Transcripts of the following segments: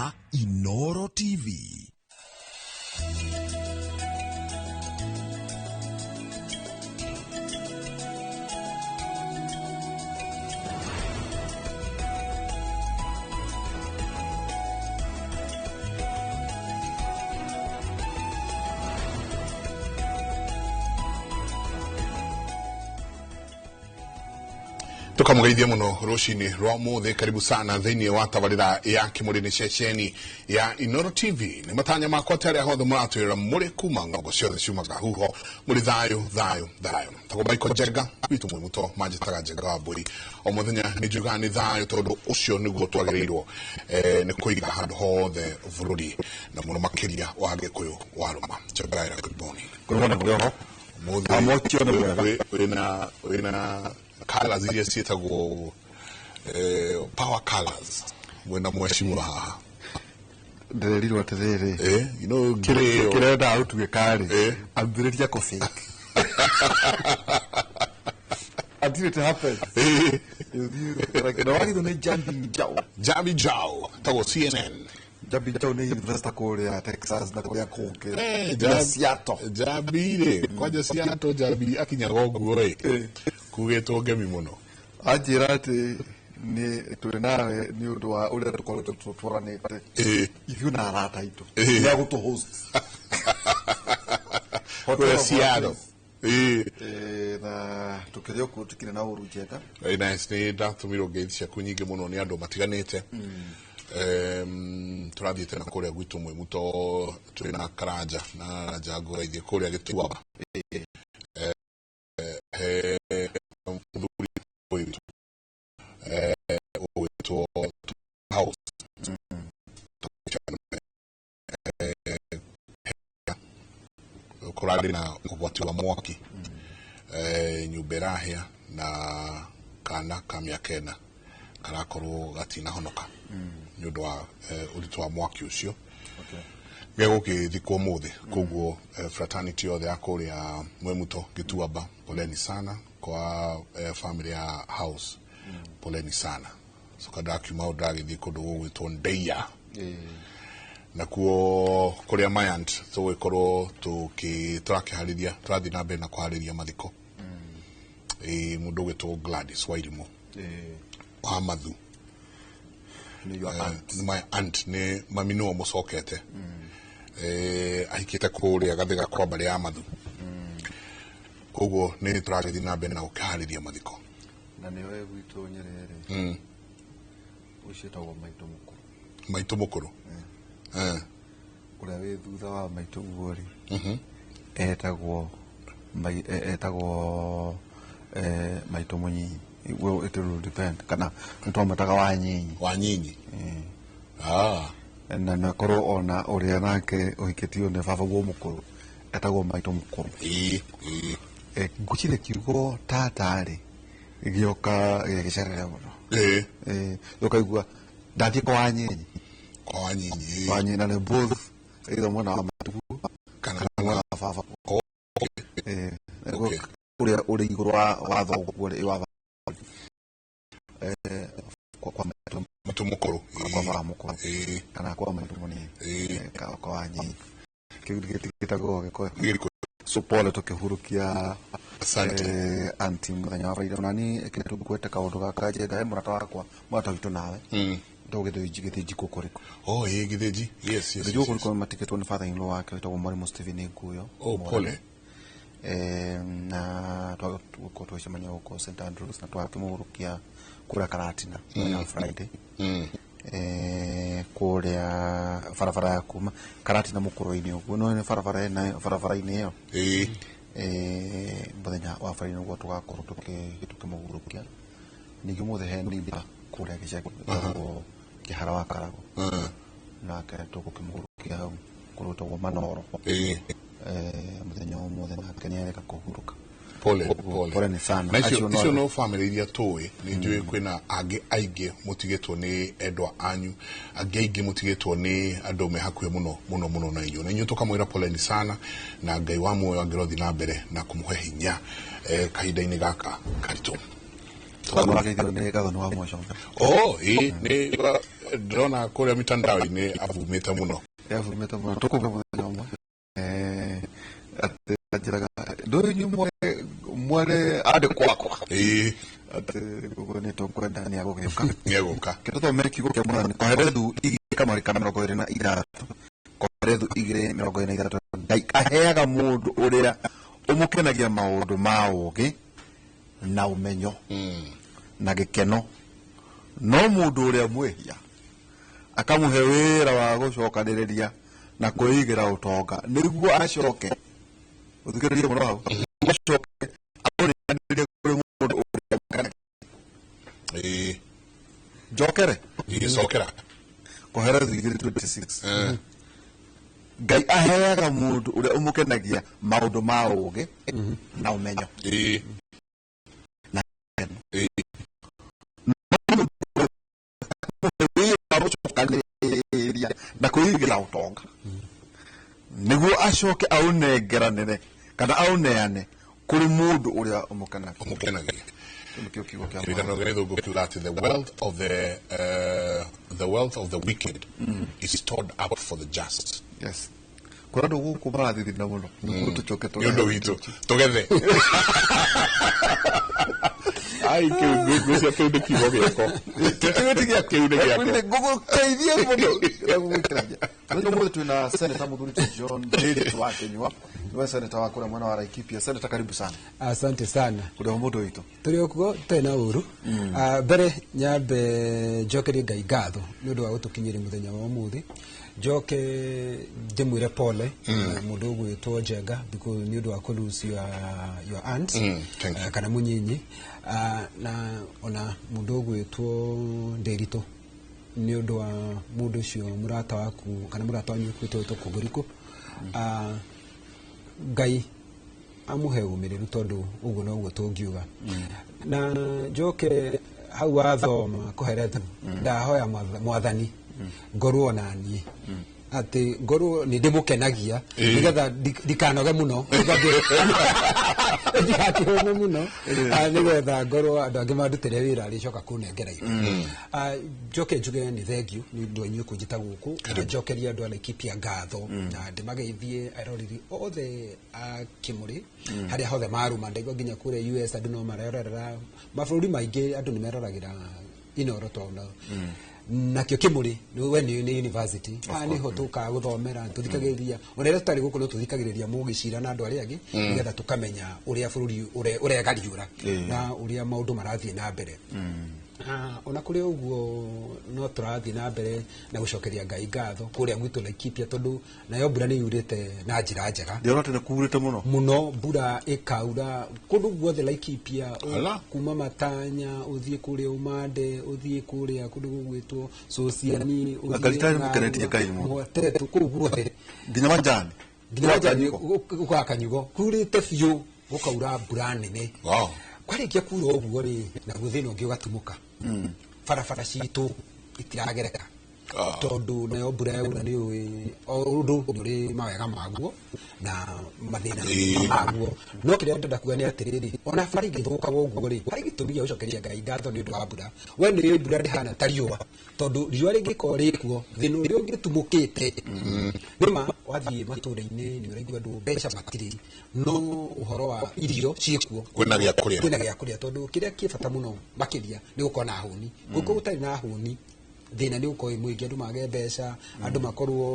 Ya Inoro TV. Tukamugeithia muno rucini rwa muthi. Karibu sana thiini wa tabarira ya kimuri ni ceceni ya Inoro TV. Ni matanya makwa te aria hothe muratwira muri kuma ng'ongo ciothe ciumaga huho muri thayo thayo thayo. Tagwo Michael Njenga witu mwi muto manjitaga Njenga wa mburi. O muthenya ni njugaga ni thayo tondu ucio niguo twagiriirwo ni kuiga handu hothe bururi na muno makiria wa Gikuyu wa Roma. Njenga, good morning. Good morning, Good morning. Wina colors iria ciĩtagwo power colors mwena mheshimiwa haha. Ndĩrerirwo atĩrĩrĩ, you know grey kĩrenda gũtuĩka rĩ, ambĩrĩria kũ fake until it happens. Na wagithwo nĩ Jambi Njau. Jambi Njau tagwo CNN. Jambi Njau nĩ investor kũrĩa Texas na kũrĩa kũngĩ na Seattle. Jambi rĩ, kwanja Seattle Jambi akinyaga ũguo rĩ, kugĩtwo ngemi mũno. Anjĩra atĩ nĩ twĩ nawe nĩ ũndũ wa ũrĩa tũkoretwo tũtwaranĩte ithuĩ na arata aitũ, nĩ agũtũ host kũrĩa Seattle. Na tũkĩrĩ o kuo tũkĩrĩ na ũru njega. Very nice. Nĩ ndatũmirwo ngeithi ciaku nyingĩ mũno nĩ andũ matiganĩte. Tũrathiĩte na kũrĩa gwitũ Mwĩmuto twĩna Karanja na Njango raithie kũrĩa Gĩtuamba. He mũthuri witũ ũgwĩtwo House kũrarĩ na ũgwati wa mwaki, nyũmba ĩrahĩa na kana ka mĩaka 4 karakorwo gatinahonoka nĩ ũndũ wa ũritũ wa mwaki ũcio. Gegũgĩthikwo ũmũthĩ. Koguo fraternity yothe ya kũrĩa Mwemuto Gĩtuamba, poleni sana kwa family ya House, poleni sana. Coka ndakiuma hau ndagĩthiĩ kũndũ gũgwĩtwo Ndeia nakuo kũrĩa Mayant tũgĩkorwo tũrakĩharĩria, tũrathiĩ na mbere na kũharĩria mathiko mũndũ ũgwĩtwo Gladys Wairimu wa Mathu. Nĩ your aunt. Nĩ my aunt, nĩ mami nĩwe mũcokete, ahikĩte kũrĩa Gathĩga kwa mbarĩ ya Mathu. Koguo nĩ tũragĩthiĩ na mbere na gũkĩharĩria mathiko. Na nĩwe gwitũ Nyerere ũcio etagwo maitũ mũkũrũ. Maitũ mũkũrũ. Ũrĩa wĩ thutha wa maitũ guo rĩ, etagwo etagwo maitũ mũnyinyi. Well, it will depend kana nĩ twamwĩtaga wa nyinyi. Wa nyinyi. Na nakorwo ona ũrĩa nake ũhikĩtio nĩ baba guo mũkũrũ etagwo maitũ mũkũrũ. Ĩĩ. Ngwĩciria kiugo tata rĩ gĩoka gĩgĩcerere mũno. Ũkaigua ndathiĩ kwa wanyinyi. Kwa wanyinyi. Wanyinyi na nĩ both either mwena wa maitũ kana mwena wa baba. Ũrĩa ũrĩ igũrũ wa thoguo rĩ, wa kwa maitũ mũkũrũ. Kwa baba mũkũrũ. Kana kwa maitũ mũnini. Kwa wanyinyi. Kĩu gĩtagwo Gĩkũyũ. So pole tũkĩhurukia. Asante. Anti mũthenya wa Friday. Nani kĩrĩa tũgwete kaũndũ gaka Njenga, he mũrata wakwa, mũrata witũ nawe. Ndagũ Gĩthĩnji, Gĩthĩnji Kũkũrĩkũ. Oh, ĩĩ, Gĩthĩnji. Yes. Gĩthĩnji Kũkũrĩkũ matikĩtwo nĩ father in law wake wĩtagwo Mwarimũ Stephen Nguyo. Oh, pole. Na twakorwo tũgĩcemania gũkũ St Andrews na twakĩmũhurukia kũrĩa Karatina mũthenya wa Friday. Kũrĩa barabara ya kuma Karatina mũkũrũ-inĩ ũguo, no nĩ barabara ĩna barabara-inĩ ĩyo. Mũthenya wa Friday nĩguo tũgakorwo tũkĩmũhurukia. Ningĩ ũmũthĩ he nimba kũrĩa gĩcagi ĩtagwo Kĩhara wa Karagũ. Nake tũgũkĩmũhurukia hau kũrĩa gwĩtagwo Manoro. Mũthenya wa ũmũthĩ nake nĩ areka kũhurũka. Pole, pole. Pole ni sana. Na icio no family iria tũĩ, nĩ njũĩ kwĩna angĩ aingĩ mũtigĩtwo nĩ endwa anyu, angĩ aingĩ mũtigĩtwo nĩ andũ me hakuhĩ mũno mũno mũno na inyuĩ. Na inyuĩ tũkamwĩra poleni sana, na Ngai wa muoyo angĩrothiĩ na mbere na kũmũhe hinya kahinda-inĩ gaka karitũ. Tũrageithio nĩ gathoni wa Mwachombe. Oh, ĩĩ, nĩ Ndĩrona kũrĩa mitandao-inĩ avumĩte mũno. Yavumĩte mũno, tũkũmwe mũthenya ũmwe. Atĩ anjĩraga ndũĩ inyuĩ mwarĩ andĩkwo akwa. Atĩ ũguo nĩ tũkwenda nĩ agũgĩũka. Nĩ egũka. Tũthomere kiugo kĩa Mwathani, Kohelethu igĩrĩ kamũhari ka 26, Kohelethu 2:26. Ngai aheaga mũndũ ũrĩa ũmũkenagia maũndũ ma ũũgĩ na ũmenyo na gĩkeno, no mũndũ ũrĩa mwĩhia akamũhe wĩra wa gũcokanĩrĩria na kwĩigĩra ũtonga, nĩguo acoke ũthikĩrĩrie mũno hau, nĩguo acoke aũneanĩrie kũrĩ mũndũ ũrĩa mũkenagia. Njokere. Ĩĩ, cokera. Kohelethu 2:26. Ngai aheaga mũndũ ũrĩa ũmũkenagia maũndũ ma ũũgĩ na ũmenyo na gĩkeno. Wĩra wa gũcokanĩrĩria na kwĩigĩra ũtonga, nĩguo acoke aũnengeranĩre kana aũneane kũrĩ mũndũ ũrĩa ũmũkenagia. Ũmũkenagia. Kĩu nĩkĩo kiugo kĩa Kĩririkano gĩa Gĩthũngũ kiuga atĩ the wealth of the wicked is stored up for the just. Yes, kũrĩ andũ gũkũ marathithina mũno nĩguo tũcoke. Nĩ ũndũ witũ tũgethe. Ai, kĩu ngwĩciria kĩu nĩ kiugo gĩakwa. Kĩu nĩ gĩakwa. Ngũgũteithia mũno na gũgũkĩragia. Mũthenya ũmũthĩ twĩna Senator mũthuri ti John Ndiritu wa Kinyua, nĩwe senator wa kũrĩa mwena wa Laikipia. Senator, karibu sana. Asante sana. Kũrĩ o mũndũ witũ. Tũrĩ o kuo, tũtarĩ na ũru. Mbere nyambe njokerie Ngai ngatho nĩ ũndũ wa gũtũkinyĩria mũthenya wa ũmũthĩ, njoke ndĩmwĩre pole na mũndũ ũgwĩtwo Njenga because nĩ ũndũ wa kũ lose your aunt. Thank you. Kana mũnyinyi. Na ona mũndũ ũgwĩtwo Ndĩritũ nĩ ũndũ wa mũndũ ũcio mũrata waku kana mũrata wanyu ũkuĩte wĩtwo Kũngũrikũ. Ngai amũhe ũmĩrĩru, tondũ ũguo noguo tũngiuga. Na njoke hau wathoma Kohelethu, ndahoya Mwathani ngorwo na niĩ, atĩ ngorwo nĩ ndĩmũkenagia nĩgetha ndikanoge mũno, ndigakĩhũme mũno. Nĩgetha ngorwo andũ angĩ mandutĩre wĩra arĩcoka kũnengera indo. Njoke njuge nĩ thengiũ nĩ ũndũ wa inyuĩ kũnjĩta gũkũ, na njokerie andũ a Laikipia ngatho na ndĩmageithie eroreri othe a Kĩmũrĩ harĩa hothe marũma. Ndaigua nginya kũrĩa US andũ no marerorera, mabũrũri maingĩ andũ nĩ meroragĩra Inoro, tondũ nakĩo Kĩmũrĩ we nĩ university. Haha nĩho tũkaga gũthomera, tũthikagĩrĩria ona rĩrĩa tũtarĩ gũkũ, no tũthikagĩrĩria mũgĩcira na andũ arĩa angĩ nĩgetha tũkamenya ũrĩa bũrũri ũregariũra na ũrĩa maũndũ marathiĩ na mbere. Ona kũrĩ ũguo no tũrathiĩ na mbere na gũcokeria Ngai ngatho kũrĩa gwitũ Laikipia, tondũ nayo mbura nĩ yurĩte na njĩra njega. Ndĩrona tene kurĩte mũno. Mũno, mbura ĩkaura kũndũ guothe Laikipia, Ala. kuma Matanya ũthiĩ kũrĩa Ũmande, ũthiĩ kũrĩa kũndũ gũgwĩtwo Sociani, ũthiĩ Anga ritarĩ mũkenetie Ngai mũno. Mwatetu, kũu guothe. Nginya Majani. Nginya Majani gũkaga Kanyugo kurĩte biũ, gũkaura mbura nene. Kwarĩkia kura ũguo rĩ, naguo thĩna ũngĩ ũgatumũka, barabara citũ itiragereka, tondũ nayo mbura yaura nĩ ũĩ o ũndũ nĩ ũrĩ mawega maguo na mathĩna maguo. No kĩrĩa ndĩrenda kuga nĩ atĩrĩrĩ, ona bara ingĩthũkaga ũguo rĩ, harĩ gĩtũmi gĩa gũcokeria Ngai ngatho nĩ ũndũ wa mbura. We nĩ ũĩ mbura ndĩhana ta riũa, tondũ riũa rĩngĩkorwo rĩkuo, thĩna ũrĩa ũngĩtumũkĩte nĩma wathiĩ matũũra-inĩ nĩ ũraigua andũ mbeca matirĩ, no ũhoro wa irio ciĩkuo. Kwĩna gĩa kũrĩa. Kwĩna gĩa kũrĩa, tondũ kĩrĩa kĩ bata mũno makĩria nĩ gũkorwo na hũni. Gũkorwo gũtarĩ na hũni, thĩna nĩ ũkorwo wĩ mũingĩ, andũ mage mbeca, andũ makorwo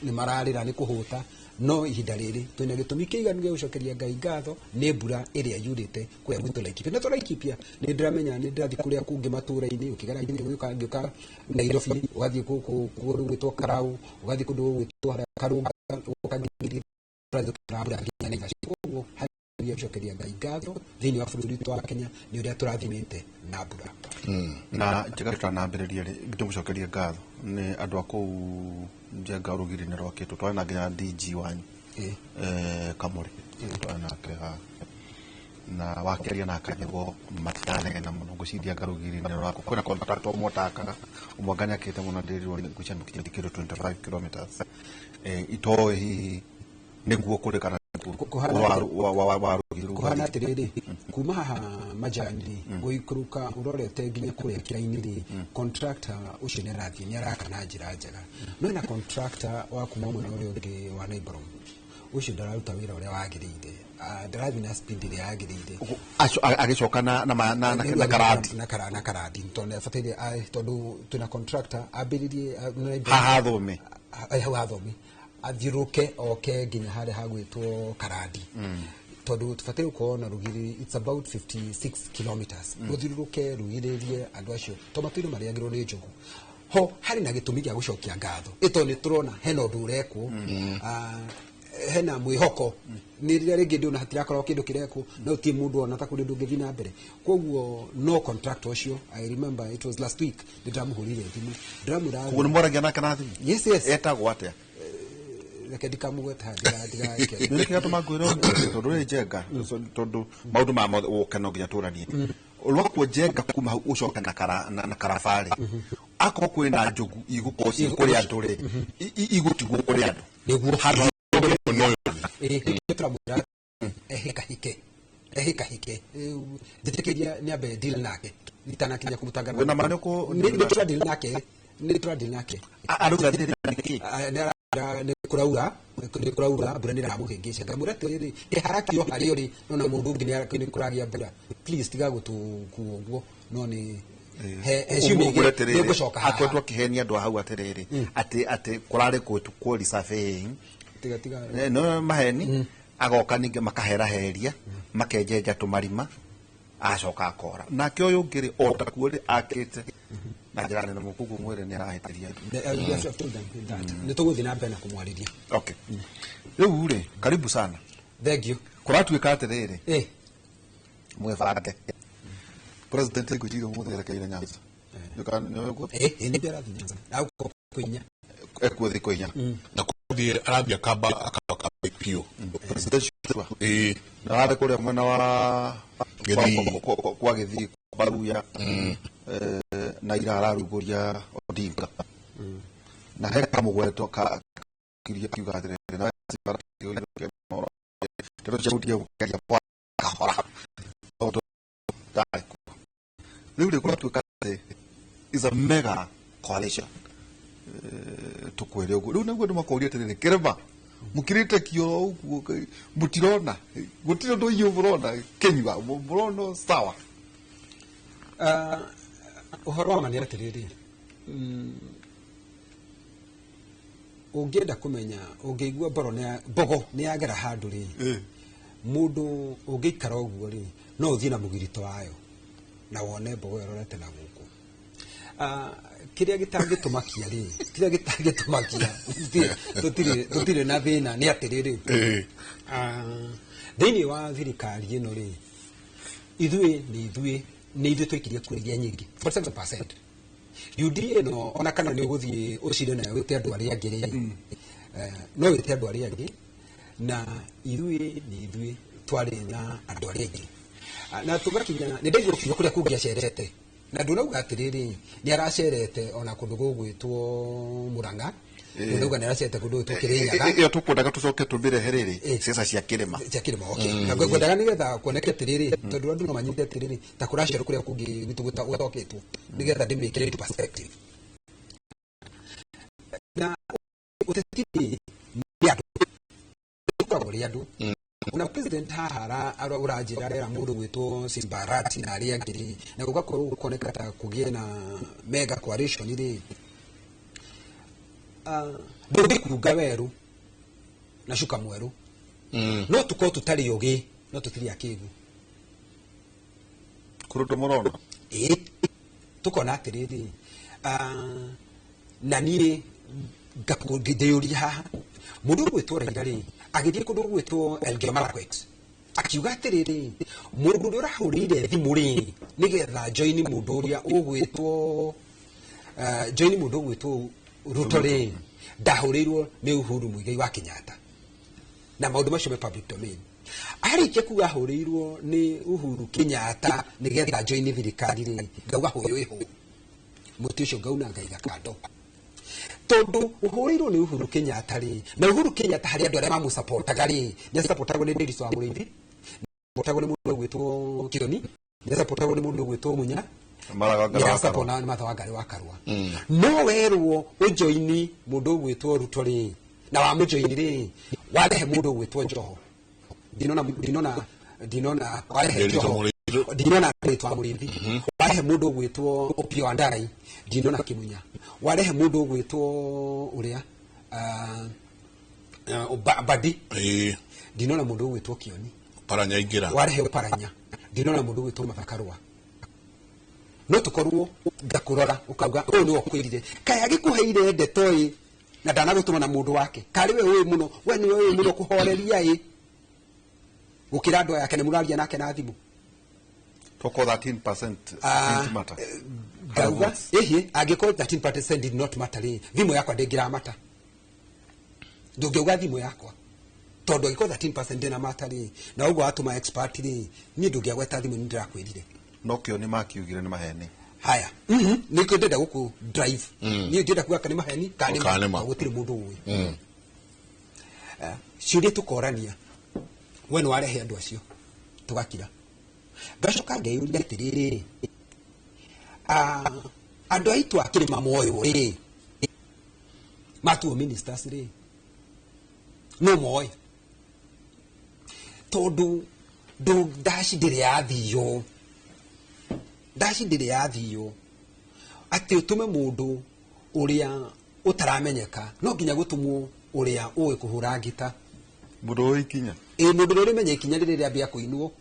nĩ mararĩra nĩ kũhũta. No ihinda rĩrĩ twĩna gĩtũmi kĩiganu gĩa gũcokeria Ngai ngatho nĩ mbura ĩrĩa yurĩte kũrĩa gwitũ Laikipia. Na to Laikipia, nĩ ndĩramenya nĩ ndĩrathiĩ kũrĩa kũngĩ matũũra-inĩ, ũkĩgera ngĩũka ngĩũka Nairobi, ũgathiĩ gũkũ kũndũ gwĩtwo Karau, ũgathiĩ kũndũ gwĩtwo harĩa Karunga, ũgoka nginya mbura nginya Naivasha. Koguo harĩ gũcokeria Ngai ngatho thĩinĩ wa bũrũri witũ wa Kenya nĩ ũrĩa tũrathimĩte na mbura. Na njega, tũtanambĩrĩria rĩ, tũmũcokerie ngatho nĩ andũ a kũu Njenga rũgiri-inĩ rwakĩtwo, twarĩ na nginya DG wanyu. Kamũrĩ twarĩ nake haha na wakĩaria nake nĩguo matiranegena mũno. Ngwĩciria anga rũgiri-inĩ rwaku kwĩna contractor ũmwe ũtakaga, ũmwe anga nĩakĩte mũno, ndĩrirwo nĩ ngwĩciria nĩ kĩndũ 25 kilometers, itoĩ hihi nĩguo kũrĩ kana nĩkuo. Kũhana wa rũgiri rũu. Kũhana atĩrĩrĩ, Kuma haha Majani rĩ, gũikũrũka ũrorete nginya kũrĩa Kĩraini rĩ, contractor ũcio nĩ arathiĩ, nĩ araka na njĩra njega. No ena contractor wa kuma mwena ũrĩa ũngĩ wa Naibarum, ũcio ndararuta wĩra ũrĩa wagĩrĩire. Ndarathiĩ na speed ĩrĩa yagĩrĩire. Agĩcoka na karandi. Na karandi, tondũ nĩ abataire, tondũ twĩna contractor ambĩrĩrie Naibarum. Haha Thome. Hau hathomi athiũrũke oke nginya harĩa hagwĩtwo Karandi, tondũ tũbataire gũkorwo na rũgiri, it's about 56 kilometers, rũthiũrũrũke rũgirĩrie andũ acio, to matũire marĩagĩrwo nĩ njogu. Ho harĩ na gĩtũmi gĩa gũcokia ngatho, ĩ tondũ nĩ tũrona hena ũndũ ũrekwo. Hena mwĩhoko nĩ rĩrĩa rĩngĩ ndĩona hatirakorwo kĩndũ kĩrekwo, no ti mũndũ ona ta kũrĩ ũndũ ũngĩthiĩ na mbere. Koguo no contractor ũcio, I remember it was last week, nĩ ndĩramũhũrire thimũ, ndĩramwĩra. Koguo nĩ mwaragia nake na thimũ? Yes. Etagwo atĩa? Reke ndikamũgweta ndiga. Nĩ kĩgatũma ngwĩre ũguo, tondũ rĩ Njenga, tondũ maũndũ maya mothe ũke no nginya tũranie rwakuo. Njenga, kuma hau ũcoke na karabarĩ, akorwo kwĩna njogu igũkorwo ciĩ kũrĩ andũ rĩ, igũtigwo kũrĩ andũ. Nĩguo. Handũ. Ĩĩ, nĩkĩo tũramwĩra ehĩkahĩke, ehĩkahĩke. Njĩtĩkĩria nĩ deal nake itanakinya kũmũtangatha. Wĩna ma nĩ Nĩ tũra deal nake, nĩ tũra deal nake. Arauga nĩkĩ? Nĩ arauga nĩ kũraura, mbura nĩ ĩramũhĩngĩca. Ngamwĩra atĩrĩrĩ, kĩharakio harĩa ũrĩ nona mũndũ ũngĩ nĩ kũragĩa mbura, please tiga gũtũkua ũguo. No nĩ he ciumia Ũmwĩre igĩrĩ atĩrĩrĩ, nĩ ngũcoka haha. Akoretwo akĩhenia andũ a hau atĩrĩrĩ, atĩ kũrarĩ gwĩtwo resurveying. Tiga, tiga. No maheni, agoka ningĩ makaheraheria, makenjenja tũmarima, acoka akora. Nake ũyũ ũngĩ rĩ, o takuo rĩ, akĩte na njĩra nene mũno. Koguo mwĩre nĩ arahĩtĩria andũ. We have told them that nĩ tũgũthiĩ na mbere na kũmwarĩria. Okay, rĩu rĩ, karibu sana. Thank you. Kũratuĩka atĩrĩrĩ, mwĩbange, president ngwĩciria ũmũthĩ erekeire Nyanza. Nĩ ũguo? Nĩ ndĩrathiĩ Nyanza na gũkorwo kwĩ 4. Ekuo thikũ 4. Na kũthiĩ arathiĩ akamba biũ. Presidential tour. Ĩĩ. Na arathiĩ kũrĩa mwena wa Gĩthii. kwa Gĩthii, Baruya. Na ira ararugũria Odinga na he kamũgweto ka kiuria, kiuga atĩrĩrĩ, na ndeto cia gũtiga gũkĩaria kwa kahora tondũ ndarĩ kuo. Rĩu rĩ, kũratuĩka atĩ is a mega coalition. Tũkwĩre ũguo rĩu nĩguo andũ makoria atĩrĩrĩ, kĩrĩma mũkirĩte kĩoro ũguo, mũtirona gũtirĩ ũndũ inyuĩ mũrona kĩnyua mũrona sawa? Ũhoro wa ma nĩ atĩrĩrĩ, ũngĩenda kũmenya, ũngĩigua mboro mbogo nĩ yagera handũ rĩ, mũndũ ũngĩikara ũguo rĩ, no ũthiĩ na mũgirito wayo na wone mbogo ĩrorete na gũkũ. Kĩrĩa gĩtangĩtũmakia rĩ, kĩrĩa gĩtangĩtũmakia, tũtirĩ na thĩna nĩ atĩrĩrĩ, thĩinĩ wa thirikari ĩno rĩ, ithuĩ nĩ ithuĩ twaikirie kura iria nyingĩ, 47%. UDA ĩno, ona kana nĩ ũgũthiĩ ũcire nayo wĩte andũ arĩa angĩ rĩ, no wĩte andũ arĩa angĩ, na ithuĩ nĩ ithuĩ twarĩ na andũ arĩa aingĩ. Na tũgakinya nĩ ndaigua kiugo kũrĩa kũngĩ acerete, na ndũnauga atĩrĩrĩ, nĩ aracerete ona kũndũ gũgwĩtwo Mũrang'a, ndũnauga nĩ aracerete kũndũ gwĩtwo Kĩrĩnyaga. Ĩyo tũkwendaga tũcoke tũmĩrehe rĩrĩ ciaca cia kĩrĩma. Cia kĩrĩma, okay. Na ngwendaga nĩgetha kuoneke atĩrĩrĩ, tondũ andũ no manyite atĩrĩrĩ, ta kũracerwo kũrĩa kũngĩ gwitũ gũtokĩtwo, nĩgetha ndĩmĩkĩre into perspective. Na ũteti nĩ andũ, tũkoragwo rĩ andũ. Ona president haha ũranjĩra arera mũndũ gwĩtwo Simbarati na arĩa angĩ rĩ, na gũgakorwo gũkoneka ta kũgĩe na mega coalition rĩ, ndũngĩkunga werũ na cuka mwerũ. No tũkorwo tũtarĩ ũgĩ, no tũtirĩ akĩgu. Kũrĩ ũndũ mũrona. Ĩĩ, tũkona atĩrĩrĩ, na niĩ ndĩyũria haha, mũndũ ũgwĩtwo Raila rĩ, agĩthiĩ kũndũ gũgwĩtwo Elgeyo Marakwet, akiuga atĩrĩrĩ, mũndũ ũrĩa ũrahũrĩire thimũ rĩ, nĩgetha join mũndũ ũrĩa ũgwĩtwo join mũndũ ũgwĩtwo Ruto rĩ, ndahũrĩirwo nĩ Uhuru Muigai wa Kenyatta, na maũndũ macio me public domain. Arĩkia kuga ahũrĩirwo nĩ Uhuru Kenyatta nĩgetha join thirikari rĩ, ngauga hũyũ ĩhũ mũtĩ ũcio ngauna ngaiga kando, tondũ ũhũrĩirwo nĩ Uhuru Kenyatta rĩ, na Uhuru Kenyatta harĩ andũ arĩa mamũcapotaga rĩ, nĩ acapotago nĩ Dennis wa Mũrĩithi. Nĩarasupportagwo nĩ mũndũ ũgwĩtwo Kĩoni, nĩarasupportagwo nĩ mũndũ ũgwĩtwo Munya, Maragangara. nĩarasupportagwo nĩ Martha Wangari wa Karua. No werwo ũjoini mũndũ ũgwĩtwo Ruto rĩ, na wamũjoini rĩ, warehe mũndũ ũgwĩtwo Joho. Ndinona warehe Ndĩrĩtwo Joho. Mũrĩithi. Ndinona rĩtwa Mũrĩithi. Warehe mũndũ ũgwĩtwo Opiyo Wandayi, ndinona Kĩmunya. Warehe mũndũ ũgwĩtwo ũrĩa Mbadi, Ĩĩ. ndinona mũndũ ũgwĩtwo Kĩoni. Paranya ingĩra. Warehe Paranya, ndinona mũndũ ũgwĩtwo Martha Karua. No tũkorwo ngakũrora ũkauga ũyũ nĩwe ũkwĩrire, kaĩ agĩkũheire ndeto ĩ na ndanagũtũma na mũndũ wake, karĩ we ũĩ mũno, we nĩwe ũĩ mũno kũhoreria ĩ gũkĩra andũ aya ake nĩ mũraria nake na thimũ. Toko 13% didn't matter. Ngauga ĩhĩ, angĩkorwo 13% did not matter rĩ, thimũ yakwa ndĩngĩramata. Ndũngĩauga thimũ yakwa tondũ angĩkorwo 13% ndĩna mata rĩ, na ũguo watũma expert rĩ, niĩ ndũngĩagweta thimũ, nĩ ndĩrakwĩrire. No kĩo nĩ makiugire nĩ maheni. Haya, nĩkĩo ndĩrenda gũkũ drive. Niĩ ndĩrenda kuga kana nĩ maheni kana Kana nĩ nĩ ma. ma, gũtirĩ mũndũ ũĩ. Ciũria tũkorania, we nĩ warehe andũ acio tũgakira. Ngacoka ngeyũria atĩrĩrĩ, andũ aitũ a kĩrĩma moywo rĩ, matuo ministers rĩ, no moĩ tondũ ndaci ndĩrĩ yathio, ndaci ndĩrĩ yathio atĩ ũtũme mũndũ ũrĩa ũtaramenyeka, no nginya gũtũmwo ũrĩa ũĩ kũhũra ngita. Mũndũ ũĩ ikinya. Ĩ, mũndũ ũrĩa ũrĩmenya ikinya rĩrĩa rĩambia kũinwo.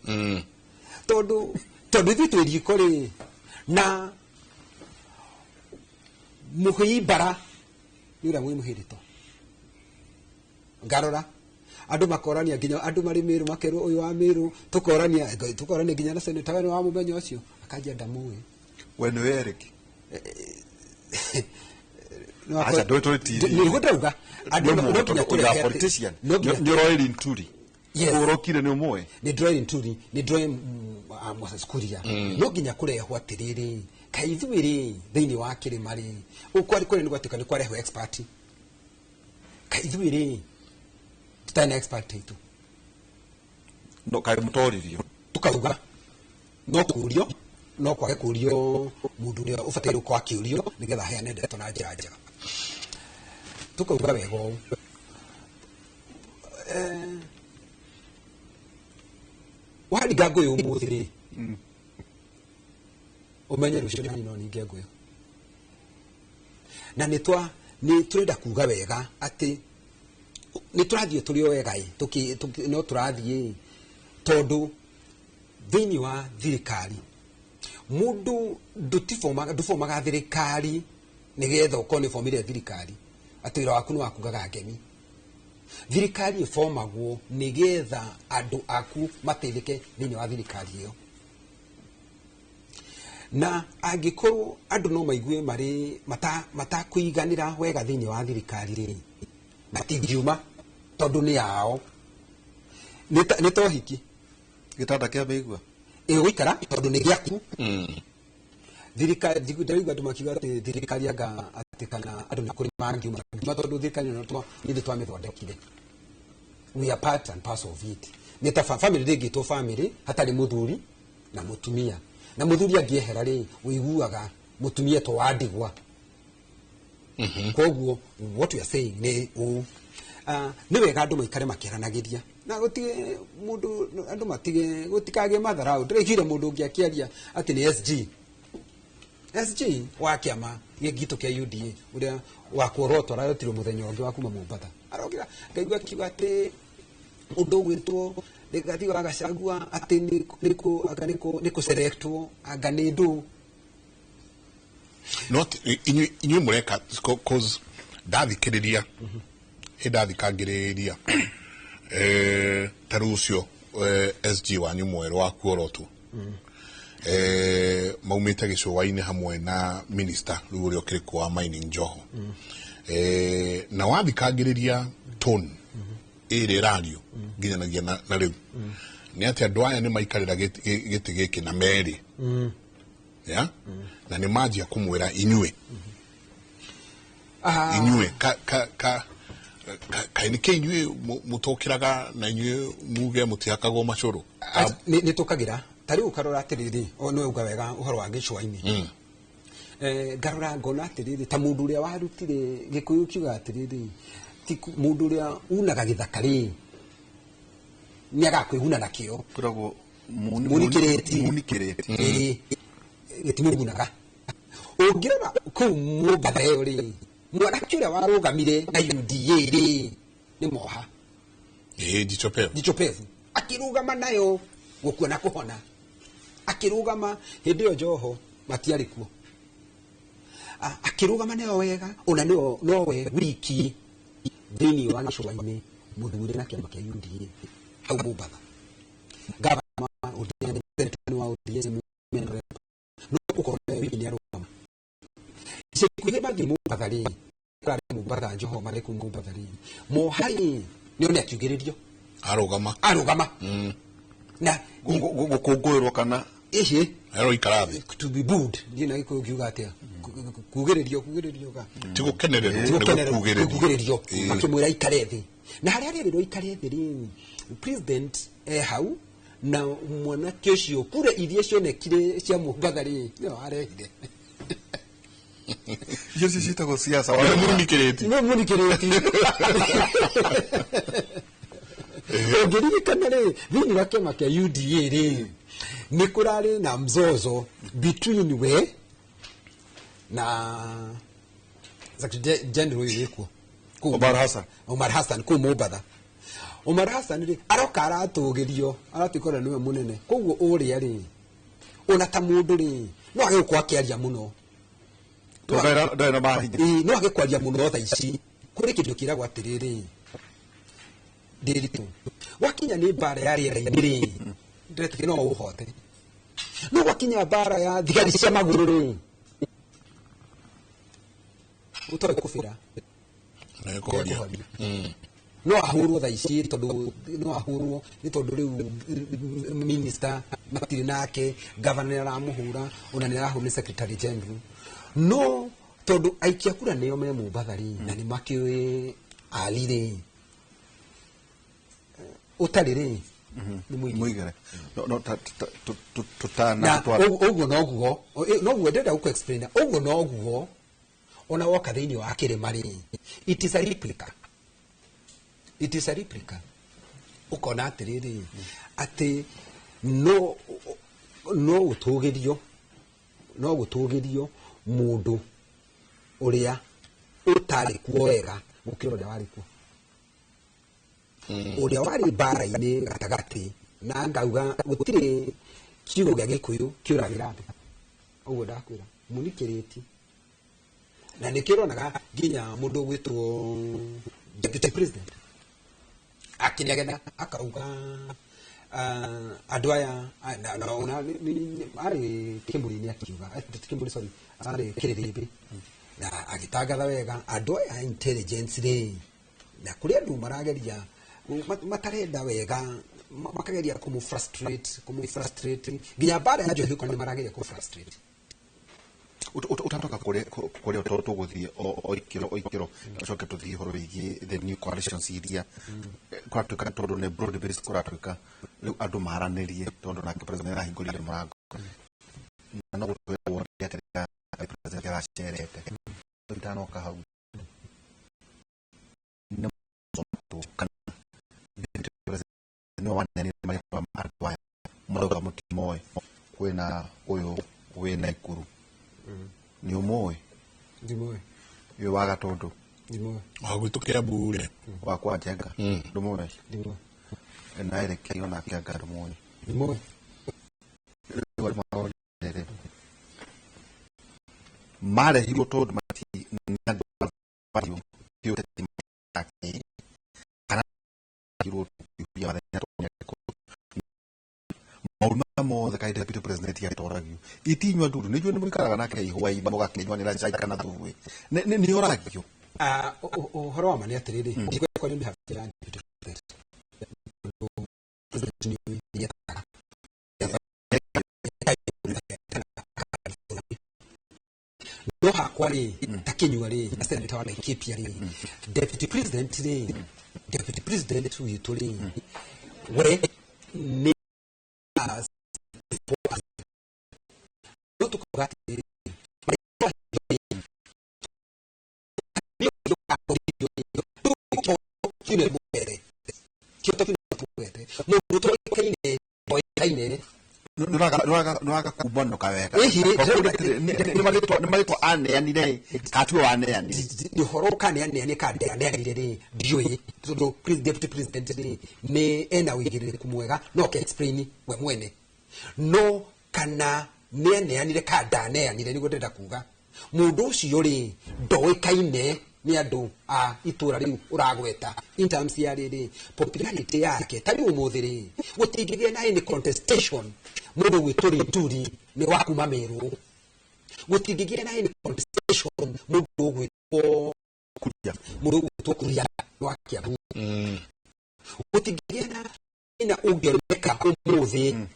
Tondũ ithuĩ twĩ riko rĩ, na mũhĩi mbara nĩ ũrĩa mwĩ mũhĩrĩto. Ngarora andũ makorania, nginya andũ marĩ Mĩrũ makerwo ũyũ wa Mĩrũ, tũkorania nginya na senator, we nĩ wa mũmenya ũcio, akanjia ndamũĩ. We nĩ Eric. Acha ndũĩ tũrĩ TV. Nĩguo ndauga andũ Nĩ no mũndũ nginya tondũ you are tũrehe atĩ- politician. no nginya Nĩ ũroĩ Linturi. Yes. Ũrokire nĩ ũmũĩ. Nĩ ndroĩ Linturi, nĩ ndroĩ Moses Kuria. No nginya kũrehwo atĩrĩrĩ, kaĩ ithuĩ rĩ thĩinĩ wa kĩrĩma rĩ, kwarĩ kũrĩ nĩ gwatuĩka nĩ kwarehwo expert, kaĩ ithuĩ rĩ tũtarĩ na expert aitũ? No kaĩ mũtoririo. Tukauga no kũrio, no kwage kũrio mũndũ ũrĩa ũbataire gũkorwo akĩũrio nĩgetha aheane ndeto na njĩra njega. Tukauga wega ũũ, waringa ngũyũ ũmũthĩ rĩ, ũmenye rũciũ nani no ninge ngũyũ. Na nĩ tũrenda kuga wega atĩ nĩ tũrathiĩ tũrĩ o wega ĩ, no tũrathiĩ tondũ thĩinĩ wa thirikari mũndũ ndũbomaga thirikari nĩgetha ũkorwo nĩ ũbomire thirikari atĩ wĩra waku nĩ wa kugaga ngemi. Thirikari ĩbomagwo nĩgetha andũ aku mateithĩke thĩinĩ wa thirikari ĩyo. Na angĩkorwo andũ no maigue marĩ matakũiganĩra wega thĩinĩ wa thirikari rĩ, matingiuma tondũ nĩ ao. Nĩ ta ũhiki. Gĩtanda kĩa mĩigua. Ĩgũikara tondũ nĩ gĩaku. Thirikari, ndĩraigua andũ makiuga atĩ thirikari anga atĩ kana andũ nĩ kũrĩ mangiuma tondũ thirikari ĩno nĩ ithuĩ twamĩthondekire. We are part and parcel of it. Nĩ ta family ndĩngĩtwo family hatarĩ mũthuri na mũtumia. Na mũthuri angĩehera rĩ, ũiguaga mũtumia to wa ndigwa. Koguo what we are saying nĩ ũũ, nĩ wega andũ maikare makĩaranagĩria na gũtige mũndũ, andũ matige, gũtikagĩe matharau. Ndĩraiguire mũndũ ũngĩ akĩaria atĩ nĩ SG, SG wa kĩama gĩtũ kĩa UDA ũrĩa wa kuorotwo araretirwo mũthenya ũngĩ wa kuma Mombatha, arokĩra ngaigua akiuga atĩ ũndũ ũgwĩtwo Rigathi wa Gachagua atĩ nĩ kũselectwo anga nĩ ndũ. Not inyuĩ mũreka, cause ndathikĩrĩria ĩ ndathikangĩrĩria ta rĩu ũcio SG wanyu mwerũ wa kuorotwo maumĩte gĩcũa-inĩ hamwe na minister rĩu ũrĩa ũkĩrĩ kuo wa mining, Joho, na wathikangĩrĩria tone ĩrĩa ĩrario nginyanagia na rĩu nĩ atĩ andũ aya nĩ maikarĩra gĩtĩ gĩkĩ na merĩ ya na nĩ manjia kũmwĩra inyuĩ inyuĩ ka ka ka Kaĩ nĩ kĩ inyuĩ mũtũkĩraga na inyuĩ muge mũtihakagwo macũrũ? Nĩ tũkagĩra ta rĩu ũkarora atĩrĩrĩ, o nĩwe uga wega ũhoro wa gĩcũa-inĩ. Ngarora ngona atĩrĩrĩ, ta mũndũ ũrĩa warutire Gĩkũyũ kiuga atĩrĩrĩ, ti mũndũ ũrĩa unaga gĩthaka rĩ nĩ agakwĩguna nakĩo. Kwĩragwo Munikĩrĩti. Munikĩrĩti. Ĩĩ, gĩtimũgunaga. Ũngĩrora kũu Mombatha ĩyo rĩ, mwanake ũrĩa warũgamire na UDA rĩ nĩ Moha. Ĩĩ, Jicho Pevu. Jicho Pevu akĩrũgama nayo gũkua na kũhona, akĩrũgama hĩndĩ ĩyo Joho matiarĩ kuo. Akĩrũgama nayo wega, ona nĩo nowe wiki thĩinĩ wa gĩcũa-inĩ mũthure na kĩama kĩa UDA hau Mombatha. Gavana wa ODM, senator wa ODM, no ũkorwo nawe wiki nĩ arũgama. Ica ikuhĩ mathiĩ Mombatha rĩ, kũrarĩ Mombatha Joho marĩ kũu Mombatha rĩ, Moha rĩ nĩ one akiugĩrĩrio. Arũgama. Arũgama. Na Gũkũngũĩrwo kana ĩhĩ Aroikara thĩ. To be booed, ndiĩ na Gĩkũyũ kiuga atĩa, kugĩrĩrio, kugĩrĩrio ka Ti gũkenererwo, nĩ gũkugĩrĩrio. Kugĩrĩrio. Ĩĩ. Makĩmwĩra ikare thĩ, na harĩa arerĩrwo ikare thĩ rĩ, president e hau na mwanake ũcio kura iria cionekire cia Mombatha rĩ nĩo arehire. Icio cio ciĩtagwo siasa. Nĩ mũrumikĩrĩti. Nĩ mũrikĩrĩti. Ũngĩririkana rĩ, thĩinĩ wa kĩama kĩa UDA rĩ, nĩ kũrarĩ na mzozo between we na Secretary General ũyũ wĩkuo kũu. Omar Hassan. Omar Hassan kũu Mombatha. Omar Hassan rĩ aroka aratũgĩrio, aratuĩka ũrĩa nĩwe mũnene, koguo ũrĩa rĩ ona ta mũndũ rĩ no age gũkorwo akĩaria mũno. Tondũ ndarĩ na mahinya. Ĩĩ, no age kwaria mũno thaa ici. Kũrĩ kĩndũ kĩragwo atĩrĩrĩ, ndĩritũ gwakinya nĩ mbara ya rĩera-inĩ rĩ, ndĩretĩkia no ũhote, no gwakinya mbara ya thigari cia magũrũ rĩ, ũtoĩ kũbĩra. Nĩ kũhoria. No ahũrwo thaa ici, tondũ no ahũrwo nĩ tondũ rĩu minister matirĩ nake, governor nĩ aramũhũra, ona nĩ arahũrwo nĩ secretary general, no tondũ aikia kura nĩo me Mombatha rĩ, na nĩ makĩũĩ Ali rĩ, ũtarĩ rĩ nĩ mũingĩ. Mũigere no tũtana Na ũguo noguo noguo ndĩrenda gũkũ explain, ũguo noguo ona woka thĩinĩ wa kĩrĩma rĩ, it is a replica, it is a replica. Ũkona atĩrĩrĩ, atĩ no gũtũgĩrio, no gũtũgĩrio mũndũ ũrĩa ũtarĩ kuo wega gũkĩra ũrĩa warĩ kuo, ũrĩa warĩ mbara-inĩ gatagatĩ. Na ngauga gũtirĩ kiugo gĩa Gĩkũyũ kĩũragĩra andũ, ũguo ndakwĩra mũnikĩrĩti, na nĩkĩo ũronaga nginya mũndũ ũgwĩtwo deputy president akĩnegena akauga andũ aya na ona arĩ Kĩmũri-inĩ akiuga, ti Kĩmũri, sorry, arĩ Kĩrĩrĩmbĩ, na agĩtangatha wega andũ aya intelligence rĩ, na kũrĩ andũ marageria matarenda wega, makageria kũmũ frustrate, kũmũ frustrate nginya mbara ya njohi nĩ marageria kũ frustrate. Ũtatoka kũrĩa tũgũthiĩ o ikĩro o ikĩro, coke tũthiĩ ũhoro wĩgiĩ the new coalitions iria kũratuĩka, tondũ nĩ broad based, kũratuĩka rĩu andũ maranĩrie, tondũ nake president nĩarahingũrire mũrango na no gũtwĩrwo atĩrĩ president aracerete itanoka hau nĩ kana deputy president nĩwe waneanire marĩtwa ma andũ aya marauga mũtimoĩ. Kwĩna ũyũ wĩ Naikuru, nĩ ũmũĩ? Ndimũĩ. Ũyũ wa Gatũndũ. Ndimũĩ. Wa gwitũ Kĩambu rĩ? Wa kwa Njenga, ndũmũĩ? Ndimũĩ. Na Eric onake anga ndũmũĩ? Ndimũĩ. Rĩu andũ maronere marehirwo tondũ mati nĩ andũ acio kĩũteti make kana marehirwo kũhuria mathenya tondũ nĩ arĩkũ maũndũ maya mothe kaĩ deputy president atoragio itinyua ndundu nĩ njũĩ nĩ mũikaraga nake ihũa-inĩ mũgakĩnyuanĩra cai kana thubu nĩ oragio. Ũhoro wa ma nĩ atĩrĩrĩ, ndikwenda kwaria on behalf ya deputy president, tondũ president nĩ nĩetaga no Hakwa rĩ, ta Kĩnyua rĩ, na senator wa Laikipia rĩ, deputy president rĩ, deputy president witũ rĩ, we nĩ no tũkauga atĩrĩrĩ, mũndũ tũĩkaine oĩkaine. Nĩwaga kumbonoka wega. Ĩhi, Nĩ marĩtwa aneanire katuo waneanire? Nĩ ũhoro kaneaneanire kandeaneanire rĩ, ndiũĩ, tondũ deputy president rĩ, nĩ ena ũigĩrĩrĩku mwega, no ke explain we mwene, no kana nĩaneanire ka ndaneanire, nĩguo ndĩrenda kuga mũndũ ũcio rĩ, ndoĩkaine nĩ andũ a itũra rĩu ũragweta in terms ya rĩrĩ popularity yake. Ta rĩu ũmũthĩ rĩ, gũtingĩgĩa na any contestation mũndũ gwĩtwo Linturi nĩ wa kuma Meru, gũtingĩgĩa na any contestation mũndũ ũgwĩtwo Kuria. Mũndũ ũgwĩtwo Kuria nĩ wa Kiambu, gũtingĩgĩa na ina ũngĩoneka ũmũthĩ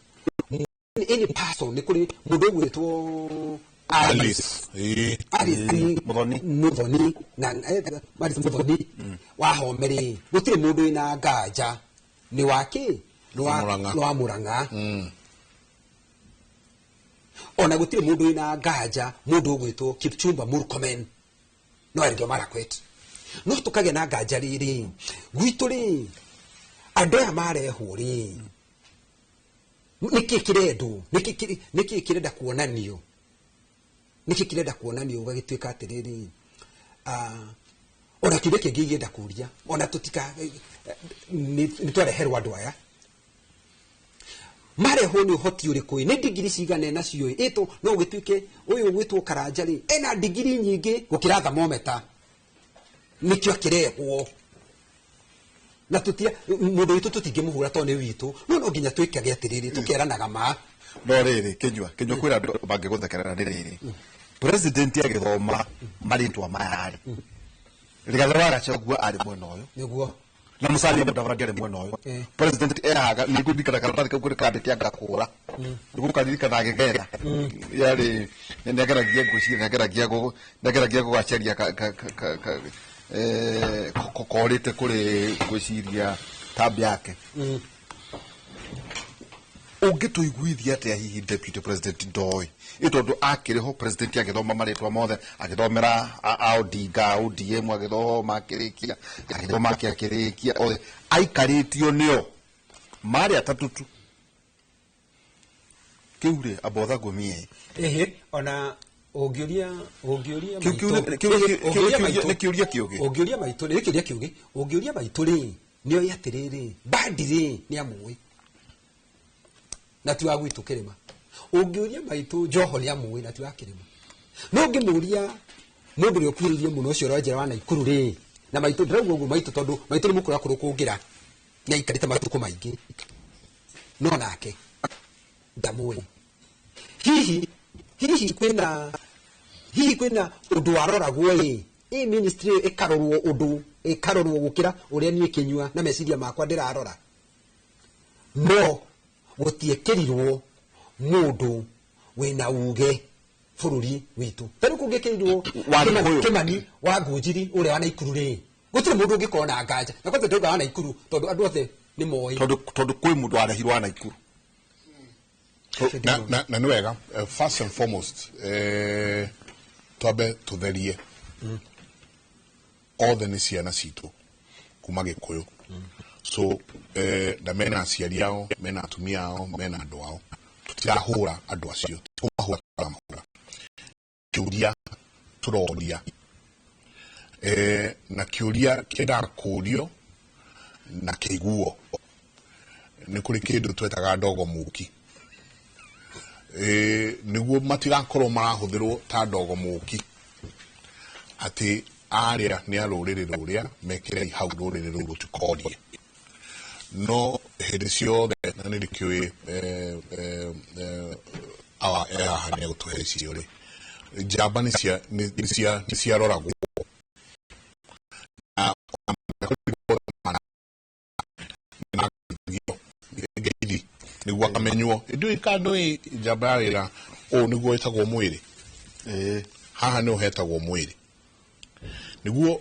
any person. Nĩ kũrĩ mũndũ ũgwĩtwo Alice. Ĩĩ. Alice. Muthoni. Muthoni na Alice Muthoni wa Home rĩ, gũtirĩ mũndũ wĩna nganja nĩ wa kĩ, nĩ wa Murang'a. Nĩ wa Murang'a. Ona gũtirĩ mũndũ wĩna nganja mũndũ ũgwĩtwo Kipchumba Murkomen no Elgeyo Marakwet, no tũkagĩa na nganja rĩrĩ gwitũ rĩ, andũ aya marehwo rĩ, nĩkĩ kĩrendwo, nĩkĩ kĩrenda kuonanio, nĩkĩ kĩrenda kuonanio? Ũgagĩtuĩka atĩrĩrĩ, ona kĩũria kĩngĩ ingĩenda kũria, ona tũtika nĩ twareherwo andũ aya, marehwo nĩ ũhoti ũrĩkũ ĩ? Nĩ ndigiri cigana enacio ĩ? Ĩtũ no ũgĩtuĩke ũyũ ũgwĩtwo Karanja rĩ, ena ndigiri nyingĩ gũkĩra thermometer, nĩkĩo akĩrehwo? Na tutia mũndũ witũ tũtingĩmũhũra tondũ nĩ witũ, no no nginya twĩkage atĩrĩrĩ, tũkeranaga ma. No rĩrĩ, Kĩnyua, kwĩra andũ mangĩgũthekerera nĩ rĩrĩ, president agĩthoma marĩtwa maya rĩ, Rigathĩ wa Gachagua arĩ mwena ũyũ Nĩguo. na Musalia Mudavadi arĩ mwena ũyũ. President ehaga nĩngũririkana karatathi kau kũrĩ kandĩke ngakũra nĩgũkaririkana agĩgera yarĩ nĩageragia, ngwĩciria nĩageragia gũgacaria korĩte kũrĩ, ngwĩciria tab yake. Ũngĩtũiguithia atĩa hihi deputy president ndoĩ ĩ tondũ akĩrĩ ho president agĩthoma marĩtwa mothe, agĩthomera a Odinga, a ODM, agĩthoma akĩrĩkia, agĩthoma akĩrĩkia othe aikarĩtio nĩo marĩ atatũ tu, kĩu rĩ ambotha ngũmie. Ĩhĩ, ona ũngĩũria Kĩu maitũ- kĩu ũngĩũria maitũ- nĩ kĩũria kĩũgĩ. Ũngĩũria maitũ, nĩ kĩũria kĩũgĩ. Ũngĩũria maitũ rĩ, nĩoĩ atĩrĩrĩ, Mbadi rĩ, nĩ amũĩ na ti wa gwitũ kĩrĩma. Ũngĩũria maitũ Joho nĩ amũĩ na ti wa kĩrĩma. No ũngĩmũria mũndũ ũrĩa ũkuhĩrĩirie mũno ũcio ũrĩa wa Naikuru rĩ, na maitũ ndĩrauga ũguo maitũ tondũ maitũ nĩ mũkũrũ akũrũ kũngĩra, nĩ aikarĩte matukũ maingĩ, no nake ndamũĩ. Hihi kwĩna ũndũ waroragwo ĩ ministry ĩyo ĩkarorwo, ũndũ ĩkarorwo gũkĩra ũrĩa niĩ Kĩnyua na meciria makwa ndĩrarora? No gũtiĩkĩrirwo mũndũ wĩna uge bũrũri witũ. Ta rĩu kũngĩkĩrirwo Wa Kimani Gĩkũyũ. Kimani wa Ngũnjiri ũrĩa wa Naikuru rĩ, gũtirĩ mũndũ ũngĩkorwo na nganja. Na kwanza ndauga wa Naikuru tondũ andũ othe nĩ moĩ. Tondũ kwĩ mũndũ warehirwo wa Naikuru. Na nĩ wega, first and foremost, twambe tũtherie othe nĩ ciana citũ kuma Gĩkũyũ, so na mena aciari ao, mena atumia ao, mena andũ ao. Tũtirahũra andũ acio, kũmahũra tũramahũra, kĩũria tũroria, na kĩũria kĩendaga kũũrio na kĩiguo. Nĩ kũrĩ kĩndũ twetaga ndogo mũki, nĩguo matigakorwo marahũthĩrwo ta ndogo mũki atĩ arĩa nĩ a rũrĩrĩ rũrĩa mekĩrei hau, rũrĩrĩ rũu rũtikorie. No hĩndĩ ciothe na nĩ ndĩkĩũĩ awa e haha nĩ egũtũhe icio rĩ, njamba nĩ ciaroragwo na nĩmageithagio ngeithi nĩguo akamenywo ndũĩ ka ndũĩ njamba ya wĩra ũũ nĩguo ĩtagwo mwĩrĩ. Haha nĩho hetagwo mwĩrĩ. Nĩguo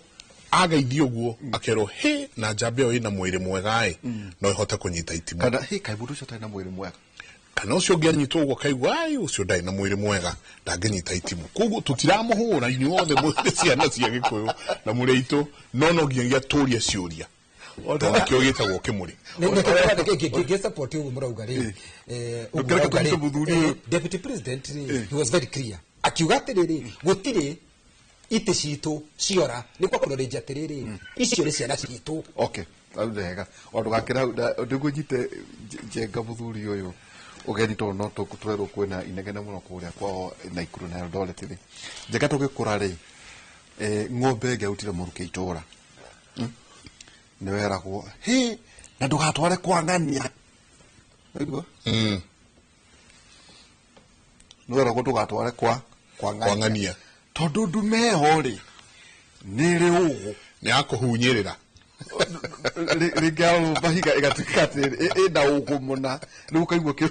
ageithio ũguo akerwo he na njamba ĩyo ĩna mwĩrĩ mwega ĩ no ĩhote kũnyita itimũ. Kana hĩ kaĩ mũndũ ũcio atarĩ na mwĩrĩ mwega. Kana ũcio ũngĩ anyitwo ũguo kaigua ai ũcio ndarĩ na mwĩrĩ mwega ndangĩnyita itimũ. Koguo tũtiramũhũra inyuothe mũrĩ ciana cia Gĩkũyũ na mũrĩ aitũ, no no nginyagia tũrie ciũria. Tondũ nĩkĩo gĩtagwo kĩmũrĩ. Ngĩsupport ũguo mũrauga rĩ, ũguo Ndũkĩreke mũrauga rĩ, tũnyite mũthuri ũyũ. Deputy President rĩ, he was very clear. Akiuga atĩrĩrĩ, gũtirĩ itĩ citũ ciora nĩ kwa kũrorĩnja atĩrĩrĩ, icio nĩ ciana citũ. Okay, hau nĩ hega. O ndũgakĩra hau nĩguo nyite Njenga mũthuri ũyũ ũgeni tondũ no tũrerwo kwĩna inegene mũno kũrĩa kwao Naikuru na Eldoret rĩ. Njenga tũgĩkũra rĩ, ng'ombe ĩngĩarutire mũrukĩ itũra nĩ weragwo hĩ na ndũgatware kwa ng'ania. Waigua? Nĩ weragwo ndũgatware kwa Kwa ng'ania. Tondũ ndume ĩyo rĩ nĩ ĩrĩ ũgũ. Nĩ ya kũhunyĩrĩra. Rĩngĩ yarũmba higa ĩgatuĩka atĩ ĩna ũgũ mũna. Rĩu ũkaigua kĩu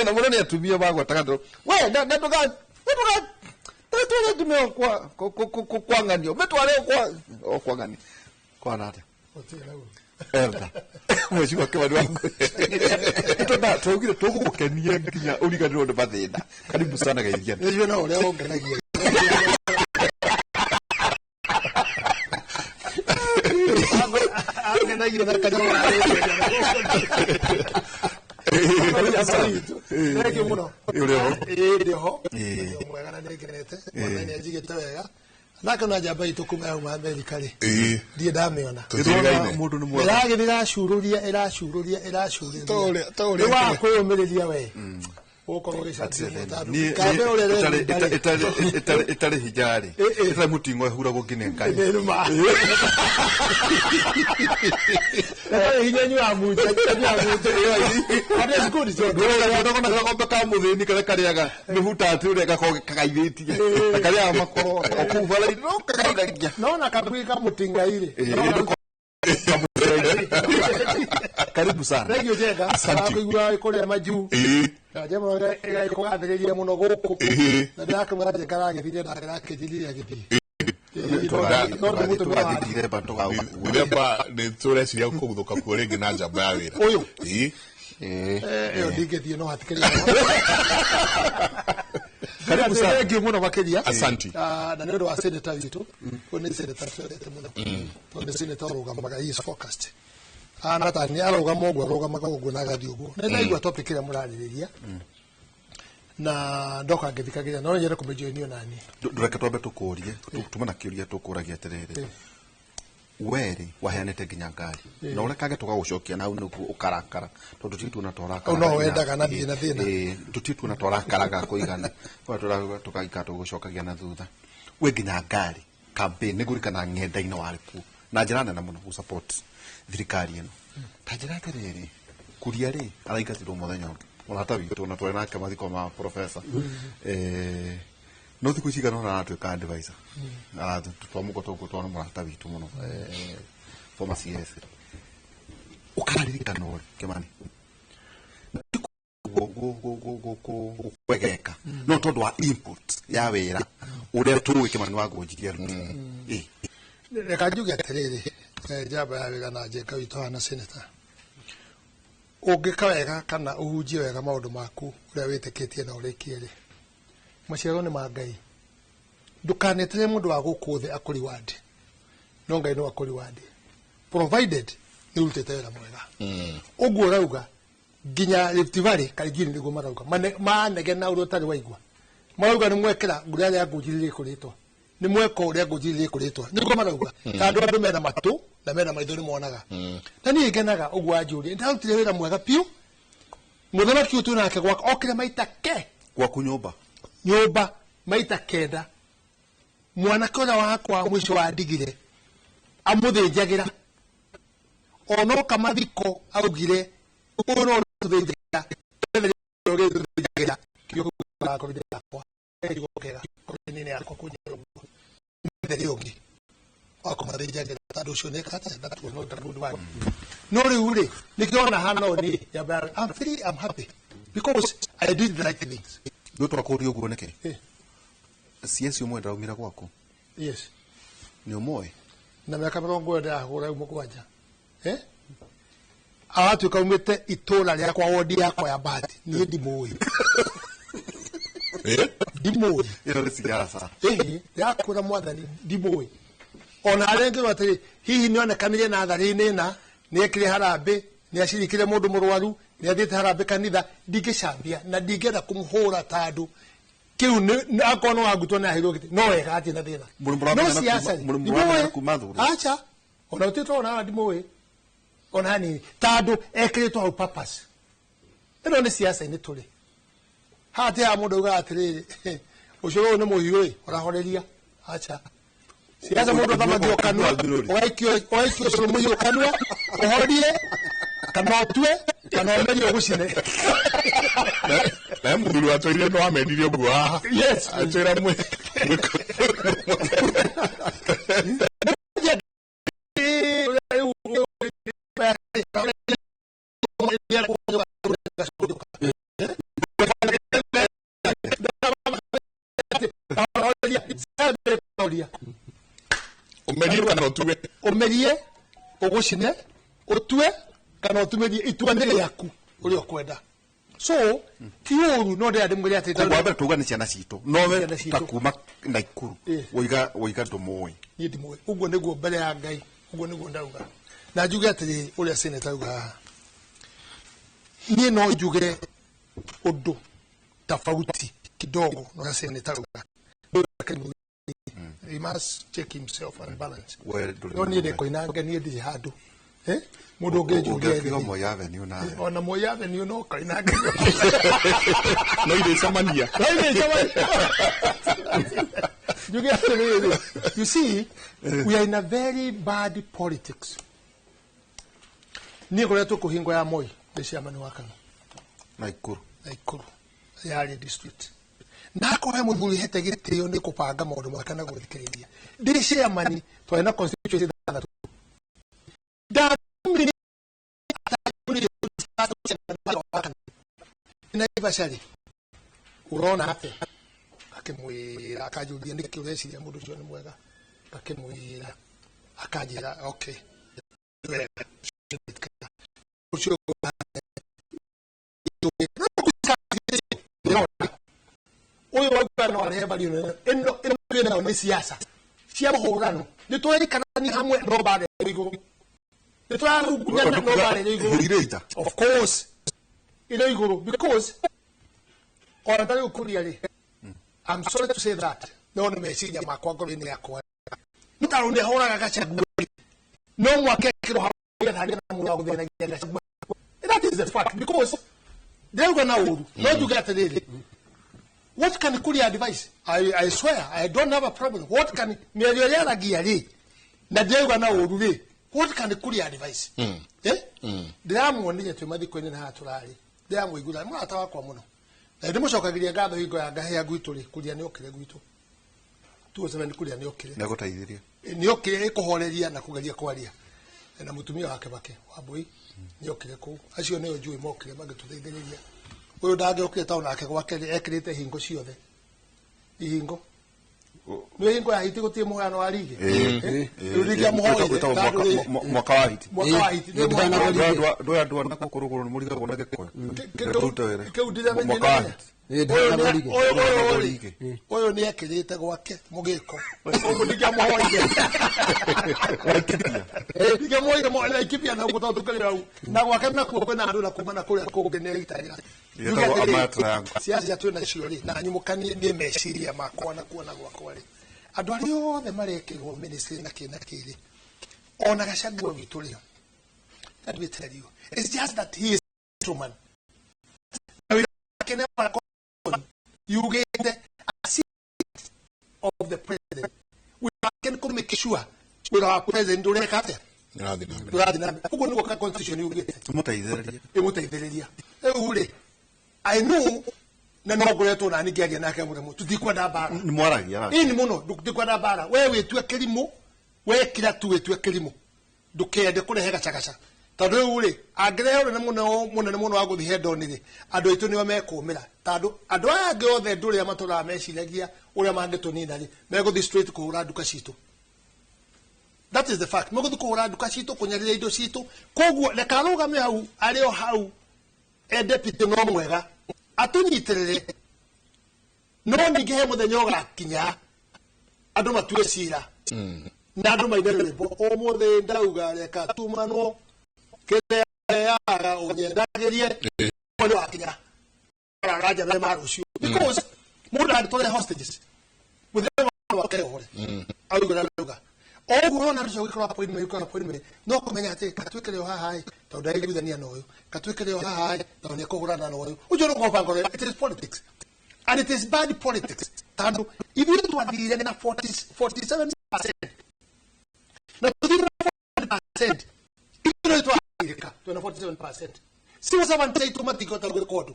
na mũno nĩ atumia magwetaga atĩ, we na ndũgatware ndume ĩyo kwa ng'anio, mĩtware o kwa ng'ania. Kwana atĩa? Elda. Mweci wa Kĩmani wa Ngũi. Twaugire tũgũgũkenia nginya ũriganĩrwo nĩ mathĩna. Karibu sana geithia. Nĩcio no ũrĩa ũngenagia. Angenagia na kanyamũ. Thank you mũno. Ũrĩ ho? Ĩĩ ndĩ ho. Ndĩ mwega na nĩngenete. Mwathani nĩanjigĩte wega. Nake ona njamba itũ kuma yauma Amerika rĩ. Ndirĩ ndamĩona. Tũtiĩgaine. Mũndũ nĩ mwega. Ĩragĩthiĩ ĩracurũria ĩracurũria ĩracurũria. Ta ũrĩa Nĩ wa kwĩyũmĩrĩria we. Ũgũkorwo ũgĩcanjia Niĩ- Kambe ũrĩa ũrerumba rĩ. ĩtarĩ hinya rĩ, ĩtarĩ mũting'o ĩhuragwo nginya Ngai. Nĩ ma. Ĩtarĩ hinya nyuaga munja, nyuaga munja. Andũ a cukuru ciothe. Ndũrona gang'ombe ka mũthĩni karĩa karĩaga mĩhutatĩ ũrĩa gakoragwo kagaithĩtie na karĩaga makoro o kũu bara-inĩ no kagaithagia. No na kabuĩ kamũtingai rĩ. Karibu sana. Thank you Njenga. Asante. Kũigua kũrĩa majuu. Na njema ĩgakũgathĩrĩria mũno gũkũ. Na ndĩrakĩmwĩra Njenga aragĩthire nake arakĩnjĩrire agĩthiĩ. Tũgathiĩ Ndiremba tũgagũkua. Ndiremba nĩ tũreciria kũguthũka kuo rĩngĩ na njamba ya wĩra. Ũyũ. Ĩĩ. Ĩyo ndingĩthiĩ no hatikĩrĩ. Karibu sana. Thank you mũno makĩria. Asante. Na nĩ ũndũ wa senator witũ. Ũyũ nĩ senator twendete mũno. Tondũ nĩ senator ũrũgamaga, he is focused. Ana ta nĩ arũgama ũguo arũgamaga ũguo na agathiĩ ũguo. Nĩ ndaigua topic ĩrĩa mũrarĩrĩria. Na ndoka ngĩthikagĩrĩria no nyende kũmĩjoinio nani. Ndũreke twambe tũkũrie tuma na kĩũria tũkũragia atĩrĩrĩ, we rĩ waheanĩte nginya ngari na ũrekage tũgagũcokia na hau nĩguo ũkarakara tondũ tũtirĩ tuona twarakara. Hau no wendaga na thiĩ na thĩna. Tũtirĩ tuona twarakaraga kũigana tũgaikara tũgũcokagia na thutha. We nginya ngari campaign nĩ ngũririkana ng'enda-inĩ warĩ kuo na njĩra nene mũno gũ support thirikari ĩno. Ta njĩra atĩrĩrĩ, Kuria rĩ araingatirwo mũthenya ũngĩ mũrata witũ na twarĩ nake mathiko ma professor. No thikũ cigana ũna aratuĩka advisor. Twamũgota ũguo twana mũrata witũ mũno, former CS. Ũkaririkana ũrĩ Kĩmani kwegeka no tondũ wa input ya wĩra ũrĩa tũĩ Kĩmani wangũnjirie aruti. Reka njuge atĩrĩrĩ, njamba ya wĩra na Njenga witũ hana senator. Ũngĩka wega kana ũhunjie wega maũndũ maku ũrĩa wĩtĩkĩtie na ũrĩkie rĩ, maciaro nĩ ma Ngai. Ndũkanetere mũndũ wa gũkũ thĩ akũreward, no Ngai no akũreward, provided nĩ ũrutĩte wĩra mwega. Ũguo ũrauga nginya Rift Valley Kaingini nĩguo marauga manegena ũrĩa ũtarĩ waigua. Marauga nĩ mwekĩra ngũrĩa rĩa ngũnjiri rĩkũrĩtwo, nĩ mweka ũrĩa ngũnjiri rĩkũrĩtwo, nĩguo marauga. Tondũ andũ mena matũ na mena maitho nĩ monaga. Na niĩ ngenaga ũguo anjũria, ndarutire wĩra mwega biũ. Mũthamaki ũyũ twĩnake gwaka okire maita ke gwaku nyũmba, nyũmba maita kenda. Mwanake ũrĩa wakwa mũico wa ndigire amũthĩnjagĩra, onoka mathiko augire ũyũ no tũthĩnjagĩra, tũthĩnjagĩra no rĩu rĩ nĩkĩo ona hana nĩ I'm free, I'm happy because I did the right things. Nĩ tũrakũria ũguo nĩkĩ? CS ũmwe ndaumire gwaku. Yes. Nĩ ũmũĩ? Na mĩaka 97 rĩu 7. Eh? Aratuĩka umĩte itũra rĩakwa wodi yakwa ya Bahati. Niĩ ndimũĩ. Ndimũĩ. Ĩno nĩ siasa. Ĩhĩ, ndĩrakwĩra mwathani ndimũĩ. Ona arĩa ngĩrwo atĩrĩ, hihi nĩonekanire natharĩ-inĩ na nĩekire harambĩ, nĩacirikire mũndũ mũrwaru, nĩathiĩte harambĩ kanitha, ndingĩcambia na ndingĩenda kũmũhũra tandũ kĩu nĩ akorwo no wangutwo nĩ aheirwo gĩtĩ no wega hatirĩ na thĩna. No siasa rĩ, ndimũĩ. Acha, ona gũtirĩ tũrona ndimũĩ ona hanini tandũ ekĩrĩtwo hau purpose. Ĩno nĩ siasa-inĩ tũrĩ. Haha ti haha mũndũ augaga atĩrĩrĩ, ũcũrũ ũyũ nĩ mũhiũ ĩ, ũrahoreria. Acha. Siasa mũndũ athamagio kanua, ũgaikio ũcũrũ mũhiũ kanua, ũhorie, kana ũtue, kana ũmerie ũgũcine. Na mũthuri watwĩrire no amendirie ũguo haha. Yes. Atwĩra mwe. Ũmerie kana ũtue. Ũmerie, ũgũcine, ũtue, kana ũtumĩrie itua nĩ rĩaku ũrĩa ũkwenda. So, ti ũru no ndĩrenda ndĩmwĩre atĩ Koguo wambere tuuga nĩ ciana citũ. Nowe Ciana citũ. ta kuma Naikuru. Woiga ndũmũĩ. Niĩ ndimũĩ. Ũguo nĩguo mbere ya Ngai, ũguo nĩguo ndauga. Na njuge atĩrĩrĩ ũrĩa senator auga haha. Niĩ no njuge ũndũ tofauti kidogo na ũrĩa senator auga. He must check himself and balance. No niĩ ndĩkoinange niĩ ndirĩ handũ. Mũndũ ũngĩnjũria ũngĩkiuga Moi Avenue na ona Moi Avenue no koinange. No irĩcemania. No irĩcemania. Njuge atĩrĩrĩ, you see, we are in a very bad politics. Niĩ ngoretwo kũhingo ya Moi ndĩ chairman wa Kanu. Naikuru. Naikuru. Yarĩ district. Na akorwo he mũthuri hete gĩtĩo nĩ kũbanga maũndũ make na gũthikĩrĩria. Ndĩ chairman twarĩ na constituency ithathatũ. Ndathomire Naivasha rĩ, ũrona atĩa? Akĩmwĩra, akanjũria nĩkĩ ũreciria mũndũ ũcio nĩ mwega. Akĩmwĩra, akanjĩra okay. Ũcio ũyũ wauga no arehe mbario nene. Ĩno twĩ nayo nĩ siasa cia mũhũrano. Nĩ tũraikarania hamwe no mbara ĩrĩ igũrũ. Nĩ tũrarungunyana no mbara ĩrĩ igũrũ. Of course. Ĩrĩ igũrũ because ona ta rĩu Kuria rĩ, I'm sorry to say that no nĩ meciria makwa ngoro-inĩ yakwa. Nĩ tondũ nĩ ahũraga Gachagua no mwaka ekĩrwo hau nĩgetha hagĩe na mũndũ wa gũthĩnagia Gachagua. That is the fact because ndĩrauga na ũru no njuge atĩrĩrĩ, what can Kuria advise? I swear I don't have a problem. What can mĩario ĩrĩa aragia rĩ na ndĩrauga na ũru rĩ, what can Kuria advise? Ndĩramuonire twĩ mathiko-inĩ na haha tũrarĩ, ndĩramũiguĩra nĩ mũrata wakwa mũno na ndĩmũcokagĩria ngatho hingo ya ngahĩa gwitũ rĩ, Kuria nĩokire gwitũ 2007 Kuria nĩokire. Nĩagũteithirie. Nĩokire ĩkũhoreria na kũgeria kwaria na mũtumia wake Bake Wambui nĩokire kũu. Acio nĩo njũĩ mokire magĩtũteithĩrĩria. Ũyũ ndangĩokire tondũ nake gwake ekĩrĩte hingo ciothe. Ihingo. Nĩ hingo ya hiti gũtirĩ mũhano wa rigi. Rĩu ndingĩamũhoire mwaka wa hiti. Mwaka wa hiti. Ndũya andũ a nakũkũ rũgũrũ nĩ mũrigagwo na Gĩkũyũ. Kĩu Mwaka wa hiti. Ũyũ nĩ ekĩrĩte gwake mũgĩko. Ũguo ndingĩamũhoire. Ndingĩamũhoire Laikipia na ũguo tondũ tũkĩrĩ hau. Na gwake nakuo kwĩna andũ na kuma na kũrĩa kũngĩ nĩ agitagĩra. Siasa twĩ nacio rĩ, na nyumũkanie niĩ meciria makwa na kuona gwakwa rĩ, andũ arĩa othe marekĩrwo ministry na kĩ na kĩ rĩ, ona Gachagua witũ rĩ, let me tell you, it's just that he is a gentleman. Na wĩra wake nĩ wa yugĩte assistant of the president. Wĩra wake nĩ kũ make sure wĩra wa president ũreka atĩa? Ũrathiĩ na mbere. Ũguo nĩguo constitution yugĩte. Ĩmũteithĩrĩria. Ĩmũteithĩrĩria. Rĩu rĩ, I know na no ngoretwo nani ngĩaria nake mũremo tutikwenda mbara. Nĩ mwaragia nake. Ĩni mũno tutikwenda mbara. We wĩtue kĩrimũ, we kira tu wĩtue kĩrimũ. Ndũkende kũrehe gacagaca. Tondũ rĩu rĩ, angĩrehe ũnene mũno mũnene mũno wa gũthiĩ hendoni rĩ, andũ aitũ nĩo mekũmĩra. Tondũ andũ aya angĩ othe ndũrĩa matũraga meciragia ũrĩa mangĩtũnina rĩ, megũthiĩ straight kũhũra nduka citũ. That is the fact. Megũthiĩ kũhũra nduka citũ, kũnyarĩra indo citũ. Koguo reke arũgame hau, arĩ o hau, e deputy no mwega, atũnyitĩrĩre. No ningĩ he mũthenya ũgakinya andũ matue cira na andũ maine rwĩmbo, ũmũthĩ ndauga reka tumanwo, kĩrĩa yaga ũnyendagĩrie nĩ wakinya aranja mbere ma rũciũ, because mũndũ angĩtũrehe hostages mũthenya wake ũhore auga na auga o ũguo ũrona andũ gĩkorwo appointment, gĩkorwo appointment, no kũmenya atĩ katwĩkĩre o haha ĩ tondũ ndaiguithania na ũyũ, katwĩkĩre o haha ĩ tondũ nĩ ekũhũrana na ũyũ ũcio nĩ ũgobanga ũrĩa. It is politics and it is bad politics, tondũ ithuĩ twathire na 40 47% na tũthire na 40%. Ithuĩ twagirĩka twĩna 47%. Civil servant aitũ matingĩhota gwĩka ũndũ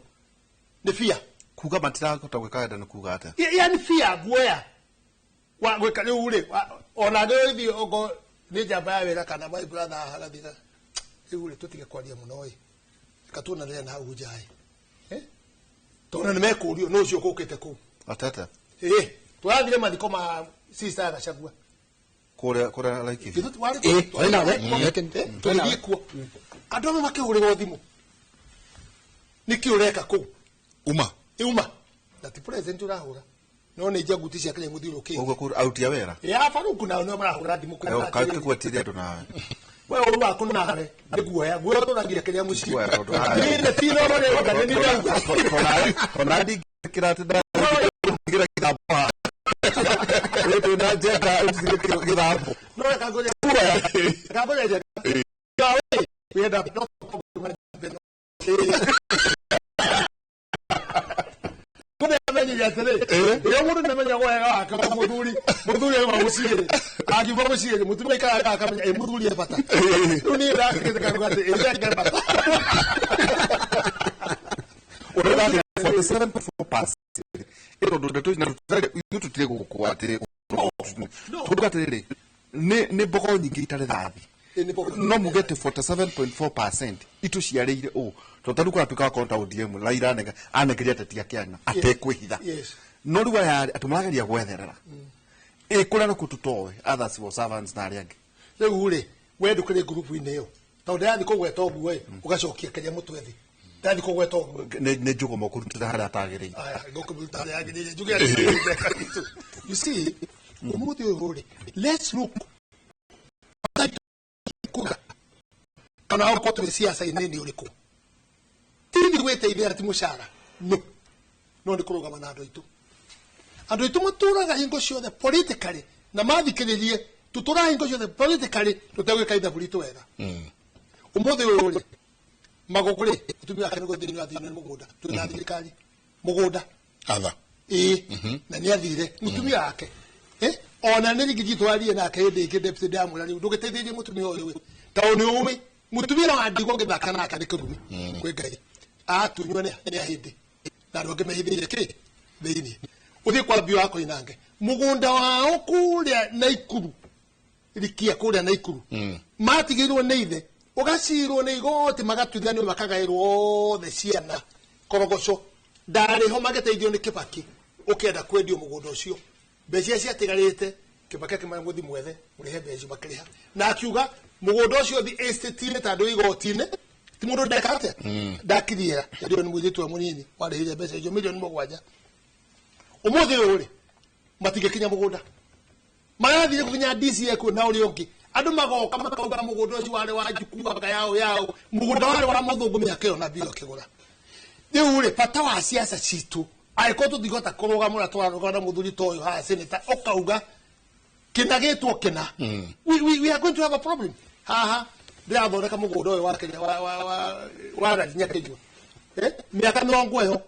nĩ fear. Kuga matirahota gwĩka wenda nĩ kuga atĩa? Yani fear, guoya wa gwĩka rĩu rĩ, ona ngĩrwo ithiĩ ongo nĩ njamba ya wĩra kana my brother haha gathira rĩu rĩ, tũtige kwaria mũno ĩ, reka tuonanĩre na hau nja ĩ. Tondũ nĩ mekũrio nũ ũcio ũkũkĩte kũu. Atete. Ĩ tũrathire mathiko ma sister ya Gachagua. Kũrĩa Laikipia. Githĩ warĩ Ĩ, twarĩ nawe. Tũgĩthiĩ kuo, andũ amwe makĩhũrĩrwo thimũ, nĩkĩ ũreka kũu? Uma. Uma na ti president ũrahũra, no nĩ njaguti cia kĩrĩa mũthiũrũkĩte. Ũguo kũrĩa aruti a wĩra. Ya baruku nao nĩo marahũra thimũ. Kagwetirie andũ nawe. We ũru waku nawe nĩ guoya, guoya ũtũragia kĩrĩa mũciĩ. Guoya tondũ haha- Niĩ nĩ ti no rĩu nĩ ndauga. Ona ndingĩkĩra atĩ ndingĩkĩra gĩthambo haha. Rĩu twĩna njenga gĩthambo. No reka ngũrie, reka ngũrie njenga we wenda no. Mũndũ amenyire atĩrĩ, rĩrĩa mũndũ nĩamenyaga wega wake ta mũthuri, mũthuri auma mũciĩ rĩ, angiuma mũciĩ rĩ, mũtumia aikaraga akamenya ĩ mũthuri e bata. Rĩu niĩ ndakĩte karuga atĩ ĩ njenga e bata. Ũrauga atĩ 47.4% ĩ tondũ ndeto na ithuĩ tũtirĩ gũkũ atĩ tondũ atĩrĩrĩ, nĩ mbogo nyingĩ itarĩ thathi. Ĩ, nĩ mbogo. No muge atĩ 47.4% itũciarĩire ũũ, tondũ tarĩu kũratuĩka akorwo ta ODM Raila anengeria ateti ake ana atekwĩhitha. No rĩu aya atĩ marageria gwetherera ĩ kũrĩa nakuo tũtoĩ other civil servants na arĩa angĩ. Rĩu rĩ, we ndũkĩrĩ ngurubu-inĩ ĩyo, tondũ ndĩrathiĩ kũgweta ũguo ĩ, ũgacokia kĩrĩa mũtwe thĩ, ndĩrathiĩ kũgweta ũguo. Nĩ njũgũma ũkũrutĩra harĩa atagĩrĩire. Aya, ngũkũmũruta harĩa yagĩrĩire, njuge atĩrĩrĩ, you see, ũmũthĩ ũyũ rĩ, let's look kura kana okorwo twĩ ciaca-inĩ nĩ ũrĩkũ, tithi gwĩteithia ti mũcara, no no nĩ kũrũgama na andũ aitũ. Andũ aitũ matũraga hingo ciothe politically na mathikĩrĩrie, tũtũraga hingo ciothe politically tũtegwĩka ithabu ritũ wega. Ũmũthĩ ũyũ rĩ, Magũgũ rĩ, mũtumia wake nĩ gũthiĩ nĩ athire mũgũnda, twĩ na thirikari mũgũnda. Atha. Ĩĩ, na nĩ athire mũtumia wake. Ona nĩ rĩngĩ twarie nake hĩndĩ ĩngĩ, deputy, ndamwĩra rĩu ndũgĩteithĩrĩrie mũtumia ũyũ ĩ, tondũ nĩ ũĩ mũtumia wa ndigwa ũngĩthaka nake nĩ kĩrumi kwĩ Ngai, atunywo nĩ ahĩndĩ na andũ angĩ mehithĩire kĩ thĩinĩ. Ũthiĩ kwa mbio wa Koinange, mũgũnda wao kũrĩa Naikuru, rikia kũrĩa Naikuru, matigĩirwo nĩ ithe, ũgacirwo nĩ igoti, magatuithanio, makagaĩrwo othe ciana korogoco. Ndarĩ ho magĩteithio nĩ Kĩbaki. Ũkĩenda kwendio mũgũnda ũcio, mbeca iria ciatigarĩte, Kĩbaki akĩmera mũthi mwethe mũrĩhe mbeca icio, makĩrĩha, na akiuga mũgũnda ũcio thi estate-inĩ tondũ igoti-inĩ ti mũndũ ndeka atĩa ndakiriera. Hĩndĩ ĩyo nĩ mũirĩtu wa mũnini warĩhire mbeca icio 7 millioni. Ũmũthĩ ũyũ rĩ, matingĩkinya mũgũnda, marathire gũkinya DCA kuo na ũrĩa ũngĩ, andũ magoka makauga mũgũnda ũcio warĩ wa njukuu anga yao yao, mũgũnda warĩ wa mũthũngũ mĩaka ĩyo na mbiro akĩgũra. Rĩu rĩ, bata wa ciaca citũ, angĩkorwo tũtingĩhota kũrũgama ũrĩa tũrarũgama na mũthuri ta ũyũ haha senator, ũkauga kĩna gĩtwo kĩna, we are going to have a problem. Haha ndĩrathondeka mũgũnda ũyũ wa kĩrĩa wa Rarinya Kĩnyua. Mĩaka 20 ĩyo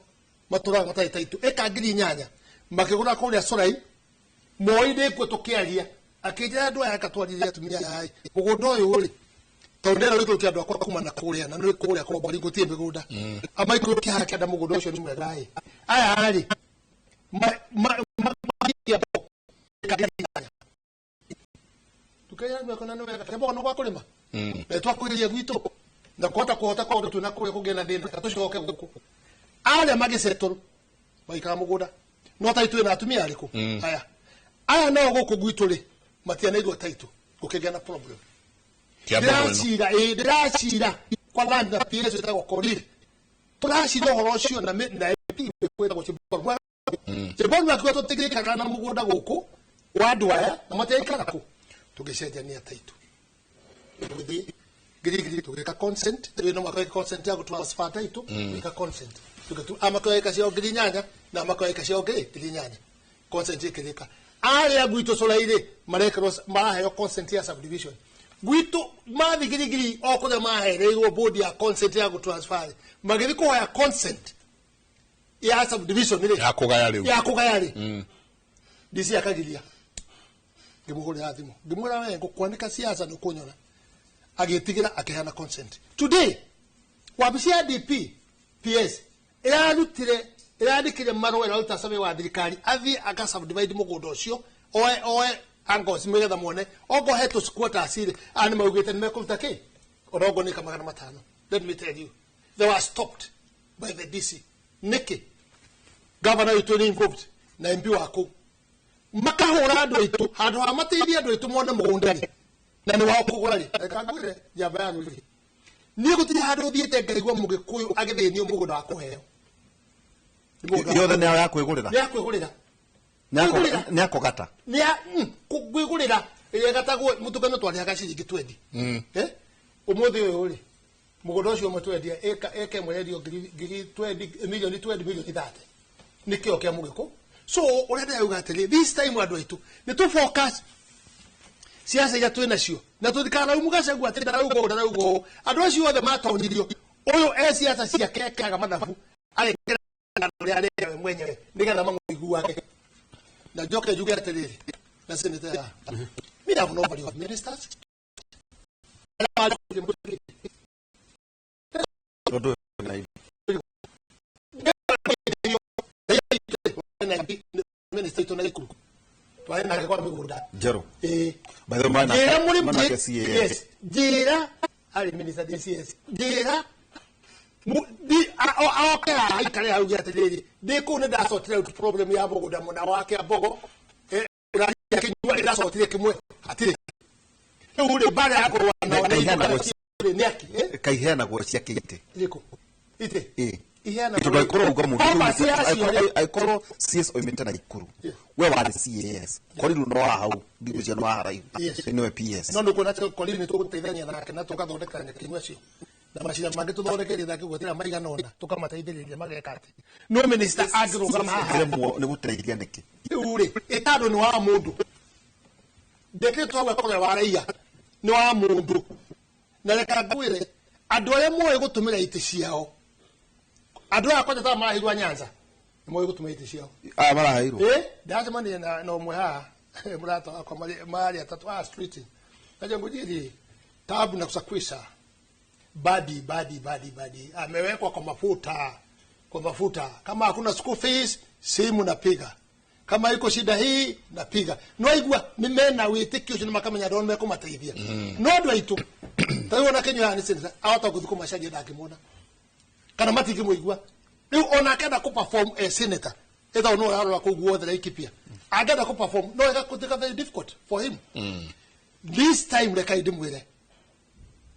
matũraga matarĩ taitũ, ĩka 8,000 makĩgũra kũrĩa Corai Moi ndĩkuo tũkĩaria, akĩnjĩra andũ aya akatwarithia atumia aya ĩ, mũgũnda ũyũ rĩ, tondũ ndĩrenda gũikũrũkia andũ akwa kuma na kũrĩa na nĩ kũrĩa kombori gũtirĩ mĩgũnda, amaikũrũkia haha kĩanda, mũgũnda ũcio nĩ mwega ĩ, aya rĩ 8,000 tukenya andũ akwa na nĩ wega kĩambogo nĩ gwa kũrĩma na twakwĩrĩria gwitũ. Na kũhota kũhota kwa ũndũ twĩna kũrĩa kũngĩ na thĩna tũcoke gũkũ. Arĩa magĩsettle maikara mũgũnda no taitũ ĩna atumia arĩkũ aya aya nao gũkũ gwitũ rĩ matianeirwo taitũ gũkĩgĩa na problem. Kĩa mbogo ĩno. Ndĩracira ĩ ndĩracira kwa land na PS ĩtagwo Korir. Tũracira ũhoro ũcio na na MP kwĩtagwo Cheboru. Cheboru akiuga tũtingĩikara na mũgũnda gũkũ wa andũ aya na matiaikara kũ. Tũgĩcenjania taitũ. Tũgĩthiĩ ngiri tũgĩka consent no mwaka consent ya gũtransfer taitũ tũgĩka consent. Tũgĩtu amakoeka ciao 8,000 na amakoeka ciao 8,000. Consent ĩkĩrĩka. Arĩa gwitũ Cũrai-rĩ marekĩrwo maraheo consent ya subdivision. Gwitũ mathi ngiri o kũrĩa mahereirwo board ya consent ya gũtransfer magĩthiĩ kũhoya consent ya subdivision rĩ Ya kũgaya rĩu. Ya kũgaya rĩ DC akagiria. Ngĩmũhũrĩra thimũ ngĩmwĩra we ngũkwanĩka siasa nĩ ũkũnyona. Agĩtigĩra akĩheana consent. Today wabici ya DP PS ĩrarutire ĩrandĩkire marũa ĩraruta survey wa thirikari athiĩ aka subdivide mũgũnda ũcio oe oe angles nĩgetha muone ongo he tũ squatters rĩ aya nĩ maugĩte nĩ mekũruta kĩ orongo nĩ ka 500. Let me tell you, they were stopped by the DC. Nĩkĩ governor witũ nĩ involved na MP wa kũu makahũra andũ aitũ handũ ha mateithie andũ aitũ mone mũgũnda rĩ na nĩ wao kũgũra rĩ. Reka ngwĩre njamba ya rũrĩrĩ niĩ gũtirĩ handũ thiĩte ngaigua mũgĩkũyũ agĩthĩnio mũgũnda wa kũheo. Yothe nĩ ya kwĩgũrĩra. Nĩ ya kwĩgũrĩra. Kwĩgũrĩra. Nĩ akũgata. Nĩ ya kwĩgũrĩra ĩrĩa ĩgatagwo mũtũkano twarĩhaga ciringi 20. Ũmũthĩ ũyũ rĩ mũgũnda ũcio ũmwe twendia ĩka ĩmwe yendio ngiri 20 milioni 20 milioni 30. Nĩkĩo kĩa mũgĩkũ. So ũrĩa ndĩrauga atĩrĩ this time andũ aitũ nĩ tũ focus siasa iria twĩ nacio na tũtikanaumu Gachagua atĩ ndarauga ũũ ndarauga ũũ. Andũ acio othe matonirio ũyũ e siasa ciake ekĩraga mathabu arekĩra ũrĩa areka we mwenyewe nĩgetha mamũiguage. Na njoke njuge atĩrĩrĩ na senator ya me have no value of ministers. Tondũ Minister itũ na gĩkuru twarĩ nake kwa mĩgũnda njerũ. Ĩĩ. By the way, Njĩra mũrĩ manake CAS. Yes, njĩra arĩ minister DCS. Njĩra oke haha aikare hau uge atĩrĩrĩ ndĩ kũu nĩ ndacotire out problem ya mũgũnda mũna wa Kĩambogo ũraria kĩnyua nĩ ndacotire kĩmwe hatirĩ. Rĩu rĩ mbara ya kũrũa nao Na kaiheanagwo nĩ akĩ, eh? Kaiheanagwo cia kĩitĩ. Irĩkũ? Itĩ? Ĩĩ. Iheanagwo Tondũ angĩkorwo uga mũndũ Kwamba ciacio rĩ. angĩkorwo CS oimĩte na Ikuru we warĩ CAS Koriru no wa hau ndigũcia no wa haraihu Yes. nĩwe PS. No nĩkuona atĩ Koriru nĩ tũgũteithania nake na tũgathondeka nyeki acio na macira mangĩ tũthondekeire nake gwetera maigana ũna tũkamateithĩrĩria mageka atĩ no minister angĩrũgama haha Kĩremwo nĩ gũteithia nĩkĩ? Rĩu rĩ ĩtandũ nĩ wa mũndũ ndĩkĩrĩtwo hau akorwo wa raia nĩ wa mũndũ. Na reka ngwĩre andũ arĩa moĩ gũtũmĩra itĩ ciao andũ aya kwanja ta maraheirwo Nyanza nĩ moĩ gũtũmĩra itĩ ciao. Aya maraheirwo. Ndacemanirie na ũmwe haha mũrata wakwa marĩ atatũ a street naje ngũjiri tabu na kusakwisa badi badi badi badi amewekwa kwa mafuta kwa mafuta kama hakuna school fees simu napiga kama iko shida hii napiga no igua ni mena wĩtĩkio ũcio nĩ makamenya andũ nĩmekũmateithia no andũ aitũ ta rĩu ona Kenya haha nĩ senator ahota gũthiĩ kũmacaria ndangĩmona kana matingĩmũigua rĩu ona akenda kũ perform as senator ethao no ararora kũu guothe Laikipia angĩenda kũ perform no ĩgatuĩka very difficult for him. This time reka ndĩmwĩre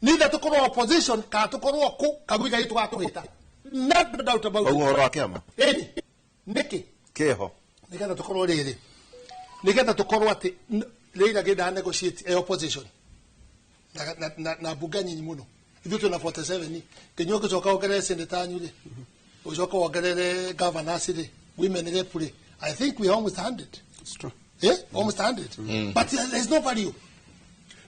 neither tũkorwo opposition kana tũkorwo kũ kagui gaitũ gakũhĩta no doubt about Ũguo it. ũhoro wa kĩama Ĩni nĩkĩ kĩho nĩgetha tũkorwo rĩrĩ nĩgetha tũkorwo atĩ Raila ngĩendaga negotiate e opposition na mbunge nyinyi mũno ithuĩ twĩna 47 nginya ũngĩcoka wongerere senator anyu rĩ ũcoke wongerere governors rĩ women rep rĩ I think we are almost 100. It's true. Almost 100. But there is no value.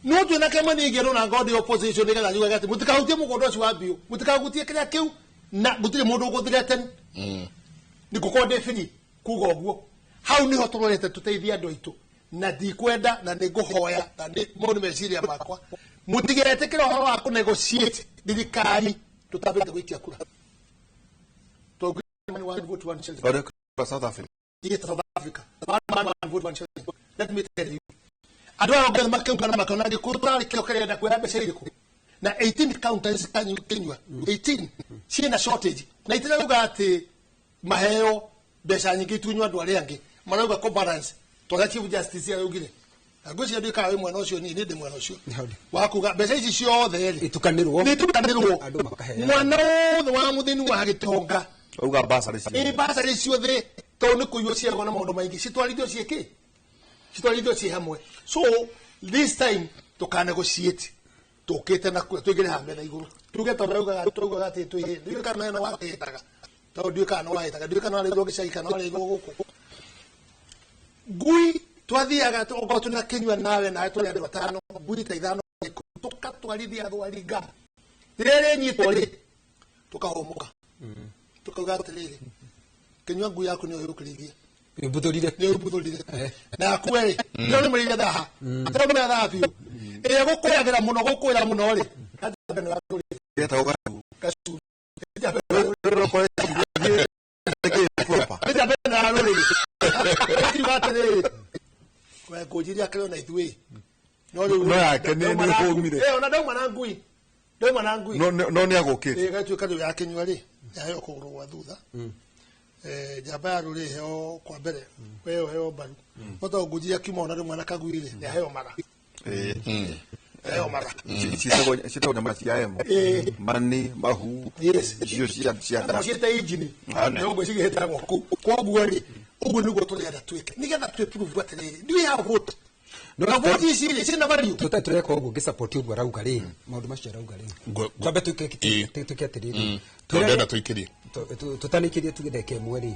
No twĩna kĩama ningĩ na ngodi opposition nĩgetha njuge atĩ mũtikahutie mũgũnda ũcio wa biũ mũtikahutie kĩrĩa kĩu na gũtirĩ mũndũ ũgũthreaten nĩ ngũkorwo ndĩ free kuga ũguo hau nĩho tũrorete tũteithie andũ aitũ na ndikwenda na nĩ ngũhoya na nĩ mau nĩ meciria makwa mũtigetĩkĩre ũhoro wa kũnegotiate thirikari tũtambĩte gũikia kura. Tondũ one vote one shilling. Ũrĩa kwa South Africa. Yes, South Africa. One man, one vote, one shilling. Let me tell you. Andũ aya othe makĩũngana makĩona gĩkũyũ tũrarĩ kĩo kĩrenda kuoya mbeca irĩkũ. Na 18 counties kanyu Kenya 18 ciĩna shortage, na itirauga atĩ maheo mbeca nyingĩ itunywo andũ arĩa angĩ, marauga ko balance tondũ Chief Justice araugire, na ngwĩciria nduĩkaga wĩ mwena ũcio, niĩ ndĩ mwena ũcio wa kuga mbeca ici ciothe rĩ Itukanĩrwo. Nĩ itukanĩrwo. Andũ makaheo. Mwana wothe wa mũthĩni wa gĩtonga. Auga basarĩ ciothe. Ĩ, basarĩ ciothe, tondũ nĩ kũiywo ciagwo na maũndũ maingĩ, citwarithio ciĩkĩ, citwarithio ciĩ hamwe. So this time tũkanegotiate, tũkĩte na tũingĩre haha metha igũrũ, tuge tondũ tũraugaga atĩ twĩ ndiũĩ kana ĩno wakĩhĩtaga, tondũ ndiũĩ kana nĩwahĩtaga, ndiũĩ kana warĩirwo gĩcagi kana warĩirwo gũkũ ngui. Twathiaga okorwo twĩna kĩnyua nawe tũrĩ andũ atano, ngui ta ithano, tũkatwarithia thwaringa rĩrĩa rĩnyitwo rĩ, tũkahũmũka, tũkauga atĩrĩrĩ, kĩnyua, ngui yaku nĩyo yũkĩrĩithie. Mbuthũrire. Nĩ ũmbuthũrire na akue rĩ, nĩrĩmũrĩire thaha tĩrĩmũrĩire thaha biũ, ĩrĩa gũkũyagĩra mũno, gũkũĩra mũno rĩ. Yetagwo Gacu. Proper. Njambe na rũrĩrĩ akiuga atĩrĩrĩ, we ngũnjiria akĩrĩ ona ithuĩ no rĩu No yake nĩ hũmire. Eh, ona ndauma na ngui, ndauma na ngui. No nĩ agũkĩte. Ĩgatuĩka rĩu yakĩnyua rĩ, yaheo kũgũrũ gwa thutha. Eh, njamba ya rũrĩrĩ heo kwa mbere, we ũheo mbaru, no tondũ ngũnjiria kiuma ona rĩmwe na kagui rĩ, nĩaheo mara. Heo mara. Ciĩtagwo nyama cia emo. Mani mahu. Icio cia nda. Ciĩte injini nĩũguo cigĩtagwo kũu. Koguo rĩ, ũguo nĩguo tũrenda twĩke nĩgetha twĩ prove atĩrĩrĩ, do we have vote, na vote ici rĩ ciĩna value. Tũtarĩ tũreka ũguo, ngĩsupport ũguo arauga rĩ, maũndũ macio arauga rĩ, twambe twĩke twĩke atĩrĩrĩ. Ndĩrenda tũikĩrie. Tũtanĩkĩrie, tuge ndagĩka ĩmwe rĩ,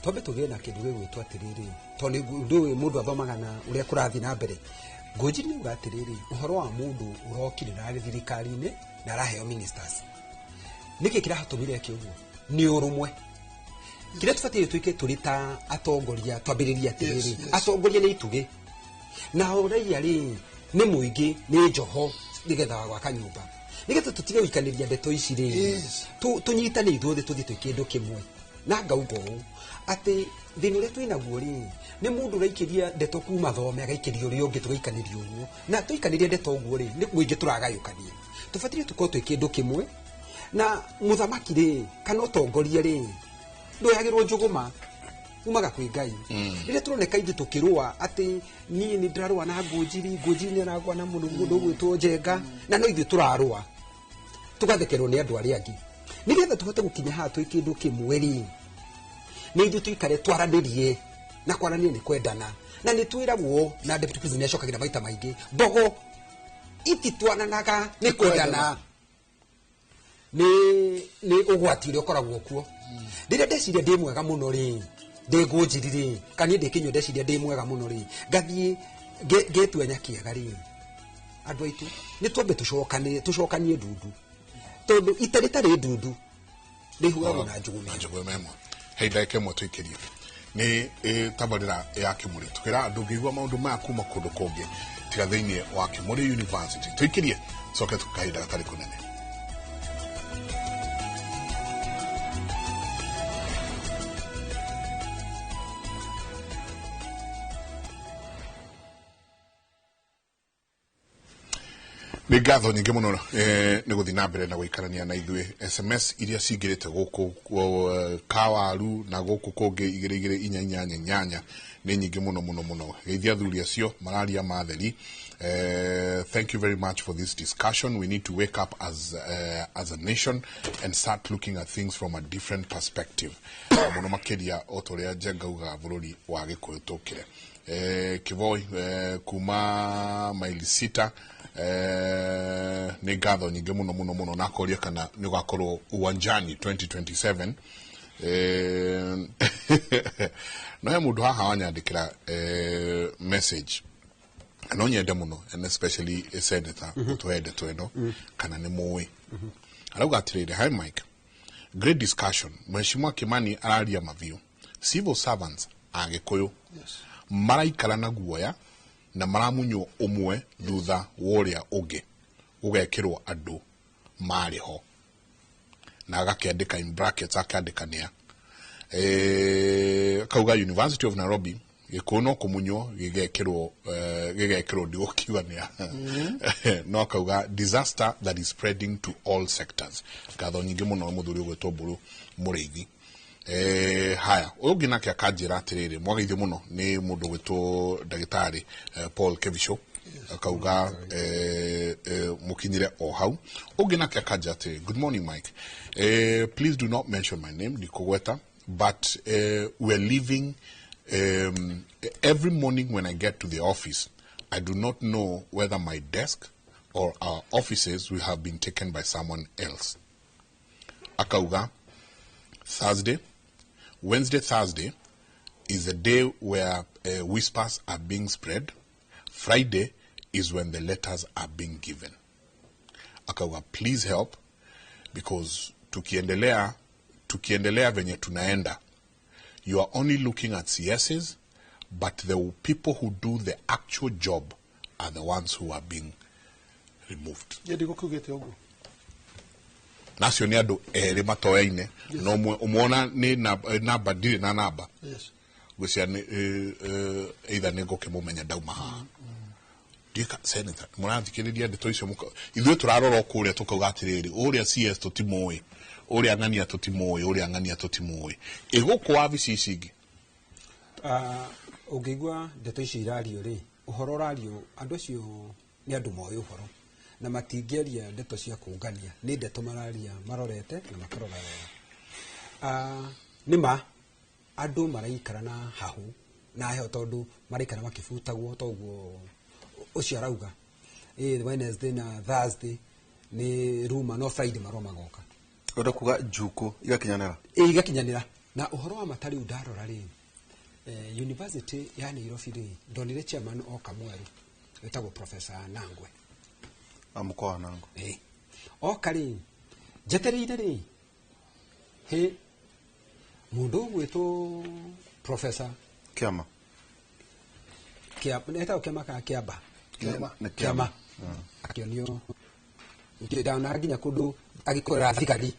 twambe tũgĩe na kĩndũ gĩgwĩtwo atĩrĩrĩ, tondũ nĩ ũndũ ũyũ mũndũ athomaga na ũrĩa kũrathiĩ na mbere. Ngũnjiri nĩuga atĩrĩrĩ, ũhoro wa mũndũ ũrokire na arĩ thirikari-inĩ na araheo ministers, nĩkĩ kĩratũmire eke ũguo? Nĩ ũrũmwe. Kĩrĩa tũbatiĩ twĩke tũrĩ ta atongoria, twambĩrĩrie atĩrĩrĩ, atongoria nĩ itugĩ, nao raia rĩ nĩ mũingĩ, nĩ njoho nĩgetha gwaka nyũmba, nĩgetha tũtige gũikanĩria ndeto ici rĩ. Tũnyitane ithuothe, tũthiĩ twĩ kĩndũ kĩmwe. Na ngauga ũũ atĩ thĩna ũrĩa twĩnaguo rĩ, nĩ mũndũ ũraikĩria ndeto kuma thome, agaikĩria ũrĩa ũngĩ, tũgaikanĩria ũguo, na tũikanĩria ndeto ũguo rĩ, nĩ mũingĩ tũragayũkania. Tũbatiĩ tũkorwo twĩ kĩndũ kĩmwe. Na mũthamaki rĩ, kana ũtongoria rĩ, ndũyagĩrwo njũgũma, umaga kwĩ Ngai. Rĩrĩa tũroneka ithuĩ tũkĩrũa atĩ niĩ nĩ ndĩrarũa na Ngũnjiri, Ngũnjiri nĩ aragũa na mũndũ mũndũ ũgwĩtwo Njenga, na no ithuĩ tũrarũa, tũgathekerwo nĩ andũ arĩa angĩ. Nĩgetha tũhote gũkinya haha twĩ kĩndũ kĩmwe rĩ, nĩ ithuĩ tũikare twaranĩrie, na kwaranĩria nĩ kwendana, na nĩ twĩragwo na deputy president nĩacokagĩra maita maingĩ, mbogo ititwananaga nĩ kwendana. Nĩ ũgwati ũrĩa ũkoragwo kuo rĩrĩa ndeciria ndĩ mwega mũno rĩ, ndĩ Ngũnjiri rĩ, kana niĩ ndĩ Kĩnyua, ndeciria ndĩ mwega mũno rĩ, ngathiĩ ngetua nyakĩega rĩ. Andũ aitũ, nĩ twambe tũcokanie, tũcokanie ndundu, tondũ ita rĩtarĩ ndundu rĩhuragwo na njũgũma. Na njũgũma ĩmwe. Hei, ndagĩka ĩmwe tũikĩrie. Nĩ tabarĩra ya Kĩmũrĩ, tũkĩra andũ ngĩigua maũndũ maya kuma kũndũ kũngĩ tiga thĩinĩ wa Kĩmũrĩ University. Tũikĩrie, coke kahinda gatarĩ kũnene. Nĩ ngatho nyingĩ mũno nĩ gũthiĩ na mbere na gũikarania na ithuĩ. SMS iria cingĩrĩte gũkũ kawaru na gũkũ kũngĩ 22488 nĩ nyingĩ mũno mũno mũno. Geithia athuri acio mararia matheri. Thank you very much for this discussion. We need to wake up as a nation and start looking at things from a different perspective, mũno makĩria o ta ũrĩa Njenga ugaga bũrũri wa Gĩkũyũ tũkĩre. Kivoi kuma maili 6, nĩ ngatho nyingĩ mũno mũno mũno, na akoria kana nĩ ũgakorwo uwanjani 2027. No he mũndũ haha wanyandĩkĩra message, no nyende mũno and especially a senator ũtũhe ndeto ĩno kana nĩ mũĩ. Arauga atĩrĩrĩ, "Hi Mike, great discussion. Mheshimiwa Kimani araria mabiũ. Civil servants a Gĩkũyũ maraikara na guoya na maramunywo ũmwe thutha wa ũrĩa ũngĩ, gũgekĩrwo andũ marĩ ho," na agakĩandĩka in brackets, akĩandĩka nĩa. Akauga University of Nairobi Gĩkũyũ no kũmunywo gĩgekĩrwo gĩgekĩrwo ndigũkiuga nĩ no akauga disaster that is spreading to all sectors. Ngatho nyingĩ mũno mũthuri ũgwĩtwo Mbũrũ Mũrĩithi. Haya, ũyũ ũngĩ nake akanjĩra atĩrĩrĩ, mwageithio mũno nĩ mũndũ ũgwĩtwo ndagĩtarĩ Paul Kevisho, akauga mũkinyire o hau. Ũngĩ nake akanjĩra atĩrĩrĩ, good morning Mike, please do not mention my name, ndikũgweta, but we're living every morning when I get to the office, I do not know whether my desk or our offices will have been taken by someone else. Akauga, Thursday, Wednesday, Thursday is a day where whispers are being spread. Friday is when the letters are being given. Akauga, please help, because tukiendelea venye tunaenda, you are only looking at CSs, but the people who do the actual job are the ones who are being removed. Ndigũkiugĩte ũguo. Nacio nĩ andũ erĩ matoyaine na ũmwe ũmwona nĩ namba ndirĩ na namba. Yes. Ngwĩciria nĩ either nĩ ngũkĩmũmenya ndauma haha. Ndiũĩ senator, mũrathikĩrĩria ndeto icio ithuĩ tũrarora o kũrĩa tũkauga atĩrĩrĩ, ũrĩa CS tũtimũĩ, ũrĩa ng'ania tũtimũĩ, ũrĩa ng'ania tũtimũĩ. Ĩ gũkũ wabici ici ingĩ? Ũngĩigua ndeto icio irario rĩ, ũhoro ũrario, andũ acio nĩ andũ moĩ ũhoro na matingĩaria ndeto cia kũngania, nĩ ndeto mararia marorete na makarora wega. Nĩ ma andũ maraikara na hahu na heho tondũ maraikara makĩbutagwo toguo ũcio arauga. Wednesday na Thursday nĩ ruma, no Friday marũa magoka. Ũrenda kuga njukũ igakinyanĩra? Ĩ, igakinyanĩra. Na ũhoro wa mata rĩu ndarora rĩ, University ya Nairobi rĩ, ndonire chairman oka mwerũ wĩtagwo Professor Nangwe. Amũkoa Nangwe. Oka rĩ, njetereire rĩ, he mũndũ ũgwĩtwo Professor Kĩama. Etagwo Kĩama kana Kĩamba? Kĩama. Nĩ Kĩama. Kĩama. Akĩonio ndona nginya kũndũ agĩkorera thigari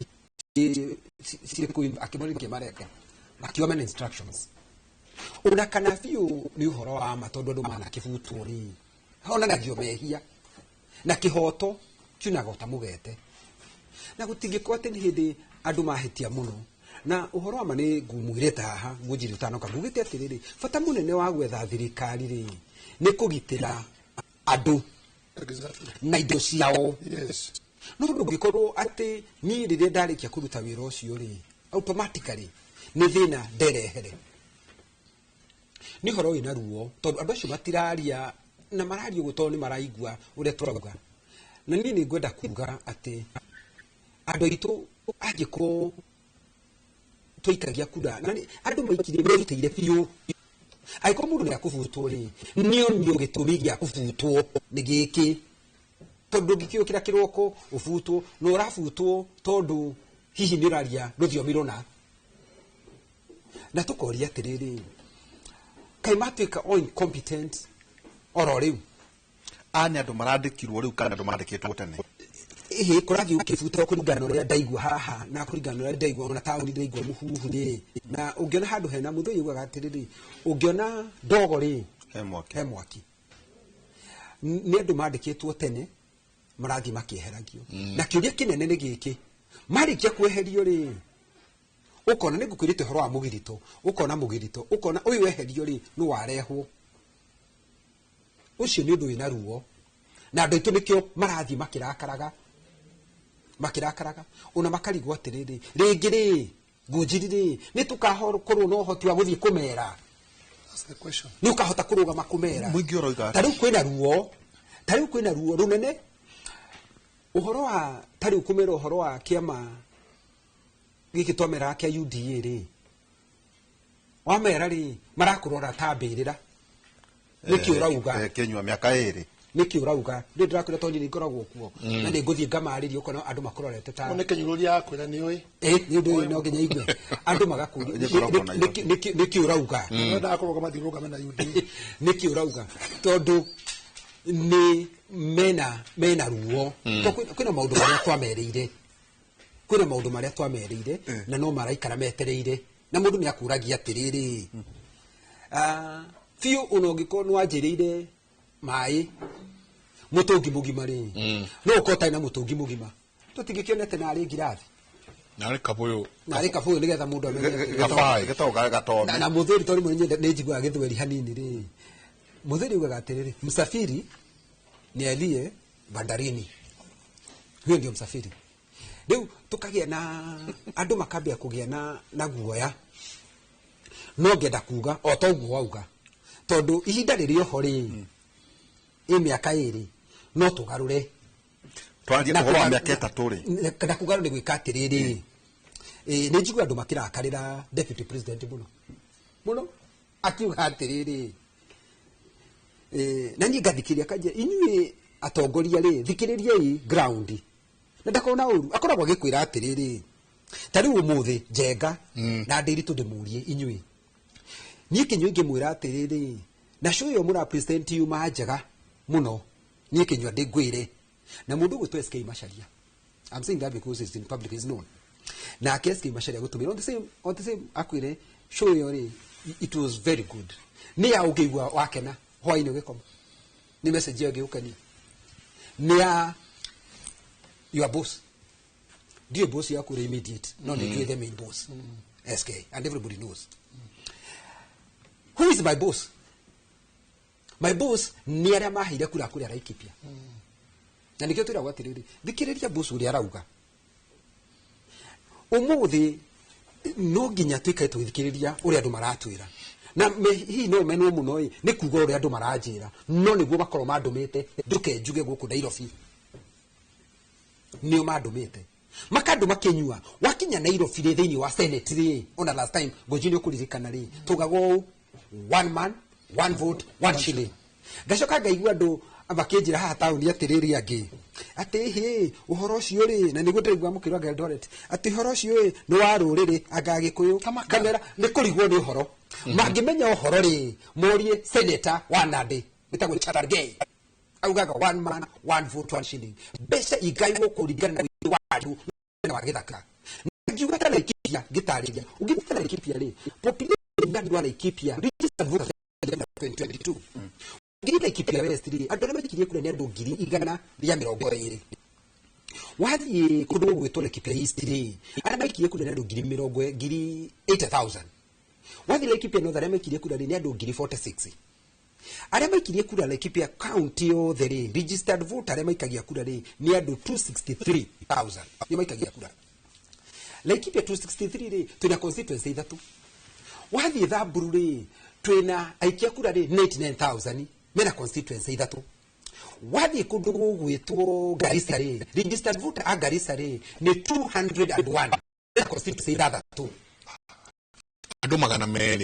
cirĩ kũu, akĩmoria kĩ mareka, akiuga mena instructions. Ona kana biũ nĩ ũhoro wa ma tondũ andũ manakĩbutwo rĩ, honanagio mehia na kĩhoto kiunaga ota mũgete, na gũtingĩkorwo atĩ nĩ hĩndĩ andũ mahĩtia mũno. Na ũhoro wa ma nĩ ngumwĩrĩte haha ngũnjiri ũtanoka ngugĩte atĩrĩrĩ, bata mũnene wa gwetha thirikari rĩ nĩ kũgitĩra andũ na indo ciao. Yes. No ndũngĩkorwo atĩ niĩ rĩrĩa ndarĩkia kũruta wĩra ũcio rĩ, automatically nĩ thĩna nderehere. Nĩ ũhoro wĩna ruo tondũ andũ acio matiraria na mararia ũguo tondũ nĩ maraigua ũrĩa tũrauga. Na niĩ nĩ ngwenda kuga atĩ andũ aitũ angĩkorwo twaikagia kura, na nĩ andũ maikirie merutĩire biũ. Angĩkorwo mũndũ nĩ akũbutwo rĩ, nĩ onio gĩtũmi gĩa kũbutwo nĩ gĩkĩ. Tondũ ndũngĩkĩũkĩra kĩroko ũbutwo, na ũrabutwo tondũ hihi nĩ ũraria rũthiomi rũna. Na tũkoria atĩrĩrĩ, kaĩ matuĩka o incompetent oro rĩu? Aya nĩ andũ marandĩkirwo rĩu kana andũ mandĩkĩtwo tene? Ĩhĩ, kũrathiĩ gũkĩbutwo kũringana na ũrĩa ndaigua haha, na kũringana na ũrĩa ndaigua ona taũni ndaigua mũhuhu rĩ. Na ũngĩona handũ hena mũndũ ũyũ atĩrĩrĩ, ũngĩona ndogo rĩ, He mwaki. He mwaki. Nĩ andũ mandĩkĩtwo tene marathiĩ makĩeheragio. Na kĩũria kĩnene nĩ gĩkĩ, marĩkia kweherio rĩ, ũkona nĩ ngũkwĩrĩte ũhoro wa mũgirito, ũkona mũgirito, ũkona ũyũ weherio rĩ, nĩ warehwo. Ũcio nĩ ũndũ wĩna ruo. Na andũ aitũ nĩkĩo marathiĩ makĩrakaraga. Makĩrakaraga. Ona makarigwo atĩrĩrĩ, rĩngĩ rĩ, ngũnjiri rĩ, nĩ tũkakorwo na ũhoti wa gũthiĩ kũmera. That's the question. Nĩ ũkahota kũrũgama kũmera. Mũingĩ ũroiga Ta rĩu kwĩna ruo, ta rĩu kwĩna ruo rũnene. Ũhoro wa, ta rĩu kũmera ũhoro wa kĩama gĩkĩ twameraga kĩa UDA rĩ, wamera rĩ, marakũrora ta mbĩrĩra. Nĩkĩ ũrauga? Kĩnyua mĩaka ĩrĩ. Nĩkĩ ũrauga? Rĩu ndĩrakwĩra tondũ niĩ ngoragwo kuo. Na nĩ ngũthiĩ ngamarĩria ũkona andũ makũrorete ta Nĩ kĩnyũrũria akwĩra nĩ ũĩ. Nĩ ũndũ ũyũ no nginya igue. Andũ magakũria, Nĩ ngoragwo na nĩkĩ ũrauga? Nĩ kũrũgama thiĩ ũrũgame na UDA. Nĩkĩ ũrauga? Tondũ nĩ mena ruo. Tondũ kwĩna maũndũ marĩa twamerĩire. Kwĩna maũndũ marĩa twamerĩire na no maraikara metereire. Na mũndũ nĩ akũragia atĩrĩrĩ. Biũ ona ũngĩkorwo nĩ wanjĩrĩire maĩ mũtũngi mũgima rĩ, no ũkorwo ũtarĩ na mũtũngi mũgima, tũtingĩkĩonete narĩ ngirathi. Narĩ kabũyũ. Narĩ kabũyũ nĩgetha mũndũ amenye atĩ- Kabaĩ. Gĩtagwo gatomi. Na mũthuri, tondũ rĩmwe nĩ njiguaga gĩthweri hanini rĩ, mũthuri augaga atĩrĩrĩ, msafiri ni aliye bandarini, huyo ndio msafiri. Rĩu tũkagĩa na andũ makambia kũgĩa na guoya. No ngenda kuga o toguo wauga, tondũ ihinda rĩrĩ oho rĩ, ĩ mĩaka 2 no tũgarũre. Twarie ũhoro wa mĩaka 3 rĩ. Na kugarũra nĩ gwĩka atĩrĩrĩ, nĩ njigua andũ makĩrakarĩra deputy president mũno mũno, akiuga atĩrĩrĩ, na niĩ ngathikĩrĩria kanjia, inyuĩ atongoria rĩ, thikĩrĩriai ground, na ndakorwo na ũru akoragwo agĩkwĩra atĩrĩrĩ, ta rĩu ũmũthĩ Njenga na Ndĩritũ ndĩmũrie inyuĩ, niĩ Kĩnyua ingĩmwĩra atĩrĩrĩ, na show ĩyo mũra present yuma njega mũno, niĩ Kĩnyua ndĩngwĩre na mũndũ ũgwĩtwo SK Macharia. I'm saying that because it's in public, is known. Nake SK Macharia gũtũmĩra on the same akwĩre show ĩyo rĩ, it was very good. Nĩ ya ũngĩigua wakena hwainĩ ũgĩkoma, nĩ message ĩyo ĩngĩgũkenia, nĩ ya your boss. Ndiũ boss yaku rĩ immediate, no nĩ njũĩ the main boss SK, and everybody knows who is my boss. My boss nĩ arĩa maheire kura kũrĩa Laikipia, na nĩkĩo twĩragwo atĩrĩrĩ, thikĩrĩria boss ũrĩa arauga. Ũmũthĩ no nginya tuikare tũgĩthikĩrĩria ũrĩa andũ maratwĩra, na hihi no menwo mũno ĩ nĩ kuga ũrĩa andũ maranjĩra, no nĩguo makorwo mandũmĩte nduke njuge gũkũ Nairobi. Nĩo mandũmĩte makandũma Kĩnyua. Wakinya Nairobi rĩ, thĩinĩ wa Senate rĩ, ona last time Ngũnji nĩ ũkũririkana rĩ, tugaga ũũ, one man, one vote, one shilling. Ngacoka ngaigua andũ makĩnjĩra haha taũni atĩrĩrĩ, angĩ atĩ hĩ ũhoro ũcio rĩ, na nĩguo ndĩraigua mũkĩrwo anga Eldoret atĩ ũhoro ũcio ĩ nĩ wa rũrĩrĩ anga Gĩkũyũ. Ngamera nĩ kũrigwo nĩ ũhoro. Mangĩmenya ũhoro rĩ, morie senator wa Nandi wĩtagwo Cherargei, augaga one man, one vote, one shilling. Mbeca igaywo kũringana na ũingĩ wa andũ na wa gĩthaka. Na ngiuga ta Laikipia, ngĩtarĩria ũngĩthiĩ ta Laikipia rĩ, population ya andũ a Laikipia registered voters 2022, ũngĩthiĩ Laikipia West rĩ, andũ arĩa maikirie kura nĩ andũ 120,000. Wathiĩ kũndũ gũgwĩtwo Laikipia East rĩ, arĩa maikirie kura nĩ andũ ngiri mĩrongo ngiri 80,000. Wathiĩ Laikipia North, arĩa maikirie kura rĩ, nĩ andũ ngiri 46 arĩa maikirie kura. Laikipia county yothe rĩ, registered voter arĩa maikagia kura rĩ, nĩ andũ 263,000 nĩ maikagia kura Laikipia. 263 rĩ, twĩna constituency ithatũ. Wathiĩ Thamburu rĩ, twĩna aikia kura rĩ 99,000 mena constituency ithatũ. Wathiĩ kũndũ gũgwĩtwo Garissa rĩ, registered voter a Garissa rĩ nĩ 201 mena constituency ithathatũ. Andũ 200.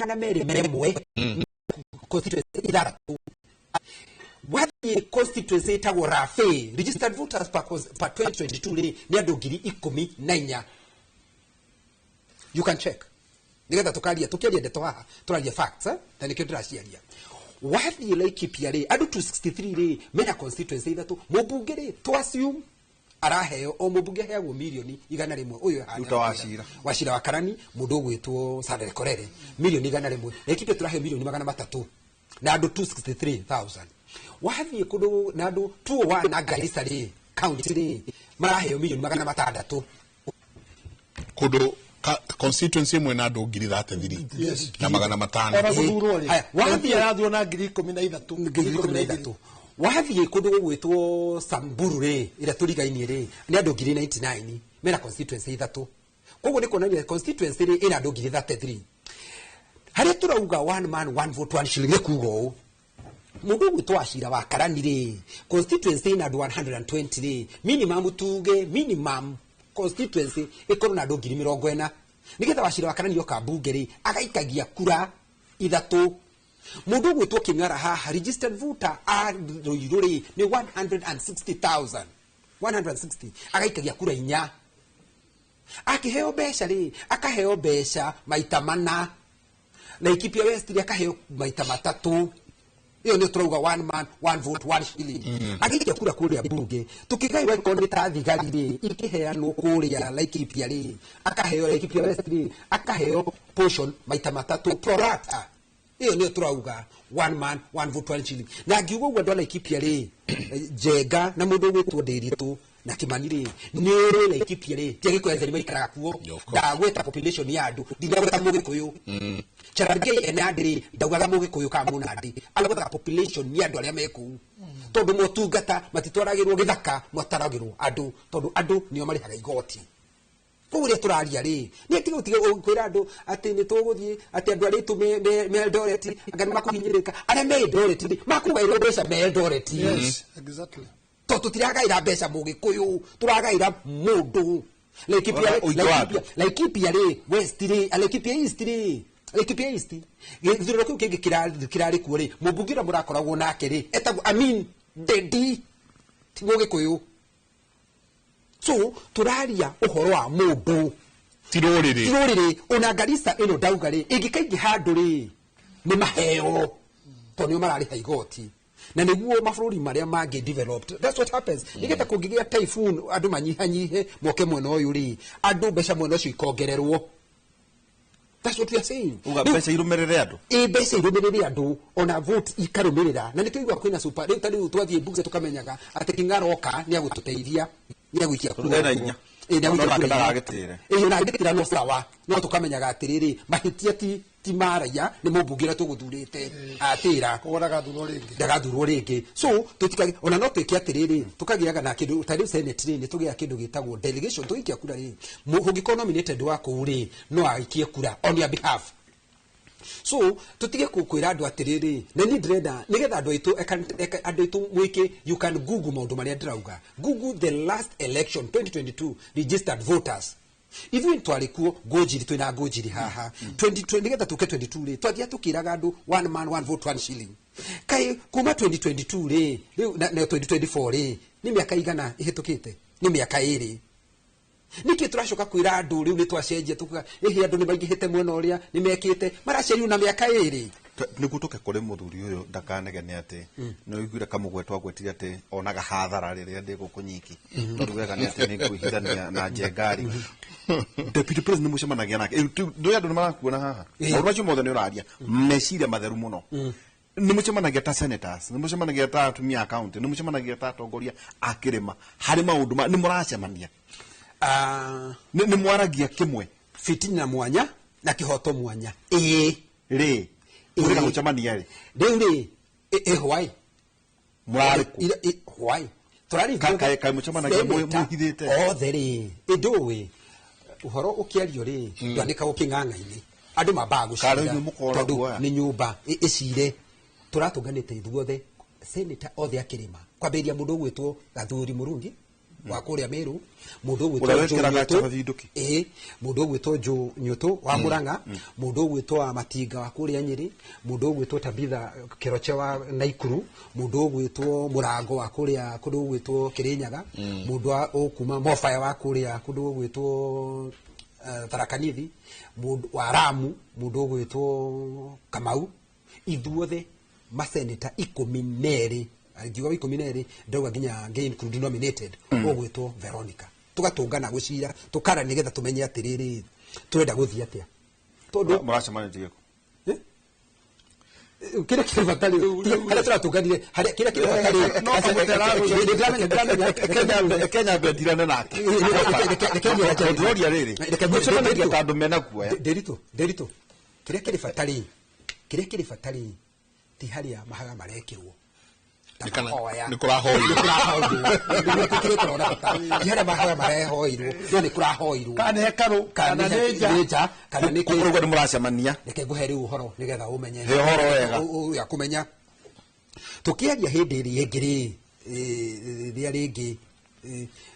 201, constituency ithathatũ. Wathiĩ constituency ĩtagwo Rafe, registered voters per 2022 rĩ nĩ andũ 14,000. You can check nigetha tukaria tukiaria ndeto haha tũraria facts, eh? Na nĩkĩo ndĩraciaria. Wathiĩ Laikipia rĩ, andũ 263 rĩ mena constituency ithatũ. Mũmbunge rĩ, to assume araheo, o mũmbunge aheagwo mirioni 100 ũyũ hana. Ruta Wachira. Wachira wa Karani, mũndũ ũgwĩtwo Sandere Korere, mirioni 100. Laikipia tũraheo mirioni 300 na andũ 263,000. Wathiĩ kũndũ na andũ 201 na Garissa rĩ, county rĩ, maraheo mirioni 600. Kũndũ constituency ĩmwe na andũ 33,000 na 500. Ona gũthurwo rĩ, Haya, MP arathurwo na 13,000. 13,000. Wathiĩ kũndũ gũgwĩtwo Samburu rĩ, ĩrĩa tũrigainie rĩ, nĩ andũ 99,000 mena constituency ithatũ. Koguo nĩ kuonania constituency rĩ ĩna andũ 33,000. Harĩa tũrauga one man, one vote, one shilling nĩ kuga ũũ, mũndũ ũgwĩtwo Wachira wa Karani rĩ, constituency ĩna andũ 120 rĩ, minimum tuge minimum constituency ĩkorwo na andũ 40,000 nĩgetha Wachira wa Karani oka mbunge rĩ, agaikagia kura ithatũ. Mũndũ ũgwĩtwo Kĩng'ara haha, registered voter a Ruiru rĩ nĩ 160,000, 160, agaikagia kura inya. Akĩheo mbeca rĩ, akaheo mbeca maita mana. Laikipia West rĩ, akaheo maita matatũ. Ĩyo nĩ tũrauga one man, one vote, one shilling. Agĩikia kura kũrĩa mbunge, tũkĩgaĩrwo angĩkorwo nĩ ta thigari rĩ, ikĩheanwo kũrĩa Laikipia rĩ, akaheo Laikipia West rĩ, akaheo portion maita matatũ pro rata. Ĩyo nĩyo tũrauga one man one vote one shilling. Na ngiuga ũguo andũ a Laikipia rĩ, Njenga na mũndũ ũgwĩtwo Ndĩritũ na Kimani rĩ, nĩ ũrĩ Laikipia rĩ, ti Agĩkũyũ atheri maikaraga kuo. Yeah, of course. Ndagweta population ya andũ, ndinagweta Mũgĩkũyũ. Cherargei ena rĩ, ndaugaga Mũgĩkũyũ kana Mũnandĩ, aragwetaga population ya andũ arĩa me kũu. Tondũ motungata matitwaragĩrwo gĩthaka, matwaragĩrwo andũ, tondũ andũ nĩo marĩhaga igoti. Koguo rĩrĩa tũraria rĩ, nĩ tiga gũtiga kwĩra andũ atĩ nĩ tũgũthiĩ atĩ andũ arĩa aitũ me Eldoret anga nĩ makũhinyĩrĩrĩka. Arĩa me Eldoret rĩ, makũgaĩrwo mbeca me Eldoret. Yes, exactly. Tondũ tũtiragaĩra mbeca Mũgĩkũyũ, tũragaĩra mũndũ. Laikipia Ũingĩ wa andũ. Laikipia rĩ, West rĩ, Laikipia East rĩ, Laikipia East gĩthurano kĩu kĩngĩ kĩrarĩ kuo rĩ, mũmbunge ũrĩa mũrakoragwo nake rĩ, etagwo Amin Dedi, ti Mũgĩkũyũ. So tũraria ũhoro wa mũndũ, ti rũrĩrĩ. Ti rũrĩrĩ. Ona Garissa ĩno ndauga rĩ, ĩngĩkaingĩ handũ rĩ, nĩ maheo, tondũ nĩo mararĩha igoti. Na nĩguo mabũrũri marĩa mangĩ developed, that's what happens. Nĩgetha kũngĩgĩa typhoon andũ manyihanyihe moke mwena ũyũ rĩ, andũ mbeca mwena ũcio ikongererwo. That's what we are saying. Uga mbeca irũmĩrĩre andũ. Ĩ, mbeca irũmĩrĩre andũ, ona vote ikarũmĩrĩra. Na nĩkĩo igua kwĩna super. Rĩu ta rĩu twathiĩ bunge tũkamenyaga atĩ King'aroka nĩ agũtũteithia, nĩ agũikia kura. Ena hinya. Ĩ, nĩ agũikia No nake kura. ndagagĩtĩre. Ĩ, ona angĩtĩra no sawa. No tũkamenyaga atĩrĩrĩ, mahĩtia ti ma raia, nĩ mũmbunge ũrĩa tũgũthurĩte atĩra. Koguo ndagathurwo rĩngĩ. Ndagathurwo rĩngĩ. So tũtikage, ona no twĩke atĩrĩrĩ, tũkagĩaga na kĩndũ ta rĩu Senate rĩ, nĩ tũgĩaga kĩndũ gĩtagwo delegation. Tũgĩikia kura rĩ, ũngĩkorwo nominated wa kũu rĩ, no aikie kura on your behalf. So tũtige kwĩra andũ atĩrĩrĩ, na niĩ ndĩrenda nĩgetha andũ aitũ andũ aitũ mwĩke, you can google maũndũ marĩa ndĩrauga. Google the last election 2022 registered voters. Ithuĩ twarĩ kuo Ngũnjiri, twĩna Ngũnjiri haha. 2020, nĩgetha tũke 22 rĩ, twathiaga tũkĩraga andũ one man one vote one shilling. Kaĩ kuma 2022 rĩ, rĩu na 2024 rĩ, nĩ mĩaka igana ĩhĩtũkĩte? Nĩ mĩaka ĩrĩ. Nĩkĩ tũracoka kwĩra andũ rĩu nĩ twacenjia, tukuga ĩhĩ andũ nĩ maingĩhĩte mwena ũrĩa, nĩ mekĩte, maracerirwo na mĩaka ĩrĩ. Nĩguo tũke kũrĩ mũthuri ũyũ ndakanegene atĩ nĩ ũiguire kamũgwetwo agwetire atĩ onaga hathara rĩrĩa ndĩ gũkũ nyiki, tondũ wega nĩ atĩ nĩ ngwĩhithania na Njengari. Deputy President nĩ mũcemanagia nake. Ndũĩ andũ nĩ marakuona haha, maũndũ macio mothe nĩ ũraria meciria matheru mũno. Nĩ mũcemanagia ta senators, nĩ mũcemanagia ta atumia a county, nĩ mũcemanagia ta atongoria a kĩrĩma, harĩ maũndũ nĩ mũracemania? Nĩ mwaragia kĩmwe? Fitina mwanya na kĩhoto mwanya. Ĩĩ. Rĩ, mũrĩ gũcemania rĩ? Rĩu rĩ, ĩ hwaĩ. Mũrarĩ kũ? Hwaĩ. Tũrarĩ ithuothe. Kaĩ mũcemanagia Senator mũhithĩte? othe rĩ, ĩndũĩ ũhoro ũkĩario rĩ, ndwandĩkagwo kĩng'ang'a-inĩ. Andũ mambaga Karĩ gũcira inyuĩ mũkora tondũ guoya. nĩ nyũmba ĩcire. Tũratũnganĩte ithuothe, senator othe a kĩrĩma, kwambĩrĩria mũndũ ũgwĩtwo Gathuri Mũrungi wa kũrĩa Meru, mũndũ ũgwĩtwo Ũrĩa Joe wĩkĩraga Nyũtũ. cabathi nduki. Ĩĩ, mũndũ ũgwĩtwo Joe Nyũtũ wa Mũrang'a, mũndũ ũgwĩtwo wa Matinga wa kũrĩa Nyĩrĩ, mũndũ ũgwĩtwo Tabitha Keroche wa Naikuru, mũndũ ũgwĩtwo Mũrango wa kũrĩa kũndũ gũgwĩtwo Kĩrĩnyaga, mũndũ wa ũkuma Mofaya wa kũrĩa kũndũ gũgwĩtwo Tharaka Nithi, mũndũ wa Ramu, mũndũ ũgwĩtwo Kamau. Ithuothe maseneta 12, ngiuga 12 ndauga nginya ngĩ include nominated ũgwĩtwo Veronica. Tũgatũngana gũcira, tũkara nĩgetha tũmenye atĩrĩrĩ, tũrenda gũthiĩ atĩa. Tondũ Mũracemanĩtie kũ? Kĩrĩa kĩrĩ bata rĩ, harĩa tũratũnganire, harĩa kĩrĩa kĩrĩ bata rĩ, No, nĩndĩramenya, nĩndĩramenya. Kenya mbendirane nake. Ndĩroria rĩrĩ, mũcemanagia ta andũ mena guoya. Ndĩritũ, ndĩritũ. Kĩrĩa kĩrĩ bata rĩ, kĩrĩa kĩrĩ bata rĩ, ti harĩa mahaga marekĩrwo. Ta Nĩ kana- mahoya. nĩ kũrahoirwo. Nĩ kũrahoirwo. Nĩ kĩrĩa tũrona bata. Ti harĩa mahoya marehoirwo, no nĩ kũrahoirwo. Kana nĩ hekarũ, Kana kana nĩ nja. nĩ nja, kana nĩ kĩ- Ũguo nĩ mũracemania. Reke ngũhe rĩu ũhoro nĩgetha ũmenye. He ũhoro wega. Ya kũmenya. Tũkĩaria hĩndĩ ĩrĩa ĩngĩ rĩ, rĩrĩa rĩngĩ,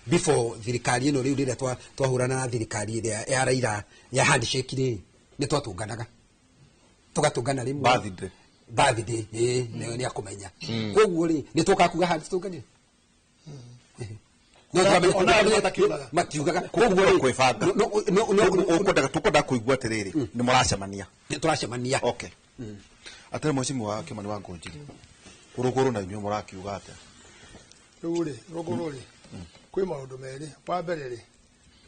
before thirikari ĩno rĩu rĩrĩa twahũrana na thirikari ĩrĩa ya Raila ya handshake rĩ, nĩ twatũnganaga. Tũgatũngana rĩmwe. Birthday. Birthday, ĩĩ, nĩ akũmenya. Koguo rĩ, nĩ tũkaga kuga handũ tũtũnganire. No, Ona andũ matakiugaga. matiugaga. Koguo rĩ, Kwĩbanga. no, no, no, no, Tũkwendaga kũigua atĩrĩrĩ, nĩ mũracemania. nĩ tũracemania. Okay. Atĩrĩ mheshimiwa Kimani wa Ngũnjiri, rũgũrũ na inyuĩ mũrakiuga atĩa? Rĩu rĩ, rũgũrũ rĩ, kwĩ maũndũ merĩ. Wa mbere rĩ,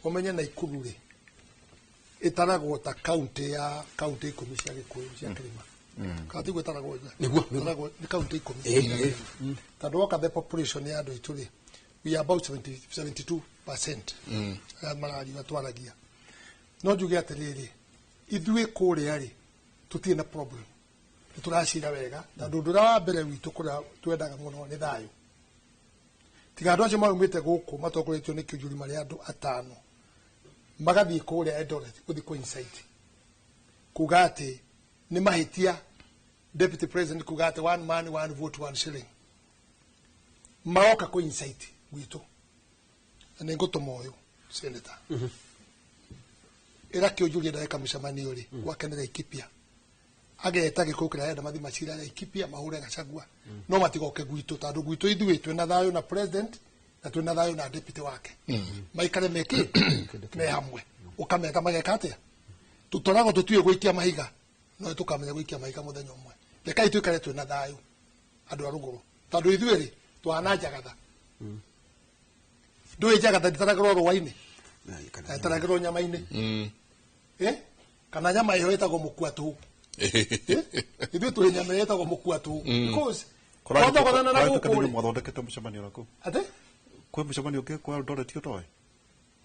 ũmenye Naikuru rĩ, ĩtaragwo ta kaunti ya kaunti 10 cia Gĩkũyũ cia kĩrĩma. Kana tiguo ĩtaragwo? Nĩguo. Ĩtaragwo nĩ kaunti 10. Tondũ woka the population ya andũ aitũ rĩ, we are about 70, 72% arĩa mararia twaragia. No njuge atĩrĩrĩ, ithuĩ kũrĩa rĩ, tũtirĩ na problem, nĩ tũracira wega, tondũ ũndũ ũrĩa wa mbere witũ kũrĩa twendaga mũno nĩ thayũ. Tiga andũ acio maumĩte gũkũ matongoretio nĩ Kĩũnjũri marĩ andũ 5 magathiĩ kũrĩa Eldoret gũthiĩ kũ incite kuga atĩ nĩ mahĩtia deputy president kuga atĩ one man, one vote, one shilling, maroka kũ incite gwitũ. Na nĩ ngũtũma ũyũ senator ĩra Kĩũnjũri ndagĩka mũcemanio rĩ gwake nĩ Laikipia, ageta Gĩkũyũ kĩrĩa arenda mathi macira Laikipia mahũre Gachagua, no matigoke gwitũ, tondũ gwitũ ithuĩ twĩna thayũ na president na twĩna thayũ na deputy wake. Maikare meki me hamwe, ũkameka mageka atĩa? Tũtoragwo tũtiũĩ gũikia mahiga, no tũkamenya gũikia mahiga mũthenya ũmwe. Rekai tũikare twĩna thayũ andũ a rũgũrũ, tondũ ithuĩ rĩ twana njagatha. Ndũĩ njagatha ndĩtaragĩrwo rũa-inĩ, ĩtaragĩrwo nyama-inĩ. Kana nyama ĩyo ĩtagwo mũkua tũhũ. Ithuĩ tũrĩ nyama ĩyo ĩtagwo mũkua tũhũ, because twathogorana na gũkũ rĩ. Mwathondekete mũcemanio naku? Atĩ? Kwĩ mũcemanio ũngĩ kwa Eldoret ũtoĩ?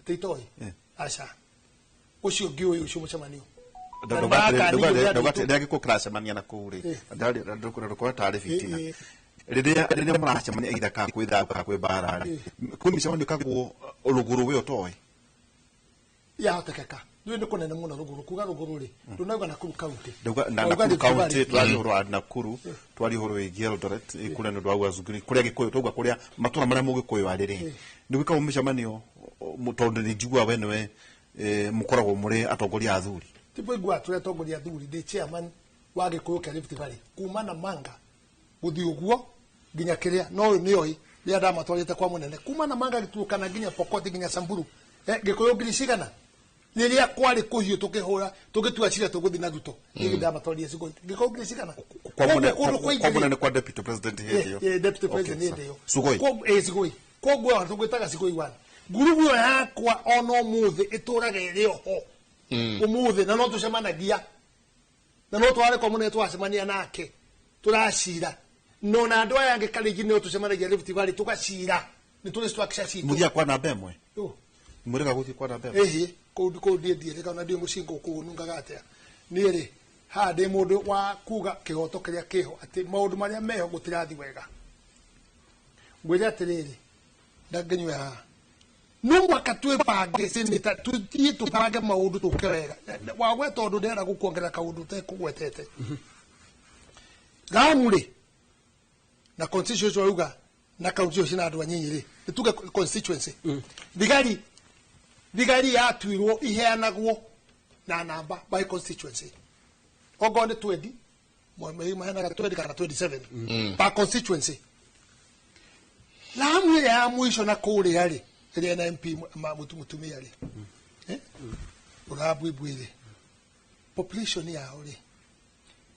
Atĩ itoĩ? Aca, ũcio ngĩũĩ ũcio mũcemanio. Rĩrĩa gĩkũ kĩracemania na kũu rĩ, ndũkona tarĩ fitina rĩrĩa maracemania either kana kwĩ thayũ kana kwĩ mbara rĩ, kwĩ mĩcemanio ĩkagwo rũgũrũ we ũtoĩ? Yahotekeka nĩ nĩ kũnene mũno rũgũrũ, kuga rũgũrũ rĩ, ndũnauga Nakuru County. Ndauga na Wauga Nakuru Rift County. Valley. Twaria ũhoro wa Nakuru, twaria ũhoro wĩgiĩ Eldoret kũrĩa nĩ ũndũ wa Uasin, kũrĩa Gĩkũyũ, twauga kũrĩa matũra marĩa Mũgĩkũyũ arĩ rĩ, nĩ gwĩkagwo mĩcemanio tondũ nĩ njiguaga we nĩwe mũkoragwo mũrĩ atongoria a athuri. Tipo igua tũrĩ atongoria athuri, ndĩ chairman wa Gĩkũyũ kĩa Rift Valley kuma na manga gũthiĩ ũguo nginya kĩrĩa, no ũyũ nĩoĩ rĩrĩa ndamatwarĩte kwa mũnene kuma na manga gĩtuũkana nginya Pokot nginya Samburu, Gĩkũyũ ngiri cigana rĩrĩa kwarĩ kũhiũ tũkĩhũra tũgĩtua cira tũgũthiĩ na Ruto, niĩ ndamatwarire Sugoi Gĩkũyũ ngiri cigana. Kwa Koguo kũndũ kwa kũingĩ mũnene kwa deputy president hĩndĩ ĩyo. Deputy Okay, president hĩndĩ ĩyo. Sugoi. Sugoi. Koguo ona tũgwĩtaga Sugoi one ngurubu ĩyo yakwa ona ũmũthĩ ĩtũraga ĩrĩ oho ũmũthĩ, na no tũcemanagia na no tware kwa mũnene twacemania nake tũracira, no na andũ aya angĩ karĩngĩ no tũcemanagia Rift Valley tũgacira, nĩ tũrĩ structure citũ. Mũthiaga kwa namba ĩmwe? Ũ. Mũrĩga gũthiĩ kwa namba ĩmwe? Ĩhĩ, kũu kũu ndiĩ ndiĩrĩga na ndiĩ mũcinga kũu nungaga atĩa. Niĩ rĩ haha ndĩ mũndũ wa kuga kĩhoto kĩrĩa kĩho, atĩ maũndũ marĩa meho gũtirathi wega. Ngwĩre atĩrĩrĩ, ndangĩnyue haha no mwaka twĩbange seneta, tũthiĩ tũbange maũndũ tũke wega. Wagwe tondũ ndĩrenda gũkuongerera kaũndũ ũtekũgwetete. Ramu rĩ na constituency wauga na kaunti icio cina andũ anyinyi rĩ, nĩ tuge constituency thigari yatuirwo iheanagwo na namba by constituency, okorwo nĩ 20 maheanaga 20 kana 27 per constituency. Ramu ĩrĩa ya mũico na kũrĩa rĩ, ĩrĩa na MP mũtumia rĩ, ũrĩa rĩ, population yao rĩ,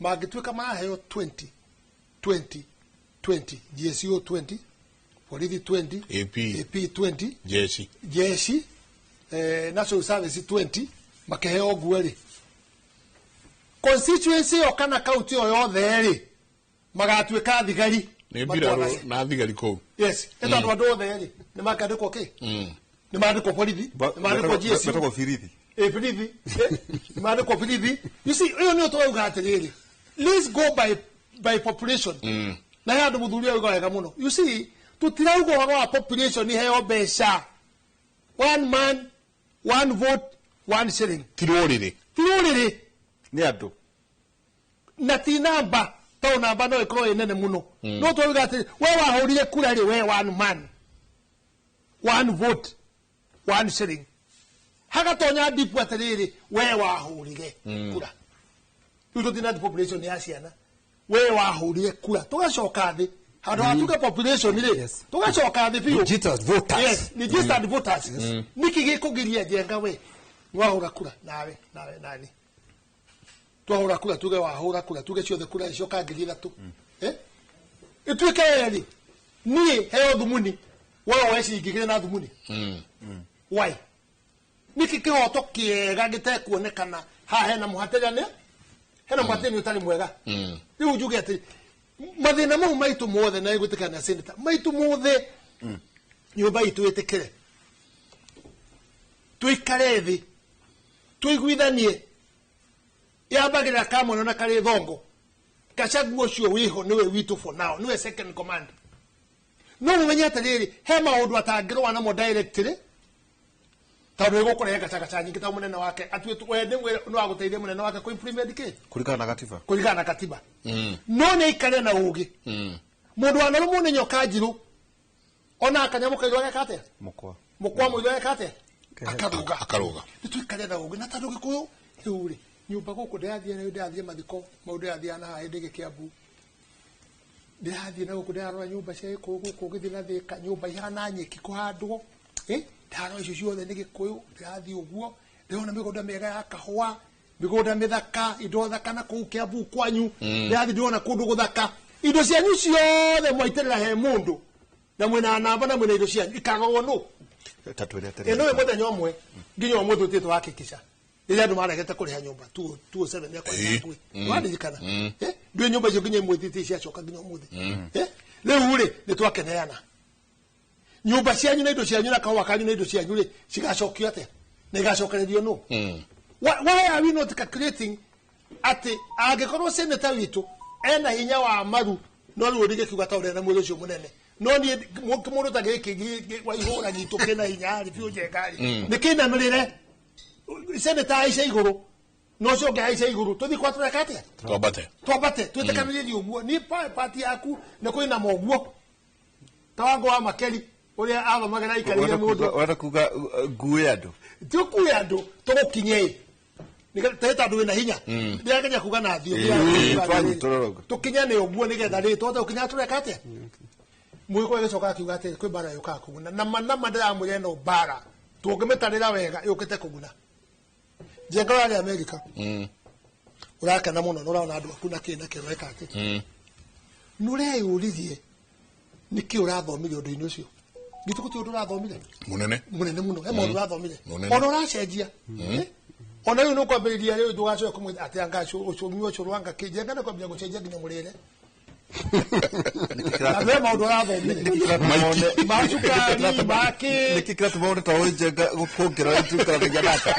mangĩtuĩka maheo 20 20 20, GSU 20, borithi 20, AP. AP 20, Jeshi. Jeshi, national service 20, makĩheo nguo rĩ, constituency ĩyo kana county ĩyo yothe rĩ, magatuĩka thigari. Nĩ mbirarũ na thigari kũu. Yes, nĩ tondũ andũ othe rĩ nĩ makĩandĩkwo kĩ, nĩ mandĩkwo borithi, nĩ mandĩkwo GSU. Betagwo birithi. Birithi, nĩ mandĩkwo birithi. You see, ĩyo nĩyo tũrauga atĩrĩrĩ, let's go by population. Na he andũ mũthuri auga wega mũno. You see, tũtirauga ũhoro wa population iheo mbeca. One man, one vote, one shilling. Ti rũrĩrĩ. Ti rũrĩrĩ. Nĩ andũ. Na ti namba, tondũ namba no ĩkorwo ĩ nene mũno. No tũrauga atĩrĩ, we wahũrire kura rĩ, we one man, one vote, one shilling. Hagatonya ndipu atĩrĩrĩ, we wahũrire kura. Rĩu tũtina population ya ciana. We wahũrire kura. Tũgacoka thĩ. Handũ ha tuge population rĩ, tũgacoka thĩ biũ. Registered voters. Yes, registered voters. Nĩkĩ gĩkũgiria Njenga we wahũra kura nawe nawe nani? Twahũra kura tuge wahũra kura tuge ciothe kura icoka 3,000. Ituĩke rĩ, niĩ heo thumuni, we woe ciringi igĩrĩ na thumuni. Why? Nĩkĩ kĩhoto kĩega gĩtekuonekana haha hena mũhatĩrania? Hena mwateni utari mwega. Riu njuge ati mathina mau maitu mothe na igwitikana na senator. Maitu mothe nyumba itu itikire. Tuikare thi. Tuiguithanie. Yambagira kamwe na kari thongo. Gachagua ucio wiho niwe witu for now, niwe second command. No mumenye atiriri he maundu atangirwa namo directly tondu igukurehe gacagaca nyingi ta munene wake atuĩtwo we nĩ no aguteithia munene wake ku implement ki kuringana na katiba kuringana na katiba. No nĩ aikare na ũgĩ mundu wanarũmwo nĩ nyoka njirũ ona akanyamũ kairũ ageka atĩa mukwa mukwa mũirũ ageka atĩa akaruga akaruga. Nĩ tuikare na ũgĩ na tondũ Gĩkũyũ rĩu rĩ nyũmba gũkũ ndĩrathiĩ ndĩrathiĩ mathiko mau ndĩrathiĩ na haha ndĩ Kĩambu ndĩrathiĩ na gũkũ ndĩrarora nyũmba cia Gĩkũyũ gũkũ ũgĩthiĩ na Thĩka nyũmba ihana nyeki kũhandwo ndĩrarora icio ciothe nĩ Gĩkũyũ ndĩrathiĩ ũguo ndĩrona mĩgũnda mĩega ya kahũa mĩgũnda mĩthaka indo thaka na kũu Kĩambu kwanyu ndĩrathiĩ ndĩrona kũndũ gũthaka indo cianyu ciothe mwaitĩrĩra he mũndũ na mwĩna namba na mwĩna indo cianyu ikarorwo nũ tatwĩre atĩrĩrĩ ĩno ĩ mũthenya ũmwe nginya ũmũthĩ ũtĩtwo hakikisha rĩrĩa andũ maregete kũrĩha nyũmba 207 yakwa ngui waririkana ndũĩ nyũmba icio nginya imwe itĩte ciacoka nginya ũmũthĩ rĩu rĩ nĩ twakeneana nyũmba cianyu na indo cianyu na kahũa kanyu na indo cianyu rĩ cigacokio atĩa na igacokererio nũ? Why are we not calculating atĩ angĩkorwo senator witũ ena hinya wa maru no rĩu ũrigĩkiuga ta ũrĩa na mwĩrĩ ũcio mũnene no niĩ mũndũ ta gĩkĩ wa ihũra gitũ kĩna hinya rĩ biũ njenga rĩ nĩ kĩinamĩrĩre senator aica igũrũ no ũcio ũngĩ aica igũrũ tũthiĩ kwa tũreka atĩa twambate twambate twĩtĩkanĩrie ũguo niĩ pati yaku nĩ kũinama ũguo ta wango wa Makeri ũrĩa athomagĩra aikarĩire mũndũ ũrenda kuga ngue andũ ti ũkue andũ tũgũkinye ĩ tondũ wĩna hinya ndĩrageria kuga na thiũ tũkinyane ũguo nĩgetha rĩ tũhote gũkinya tũreka atĩa Mũgĩkũyũ agĩcoka akiuga atĩrĩ kwĩ mbara yũkaga kũguna na nama ndĩramwĩra ĩno mbara tũngĩmĩtarĩra wega yũkĩte kũguna. Njenga ũrarĩ Amerika ũrakena mũno na ũrona andũ aku na kĩ na kĩ ũreka atĩ nĩ ũreyũririe nĩkĩ ũrathomire ũndũ-inĩ ũcio githĩ gũtirĩ ũndũ ũrathomire mũnene mũnene mũno he maũndũ ũrathomire ona ũracenjia ona rĩu nĩũkwambĩrĩria rĩu ndũgacoke kũmwĩra atĩ anga ũcũmi ũcũrũ anga kĩ Njenga nĩkwambĩrĩria gũcenjia nginya mũrĩre na maũndũ ũrathomire ma cukari ma kĩ nĩkĩ kĩratũma wone ta ũĩ Njenga gũkũngĩra njukaranagia naka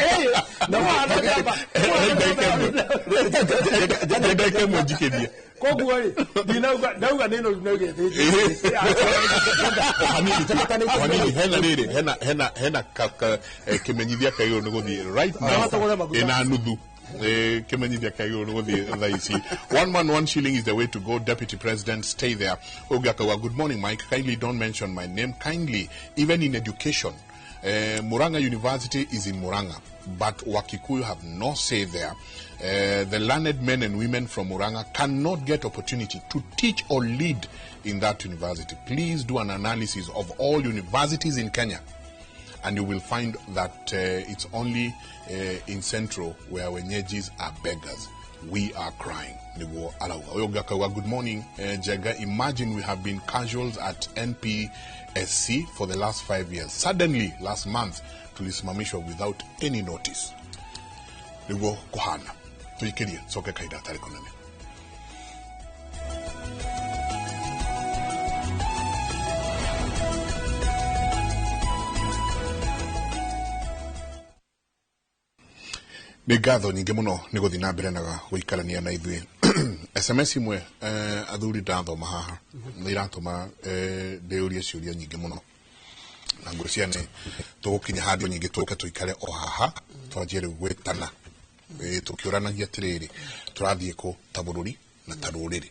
ndagĩka ĩmwe njikĩrie koguo rĩ ndinauga nĩ noru naugĩte hanini hena rĩrĩ hena hena kĩmenyithia kĩagĩrĩirwo nĩ gũthiĩ right now ĩna nuthu kĩmenyithia kĩagĩrĩirwo nĩ gũthiĩ thaa ici 111 shilling is the way to go. Deputy President, stay there. Ũngĩ akauga good morning Mike, kindly don't mention my name kindly. Even in education, Murang'a University is in Murang'a, but Wakikuyu have no say there. The learned men and women from Murang'a cannot get opportunity to teach or lead in that university. Please do an analysis of all universities in Kenya, and you will find that it's only in Central where Wenyejis are beggars. We are crying. Good morning, Njenga. Imagine we have been casuals at NPSC for the last 5 years. Suddenly, last month, tulisimamishwa without any notice. Niguo kuhana. Tuikirie, soke kaida tariko nene. Nĩ ngatho nyingĩ mũno nĩ gũthiĩ na mbere na gũikarania na ithuĩ. SMS imwe athuri ndathoma haha nĩ iratũma ndĩyũrie ciũria nyingĩ mũno na ngwĩciria nĩ tũgũkinya handũ nyingĩ tũke tũikare o haha twanjie rĩu gwĩtana tũkĩũranagia atĩrĩrĩ tũrathiĩ kũ ta bũrũri na ta rũrĩrĩ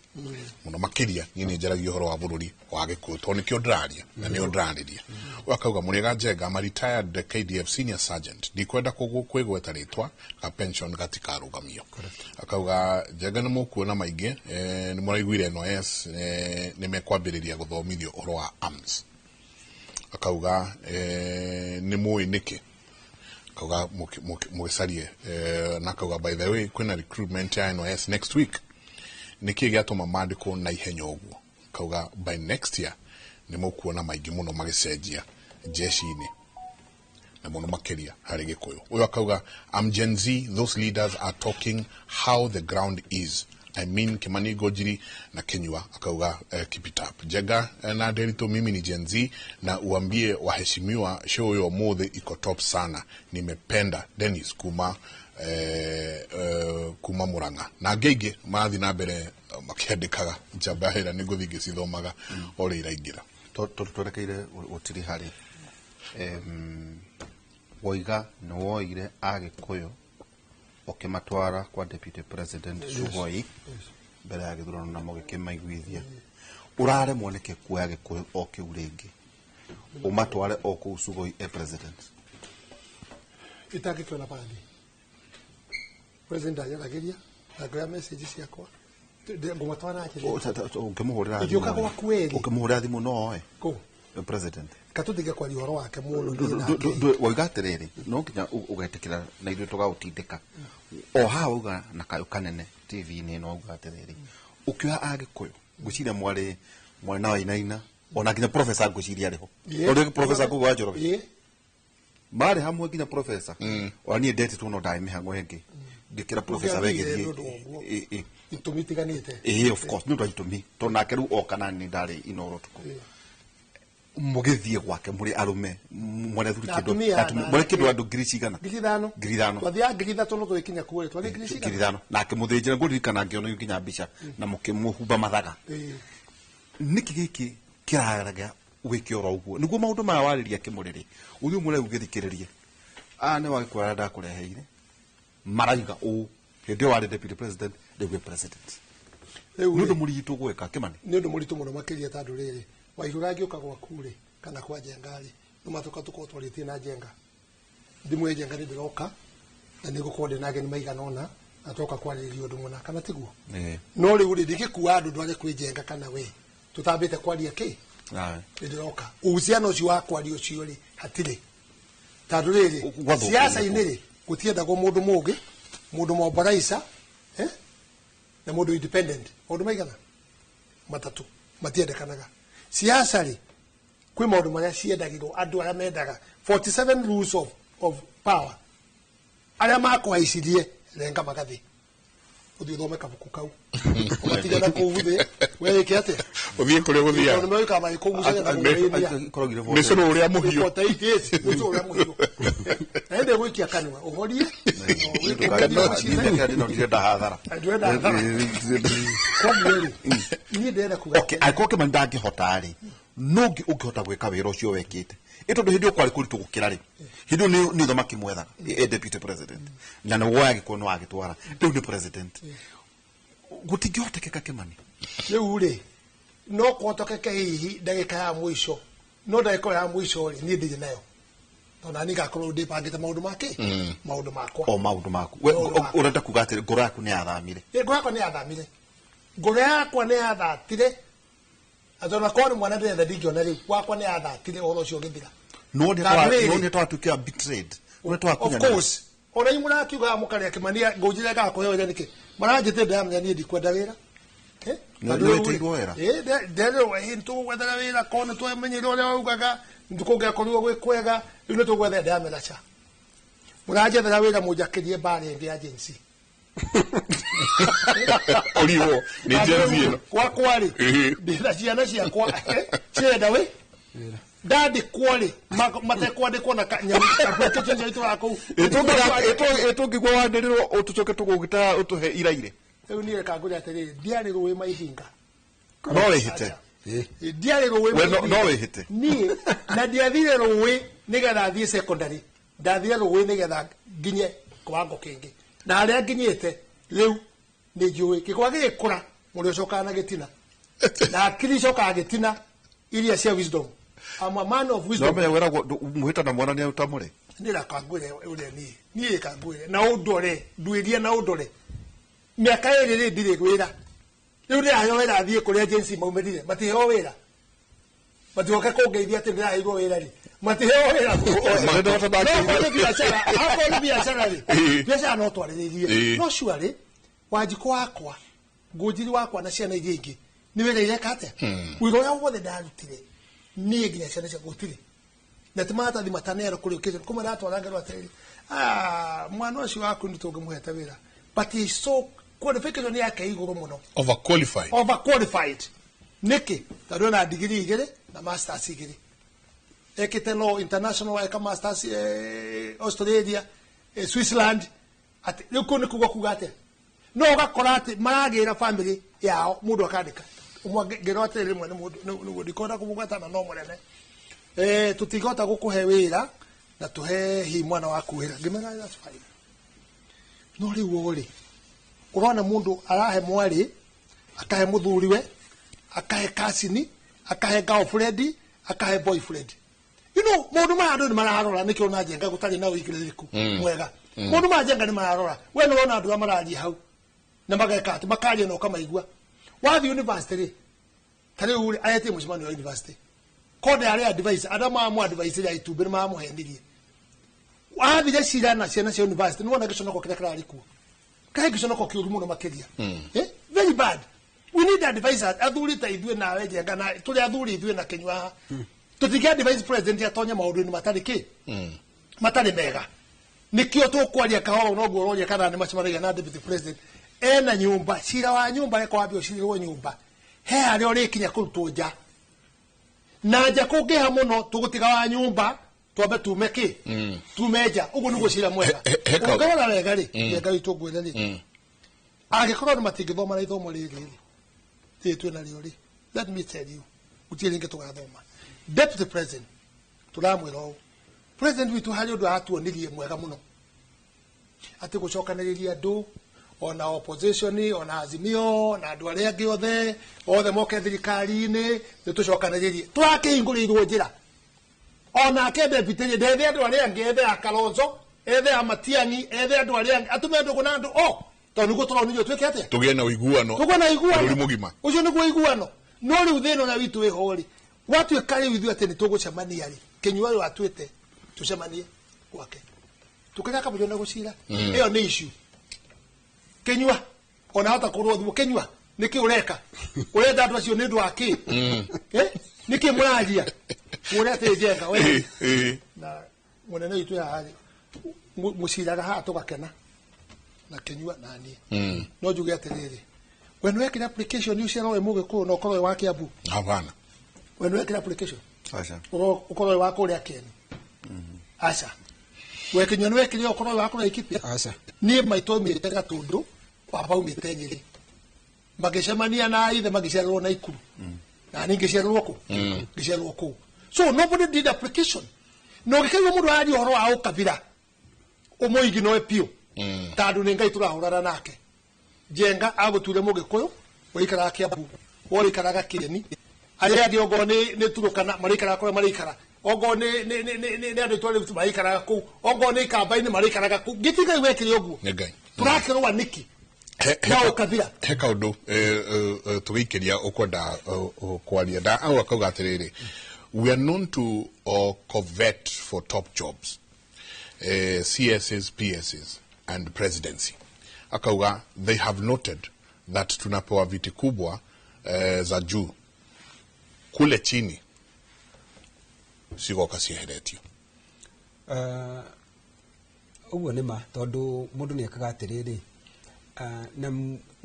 mũno makĩria niĩ nĩ njaragia ũhoro wa bũrũri wa Gĩkũyũ tondũ nĩkĩo ndĩraria na nĩo ndĩrarĩria. Ũyũ akauga mũrĩega Njenga, I'm a retired KDF senior sergeant, ndikwenda kwĩgweta rĩtwa ga pension gatikarũgamio. Akauga Njenga nĩ mũkuona maingĩ nĩ mũraiguire NYS nĩ mekwambĩrĩria gũthomithio ũhoro wa arms. Akauga nĩ mũĩ nĩkĩ akauga mũgĩcarie na akauga by the way kwĩna recruitment ya NYS next week nĩkĩ gĩatũma mandĩkwo na ihenya ũguo. Akauga by next year nĩ mũkuona maingĩ mũno magĩcenjia jeshi-inĩ. Na mũno makĩria harĩ Gĩkũyũ. Ũyũ akauga, I'm Gen Z, those leaders are talking how the ground is. I mean Kimani Ngũnjiri na Kinyua. Akauga keep it up. Njenga na Nderitu, mimi ni Gen Z na uambie waheshimiwa show ya ũmũthĩ iko top sana, nimependa. Dennis kuma kuma Murang'a na angĩ aingĩ marathiĩ na mbere makĩandĩkaga. Njamba ya wĩra nĩ ngũthiĩ ngĩcithomaga o ũrĩa iraingĩra. Tondũ twerekeire gũtirĩ harĩ woiga nĩ woire Agĩkũyũ ũkĩmatwara kwa deputy president Sugoi mbere ya gĩthurano na mũgĩkĩmaiguithia. Ũraremwo nĩkĩ kuoya Gĩkũyũ o kĩu rĩngĩ ũmatware o kũu Sugoi e president? Itangĩkĩona bathi president anjaragĩria na ngoya message ciakwa ngũmatwara atĩ Ũngĩmũhũrĩra Ingĩũka thimũ, gwaku ĩrĩ. ũngĩmũhũrĩra thimũ no oe Kũ? President. Katũtige kwaria ũhoro wake mũno niĩ nake. Wauga atĩrĩrĩ, no nginya ũgetĩkĩra na ithuĩ tũgaũtindĩka o haha. Wauga na kayũ kanene TV-inĩ ĩno, wauga atĩrĩrĩ, ũkĩoya Agĩkũyũ ngwĩciria mwarĩ mwarĩ na Wainaina ona nginya professor ngwĩciria arĩ ho. Tondũ professor Ngugi wa Njoroge marĩ hamwe nginya professor, ona niĩ ndetĩtwo no ndarĩ mĩhang'o ĩngĩ ngĩkĩra professor Ũngĩathire wegĩthiĩ. nĩ ũndũ wa ũguo. Itũmi itiganĩte. Ĩĩ, of course, nĩ ũndũ wa itũmi, tondũ nake rĩu oka nani ndarĩ Inoro ũtukũ. Mũgĩthiĩ gwake mũrĩ arũme mwarĩ athuri Na kĩndũ atumia, mwarĩ kĩndũ andũ ngiri cigana? 5,000. 5,000. Twathiaga 3,000 no tũgĩkinya kuo rĩ twathiĩ ngiri ngiri cigana? 5,000 nake mũthĩnjĩra ngũririkana ngĩona nginya mbica na mũkĩmũhumba mathaga. Nĩkĩ gĩkĩ kĩraraga wĩke oro ũguo nĩguo maũndũ maya warĩria kĩmũrĩrĩ ũthiĩ ũmũre ũgĩthikĩrĩrie aya nĩ wagĩkũyũ arĩa ndakũreheire maraiga ũũ hĩndĩ ĩyo warĩ deputy president, rĩu wĩ president. Rĩu Nĩ ũndũ rĩ, mũritũ gwĩka, Kĩmani? Nĩ ũndũ mũritũ mũno makĩria, tondũ rĩrĩ Waihura angĩũka gwaku rĩ kana kwa Njenga rĩ, no matũka tũkorwo twarĩtie na Njenga, ndimwĩ Njenga nĩ ndĩroka na nĩ ngũkorwo ndĩ na ageni maigana ũna na twoka kwarĩrĩria ũndũ mũna, kana tiguo? Ĩĩ. No rĩu rĩ, ndingĩkua andũ ndware kwĩ Njenga kana we tũtambĩte kwaria kĩ nĩ ndĩroka. Uhusiano ũcio wa kwaria ũcio rĩ hatirĩ, tondũ rĩrĩ Gwathũka siasa-inĩ rĩ gũtiendagwo mũndũ mũũgĩ, mũndũ mobaraica, eh? Na mũndũ independent. Maũndũ maigana matatũ matiendekanaga siasa rĩ. Kwĩ maũndũ marĩa ciendagĩrwo andũ arĩa mendaga 47 rules of power arĩa makũhaicirie renga magathĩ ũthiĩ ũthome kabuku kau ũgatigana kũu thĩ wĩke atĩa? Ũthiĩ kũrĩa Tondũ gũthiaga. nĩmewĩkaga magĩkũgucagia na kũgũrĩria. Mĩcũrũ ũrĩa mũhiũ. Mũcũrũ ũrĩa mũhiũ na ĩndĩ gũikia kanua ũhorie. Ndirenda hathara. Ndĩrenda hathara. Koguo rĩ, niĩ ndĩrenda kuga Okay, angĩkorwo Kĩmani ndangĩhota rĩ, no ũngĩ ũngĩhota gwĩka wĩra ũcio wekĩte ĩ tondũ hĩndĩ ĩyo kwarĩ kũritũ gũkĩra rĩ, hĩndĩ ĩyo nĩ ũthamaki mwethaga e deputy president na nĩ woya gĩkũyũ nĩ wagĩtwara rĩu nĩ president, gũtingĩhotekeka, Kĩmani? Rĩu rĩ, no kũhotokeke hihi ndagĩka ya mũico, no ndagĩka ĩyo ya mũico rĩ, niĩ ndirĩ nayo tondũ nani ngakorwo ndĩbangĩte maũndũ make maũndũ makwa. O maũndũ maku. We, Maũndũ makwa. Ũrenda kuga atĩrĩ ngoro yaku nĩ yathamire? Ĩ, ngoro yakwa nĩ yathamire, ngoro yakwa nĩ yathatire atĩ ona korwo nĩ mwana ndĩretha ndingĩona rĩu wakwa nĩ yathatire ũhoro ũcio ũgĩthira. No nĩ Tondũ rĩrĩ- nĩ twatuĩkĩra betrayed no nĩ Of twakunyanĩra. course, ona inyuĩ mũrakiugaga mũkarĩa Kĩmani ngũnjĩre ngakũhe wĩra nĩkĩ maranjĩtĩ ndĩramenya niĩ ndikwenda wĩra. Eh? Nĩ- Tondũ rĩu nĩwĩtĩirwo wĩra? Ĩ, nderĩrwo ĩ nĩtũgwethera wĩra korwo nĩtwamenyeire ũrĩa waugaga kũngĩakorirwo gwĩ kwega rĩu nĩtũgwethera. Ndĩramera ca mũranjethera wĩra mũnjakĩrie mbara ĩngĩ ya agency. Ũrigwo nĩ Gen Z ĩno. Gwakwa rĩ, ndĩna ciana ciakwa cirenda wĩ ndandĩkwo rĩ matekwandĩkwo na kanyamũ kapetition itũraga kũu. Ĩtũngĩgua wanĩrĩrwo ũtũcoke tũgũgĩta ũtũhe iraire. Rĩu niĩ reka ngwĩre atĩrĩrĩ, ndiarĩ rũĩ maihinga. No wĩhĩte. Ndiarĩ rũĩ We, maihinga. no wĩhĩte. Niĩ na ndiathire rũĩ nĩgetha thiĩ secondary, ndathire rũĩ nĩgetha nginye kiwango kĩngĩ na harĩa nginyĩte rĩu nĩ njũĩ gĩkwa gĩgĩkũra mũrĩ ũcokaga na gĩtina na hakiri icokaga gĩtina iria cia wisdom. I'm a man of wisdom. No menya wĩragwo mwĩhĩta na mwana nĩ ũtamũre. Nä rakangwä å rä a niä niä kangwä na å ndore nduä na å ndore mä aka ä rä rä ndirä wä ra rä u ndä raheo wä ra thiä kå rä agency maumärire matiheo wä ra matigoke kå ngeithia atä ndä raheirwo wä ra rä matiheo wä ra. No akorwo nĩ biacara, akorwo nĩ biacara rĩ, biacara no twarĩrĩrie. No surely Wanjikũ wakwa, Ngũnjiri wakwa na ciana iria ingĩ nĩ wĩra ireka atĩa wĩra ũrĩa wothe ndarutire niĩ nginya ciana cia gũtirĩ. Na ti maratathi mataneanwo kũrĩ occasion kũmwe ratwara ngerwo atĩrĩrĩ, ah, mwana ũcio waku nĩ tũngĩmũhete wĩra, but he is so qualification yake igũrũ mũno. Overqualified. Overqualified nĩkĩ? Tondũ ena digiri igĩrĩ na masters igĩrĩ, ekĩte law international, eka masters Australia, Switzerland. Atĩ rĩu kũu nĩ kuga kuga atĩa? No ũgakora atĩ maragĩra family yao mũndũ akandĩka ũmwe. Ngĩrwo atĩrĩ, rĩmwe nĩ mũndũ nĩguo ndikwenda kũmũgwetana, no mũnene, tũtingĩhota gũkũhe wĩra na tũhe hi mwana waku wĩra. Ngĩmera that's fine, no rĩu ũrĩ ũrona mũndũ arahe mwarĩ, akahe mũthuriwe, akahe kasini, akahe girlfriend, akahe boyfriend. Maũndũ maya andũ nĩ mararora. Nĩkĩo na Njenga gũtarĩ na ũigĩrĩrĩku mwega. Maũndũ ma Njenga nĩ mararora. We nĩ wona andũ arĩa mararia hau na mageka atĩ makaria na ũkamaigua. Wathiĩ university rĩ, ta rĩu rĩ, aretie mũcemanio wa university konde arĩa advice, arĩa mamũ advice ya itumbĩ nĩ mamũhenirie. Wathire cira na ciana cia university, nĩ wona gĩconoko kĩrĩa kĩrarĩ kuo, kahe gĩconoko kĩũru mũno makĩria. Very bad. We need advisors, athuri ta ithuĩ nawe Njenga, na tũrĩ athuri ithuĩ na Kĩnyua haha. Tũtingĩ advise president atonye maũndũ-inĩ matarĩ kĩ, matarĩ mega. Nĩkĩo tũkwaria kahoro noguo ũroria kana nĩ macemanagia na deputy president. Ena nyũmba, cira wa nyũmba, reke wambe ũcirĩrwo nyũmba, he harĩa ũrĩkinya kũrutwo nja na nja. Kũngĩha mũno tũgũtiga wa nyũmba, twambe tume kĩ, tume nja. Ũguo nĩguo cira mwega. Ũngĩrora wega rĩ, Njenga witũ, ngwĩre rĩ, angĩkorwo andũ matingĩthoma na ithomo rĩrĩ rĩ, rĩrĩ twĩna rĩo rĩ, let me tell you, gũtirĩ rĩngĩ tũgathoma. Deputy president tũramwĩra ũũ, president witũ harĩ ũndũ aratuonirie mwega mũno, atĩ gũcokanĩrĩria andũ, ona opposition, ona Azimio na andũ arĩa angĩ othe othe moke thirikari-inĩ, nĩ tũcokanĩrĩrie. Tũrakĩhingũrĩirwo njĩra onake deputy rĩ, ndethe andũ arĩa angĩ, ethe a Kalonzo, ethe a Matiang'i, ethe andũ arĩa angĩ, atũme ndũgũ na andũ o tondũ nĩguo tũronirio twĩke atĩa? Tũgĩe na ũiguano. Tũgĩe na iguano. Bũrũri mũgima. Ũcio nĩguo iguano. No rĩu thĩna ũrĩa witũ wĩho rĩ, gwatuĩka rĩu ithuĩ atĩ nĩ tũgũcemania rĩ, Kĩnyua rĩu atuĩte tũcemanie gwake tũkĩrĩa kamũjo na gũcira, ĩyo nĩ issue. Kĩnyua ona hota kũrwo thimũ, Kĩnyua, nĩkĩ ũreka? Ũrenda andũ acio nĩ ũndũ wa kĩ? Nĩkĩ mũraria ũrĩa atĩ Njenga we na mũnene witũ haha rĩ, mũciraga haha tũgakena na Kĩnyua na niĩ. No njuge atĩrĩrĩ, we nĩ wekire application ũciarwo wĩ Mũgĩkũyũ na ũkorwo wĩ wa Kĩambu? Hapana. We nĩ wekire application? Aca. Ũkorwo wĩ wa kũrĩa Keni? Aca. We Kĩnyua nĩ wekire ũkorwo wĩ wa kũrĩa Laikipia? Aca. Niĩ maitũ aumĩte Gatũndũ, baba aumĩte Nyĩrĩ, magĩcemania na ithe magĩciarĩrwo na Ikuru, na niĩ ngĩciarĩrwo kũ, ngĩciarĩrwo kũu. So nobody did application. Na ũngĩkaigua mũndũ araria ũhoro wa ũkabira, ũmũigi noe piũ, tondũ nĩ Ngai tũrahũrana nake. Njenga agũtuire Mũgĩkũyũ, ũikaraga Kĩambu, ũikaraga Kĩeni, arĩa angĩ ongorwo nĩ Turukana marĩikaraga kũrĩa marĩikara, ongorwo nĩ andũ itũra rĩu marĩikaraga kũu, ongorwo nĩ Ikamba-inĩ marĩikaraga kũu. Gĩti Ngai wekire ũguo? Nĩ Ngai. Tũrakĩrũa nĩkĩ na ũkabira? He kaũndũ tũgĩikĩria ũkwenda kwaria nda au akauga atĩrĩrĩ, we are known to covet for top jobs, CSs, PSs and presidency. Akauga they have noted that tunapewa viti kubwa za juu, kule chini cigoka cieheretio. Ũguo nĩ ma, tondũ mũndũ nĩ ekaga atĩrĩrĩ, na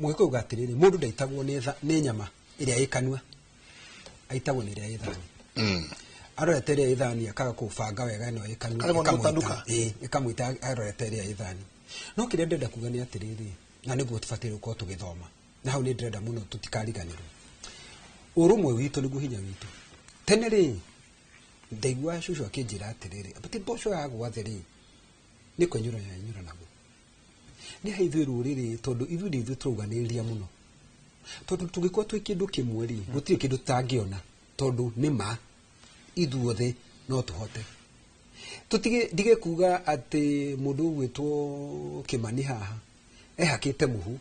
mũgĩkũyũ uga atĩrĩrĩ, mũndũ ndaitagwo nĩ nyama ĩrĩa ĩ kanua, aitagwo nĩ ĩrĩa ĩ thani. Arorete ĩrĩa ĩ thani akaga kũbanga wega ĩno ĩ kanua. Karemwo nĩ ĩkamũita. gũtanuka. Ĩ, ĩkamũita arorete ĩrĩa ĩ thani. No kĩrĩa ndĩrenda kuga nĩ atĩrĩrĩ, na nĩguo tũbataire gũkorwo tũgĩthoma, na hau nĩ ndĩrenda mũno tũtikariganĩrwo, ũrũmwe witũ nĩguo hinya witũ. Tene rĩ, ndaigua cũcũ akĩnjĩra atĩrĩrĩ, atĩ mboco yagwa thĩ rĩ, nĩ kwenyũrana yenyũranagwo. Nĩ ha ithuĩ rũrĩrĩ, tondũ ithuĩ nĩ ithuĩ tũrauganĩrĩria mũno, tondũ tũngĩkorwo twĩ kĩndũ kĩmwe rĩ, gũtirĩ kĩndũ tũtangĩona, tondũ nĩ ma ithuothe no tũhote. Tũtige ndige kuga atĩ mũndũ ũgwĩtwo Kĩmani haha ehakĩte mũhu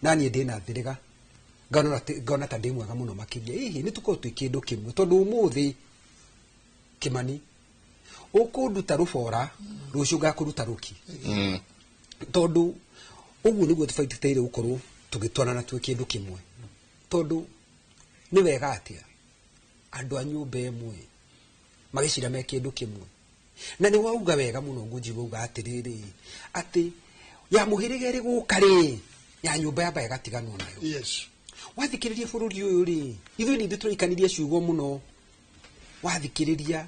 na niĩ ndĩna thĩrĩga, ngona ta ndĩ mwega mũno makĩria. Hihi nĩ tũkorwo twĩ kĩndũ kĩmwe, tondũ ũmũthĩ Kĩmani ũkũnduta rũbora, rũciũ ngakũruta rũki, tondũ ũguo nĩguo tũbataire gũkorwo tũgĩtwarana twĩ kĩndũ kĩmwe. Tondũ nĩ wega atĩa andũ a nyũmba ĩmwe Magĩcira me kĩndũ kĩmwe. Na nĩ wauga wega mũno Ngũnji, wauga atĩrĩrĩ atĩ ya mũhĩrĩga ĩrĩ gũka rĩ, ya nyũmba yamba ĩgatiganwo nayo. Wathikĩrĩria bũrũri ũyũ rĩ, ithuĩ nĩ ithuĩ tũraikanirie ciugo mũno. Wathikĩrĩria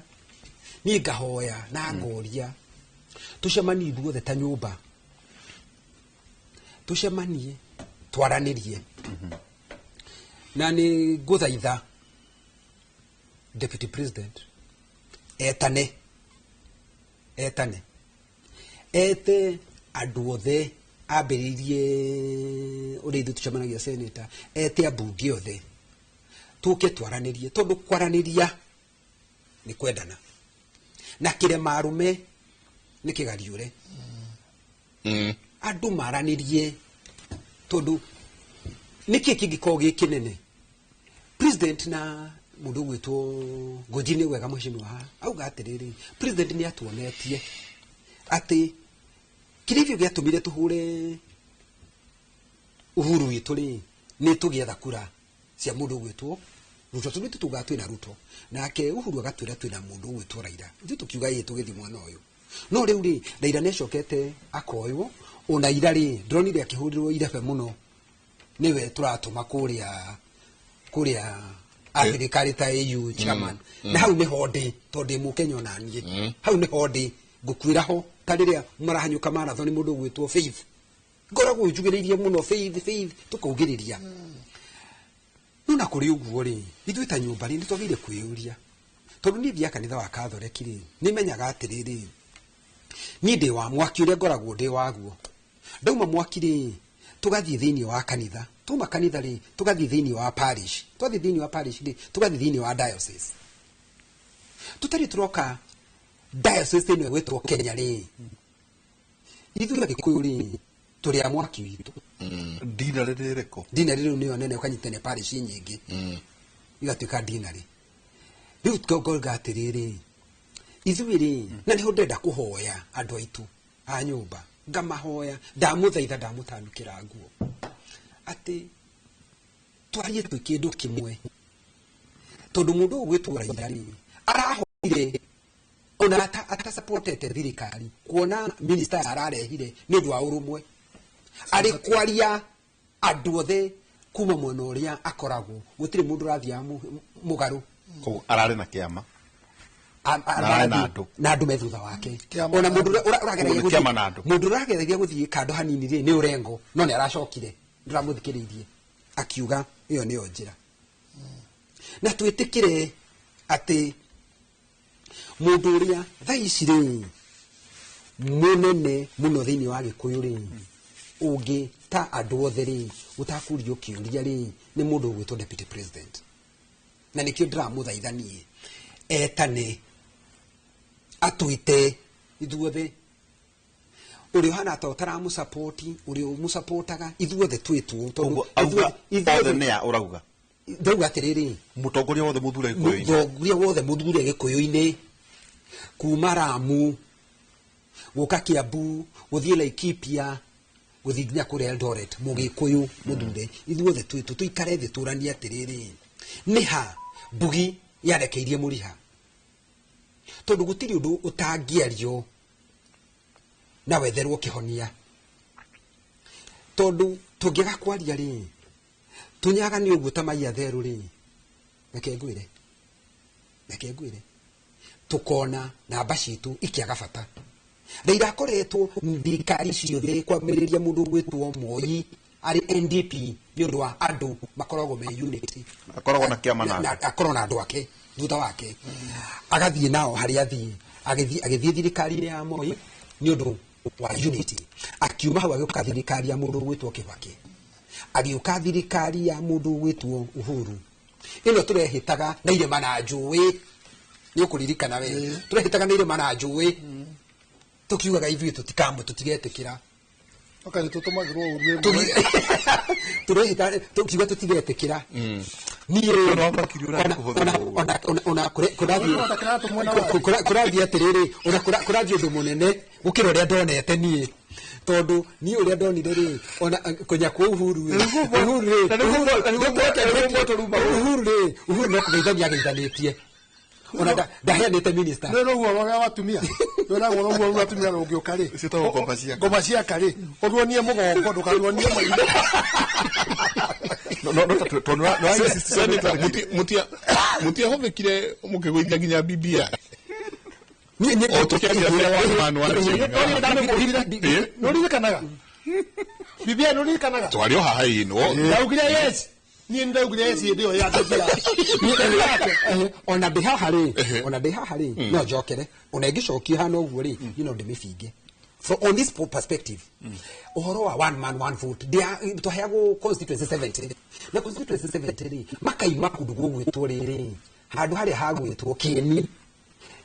niĩ ngahoya na ngoria tũcemanie ithuothe ta nyũmba, tũcemanie twaranĩrie. Na nĩ ngũthaitha deputy president etane etane ete andũ othe, ambĩrĩirie ũrĩa ithuĩ tũcemanagia senator, ete ambunge othe tũke twaranĩrie, tondũ kwaranĩria nĩ kwendana na kĩrema arũme nĩ kĩgariũre. Andũ maranĩrie, tondũ nĩkĩ kĩngĩkorwo gĩ kĩnene president na mũndũ ũgwĩtwo Ngũnji? Nĩ wega mheshimiwa haha auga atĩrĩrĩ, president nĩ atuonetie atĩ kĩrĩa gĩo gĩatũmire tũhũre Uhuru witũ rĩ, nĩ tũgĩetha kura cia mũndũ ũgwĩtwo Ruto, tondũ ithuĩ tugaga twĩna Ruto, nake Uhuru agatwĩra twĩna mũndũ ũgwĩtwo Raila. Ithuĩ tũkiuga ĩĩ, tũgĩthiĩ mwena ũyũ. No rĩu rĩ, Raila nĩ acokete akoywo. Ona ira rĩ, ndĩronire akĩhũrĩrwo irebe mũno, nĩwe tũratũma kũrĩa kũrĩa athirikari ta AU chairman. Na hau nĩho ndĩ, tondũ ndĩ mũkenya ona niĩ. Hau nĩho ndĩ ngũkuĩra ho, ta rĩrĩa marahanyũka marathon, mũndũ ũgwĩtwo Faith, ngoragwo njugĩrĩirie mũno Faith, Faith tũkaugĩrĩria. No na kũrĩ ũguo rĩ, ithuĩ ta nyũmba rĩ, nĩ twagĩrĩire kwĩyũria, tondũ niĩ thiaga kanitha wa Katholeki rĩ, nĩ menyaga atĩrĩrĩ, niĩ ndĩ wa mwaki ũrĩa ngoragwo ndĩ waguo. Ndauma mwaki rĩ, tũgathiĩ thĩinĩ wa kanitha, tuma kanitha rĩ, tũgathiĩ thĩinĩ wa parish, twathiĩ thĩinĩ wa parish rĩ, tũgathiĩ thĩinĩ wa diocese. Tũtarĩ tũroka diocese ĩno ĩgwĩtwo Kenya rĩ, ithuĩ Agĩkũyũ rĩ, tũrĩ a mwaki witũ. Deanery nĩ ĩrĩkũ? Deanery rĩu nĩyo nene, ũkanyitania parish nyingĩ igatuĩka deanery. Rĩu ngoiga atĩrĩrĩ, ithuĩ rĩ, na nĩho ndĩrenda kũhoya andũ aitũ a nyũmba, ngamahoya, ndamũthaitha, ndamũtanukĩra nguo atĩ twarie twĩ kĩndũ kĩmwe, tondũ mũndũ ũyũ gwĩtwo Raila rĩ, arahoire ona atasupportete thirikari, kuona minister ararehire nĩ ũndũ wa ũrũmwe, arĩ kwaria andũ othe kuma mwena ũrĩa akoragwo, gũtirĩ mũndũ ũrathiaga mũgarũ. Koguo ararĩ na kĩama. Na arĩ na andũ. Na andũ me thutha wake. Kĩama ona na mũndũ andũ. ũrageragia Koguo nĩ kĩama na andũ. Mũndũ ũrageragia gũthiĩ kando hanini rĩ, nĩ ũrengo, no nĩ aracokire, ndũramũthikĩrĩirie akiuga ĩyo nĩyo njĩra. Na twĩtĩkĩre atĩ mũndũ ũrĩa thaa ici rĩ mũnene mũno thĩinĩ wa Gĩkũyũ rĩ, ũngĩ ta andũ othe rĩ, ũtakũrio kĩũria rĩ, nĩ mũndũ ũgwĩtwo deputy president. Na nĩkĩo ndĩramũthaitha niĩ etane atwĩte ithuothe, ũrĩa ũhana ta ũtaramũsapoti, ũrĩa ũmũsapotaga, ithuothe twĩtwo, tondũ Koguo auga ithuothe othe nĩ a ũrauga? Ndauga atĩrĩrĩ, mũtongoria wothe mũthure Gĩkũyũ-inĩ. Mũtongoria wothe mũthure Gĩkũyũ-inĩ, kuma Ramu gũka Kiambu, gũthiĩ Laikipia, gũthiĩ nginya kũrĩa Eldoret, mũgĩkũyũ mũthure, ithuothe twĩtwo tũikare thĩ tũranie atĩrĩrĩ, nĩ ha mbugi yarekeirie mũriha, tondũ gũtirĩ ũndũ ũtangĩario na wetherwo kĩhonia, tondũ tũngĩaga kwaria rĩ, tũnyaga nĩ ũguo ta mai atherũ rĩ. Reke ngwĩre tũkona namba citũ ikĩaga bata. Raila akoretwo thirikari ciothe, kwambĩrĩria mũndũ ũgwĩtwo Moi arĩ NDP, nĩ ũndũ wa andũ makoragwo me unity. Akoragwo na kĩama na andũ. Akorwo na andũ ake thutha wake, agathiĩ nao harĩa athiĩ, agĩthiĩ thirikari-inĩ ya Moi nĩ ũndũ wa unity, akiuma hau agĩũka thirikari ya mũndũ ũgwĩtwo Kibaki, agĩũka thirikari ya mũndũ ũgwĩtwo Uhuru ĩno tũrehĩtaga na irĩma na njũĩ. Nĩ ũkũririkana we, tũrehĩtaga na irĩma na njũĩ, tũkiugaga ithuĩ tũtikamwe, tũtigetĩkĩra. Oka nĩ tũtũmagĩrwo ũru ĩmwe. Tũrehĩta tũkiuga tũtigetĩkĩra. Niĩ Ũndũ wa makiri ũrathiĩ kũhũthĩrwo ũru. ona kũrathiĩ Ona kĩratũmwo na wathi. Kũrathiĩ atĩrĩrĩ, ona kũrathiĩ ũndũ mũnene gũkĩra ũrĩa ndonete niĩ, tondũ niĩ ũrĩa ndonire rĩ, ona kũnya kwa Uhuru rĩ, Uhuru rĩ, na nĩguo Uhuru rĩ, Uhuru no kũgeithania ageithanĩtie. Ona ndaheanĩte minister. Nĩ ruo rũrĩa watumia. Rwĩragwo ruo rwa atumia rũngĩũka rĩ. Ciĩtagwo ngomba ciaka. Ngomba ciaka rĩ. Ũruonie mũgongo ndũkaruonie maitho. No no tondũ no Senator, mutiahũthĩkire mũkĩgũithia nginya BBI. Niĩ O tũkĩaria one man one vote. Nũririkanaga? BBI nũririkanaga? Twarĩ o haha ĩno. Ndaugire yes. Niĩ nĩndaugire yes hĩndĩ ĩyo ya BBI. Ona ndĩ haha rĩ, ona ndĩ haha rĩ, no njokere. Ona ingĩcokia hana ũguo rĩ, niĩ no ndĩmĩbinge. So on this perspective, ũhoro wa one man one vote, twaheagwo constituency 70. Na constituency 70 rĩ, makaima kũndũ gũgwĩtwo rĩrĩ, handũ harĩa hagwĩtwo Kĩeni.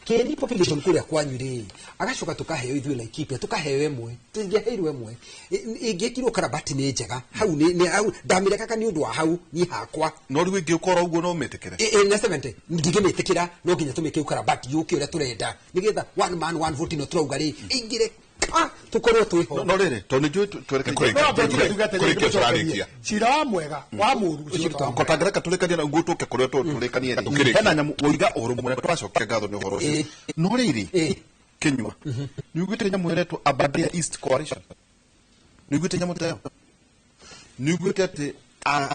Kĩeni population kũrĩa kwanyu rĩ, agacoka tũkaheo ithuĩ Laikipia, tũkaheo ĩmwe, tũtingĩaheirwo ĩmwe. Ĩngĩkirwo karabati nĩ njega, hau nĩ hau ndamĩrekaga nĩ ũndũ wa hau niĩ hakwa. No rĩu ĩngĩũkora ũguo no ũmĩtĩkĩre. Na 70 ndingĩmĩtĩkĩra, no nginya tũmĩke ũkarabati yũke ũrĩa tũrenda nĩgetha one man one vote ĩno tũrauga rĩ ĩingĩre ka tũkorwo twĩho. No rĩrĩ tondũ nĩ njũĩ twerekeire Kũrĩkia tũrarĩkia. Cira wa mwega wa mũru ũcio wa mwega. Kotangereka tũrĩkanie na nguo tũke kũrĩa tũrĩkanie rĩ. Tũkĩrĩkia. Hena nyamũ woiga ũhoro mũnene tũracokia ngatho nĩ ũhoro ũcio. No rĩrĩ Kinyua nĩ uguĩte nyamũ ĩretwo Aberdare East Coalition. Nĩ uguĩte nyamũ ta ĩyo? Nĩ uguĩte atĩ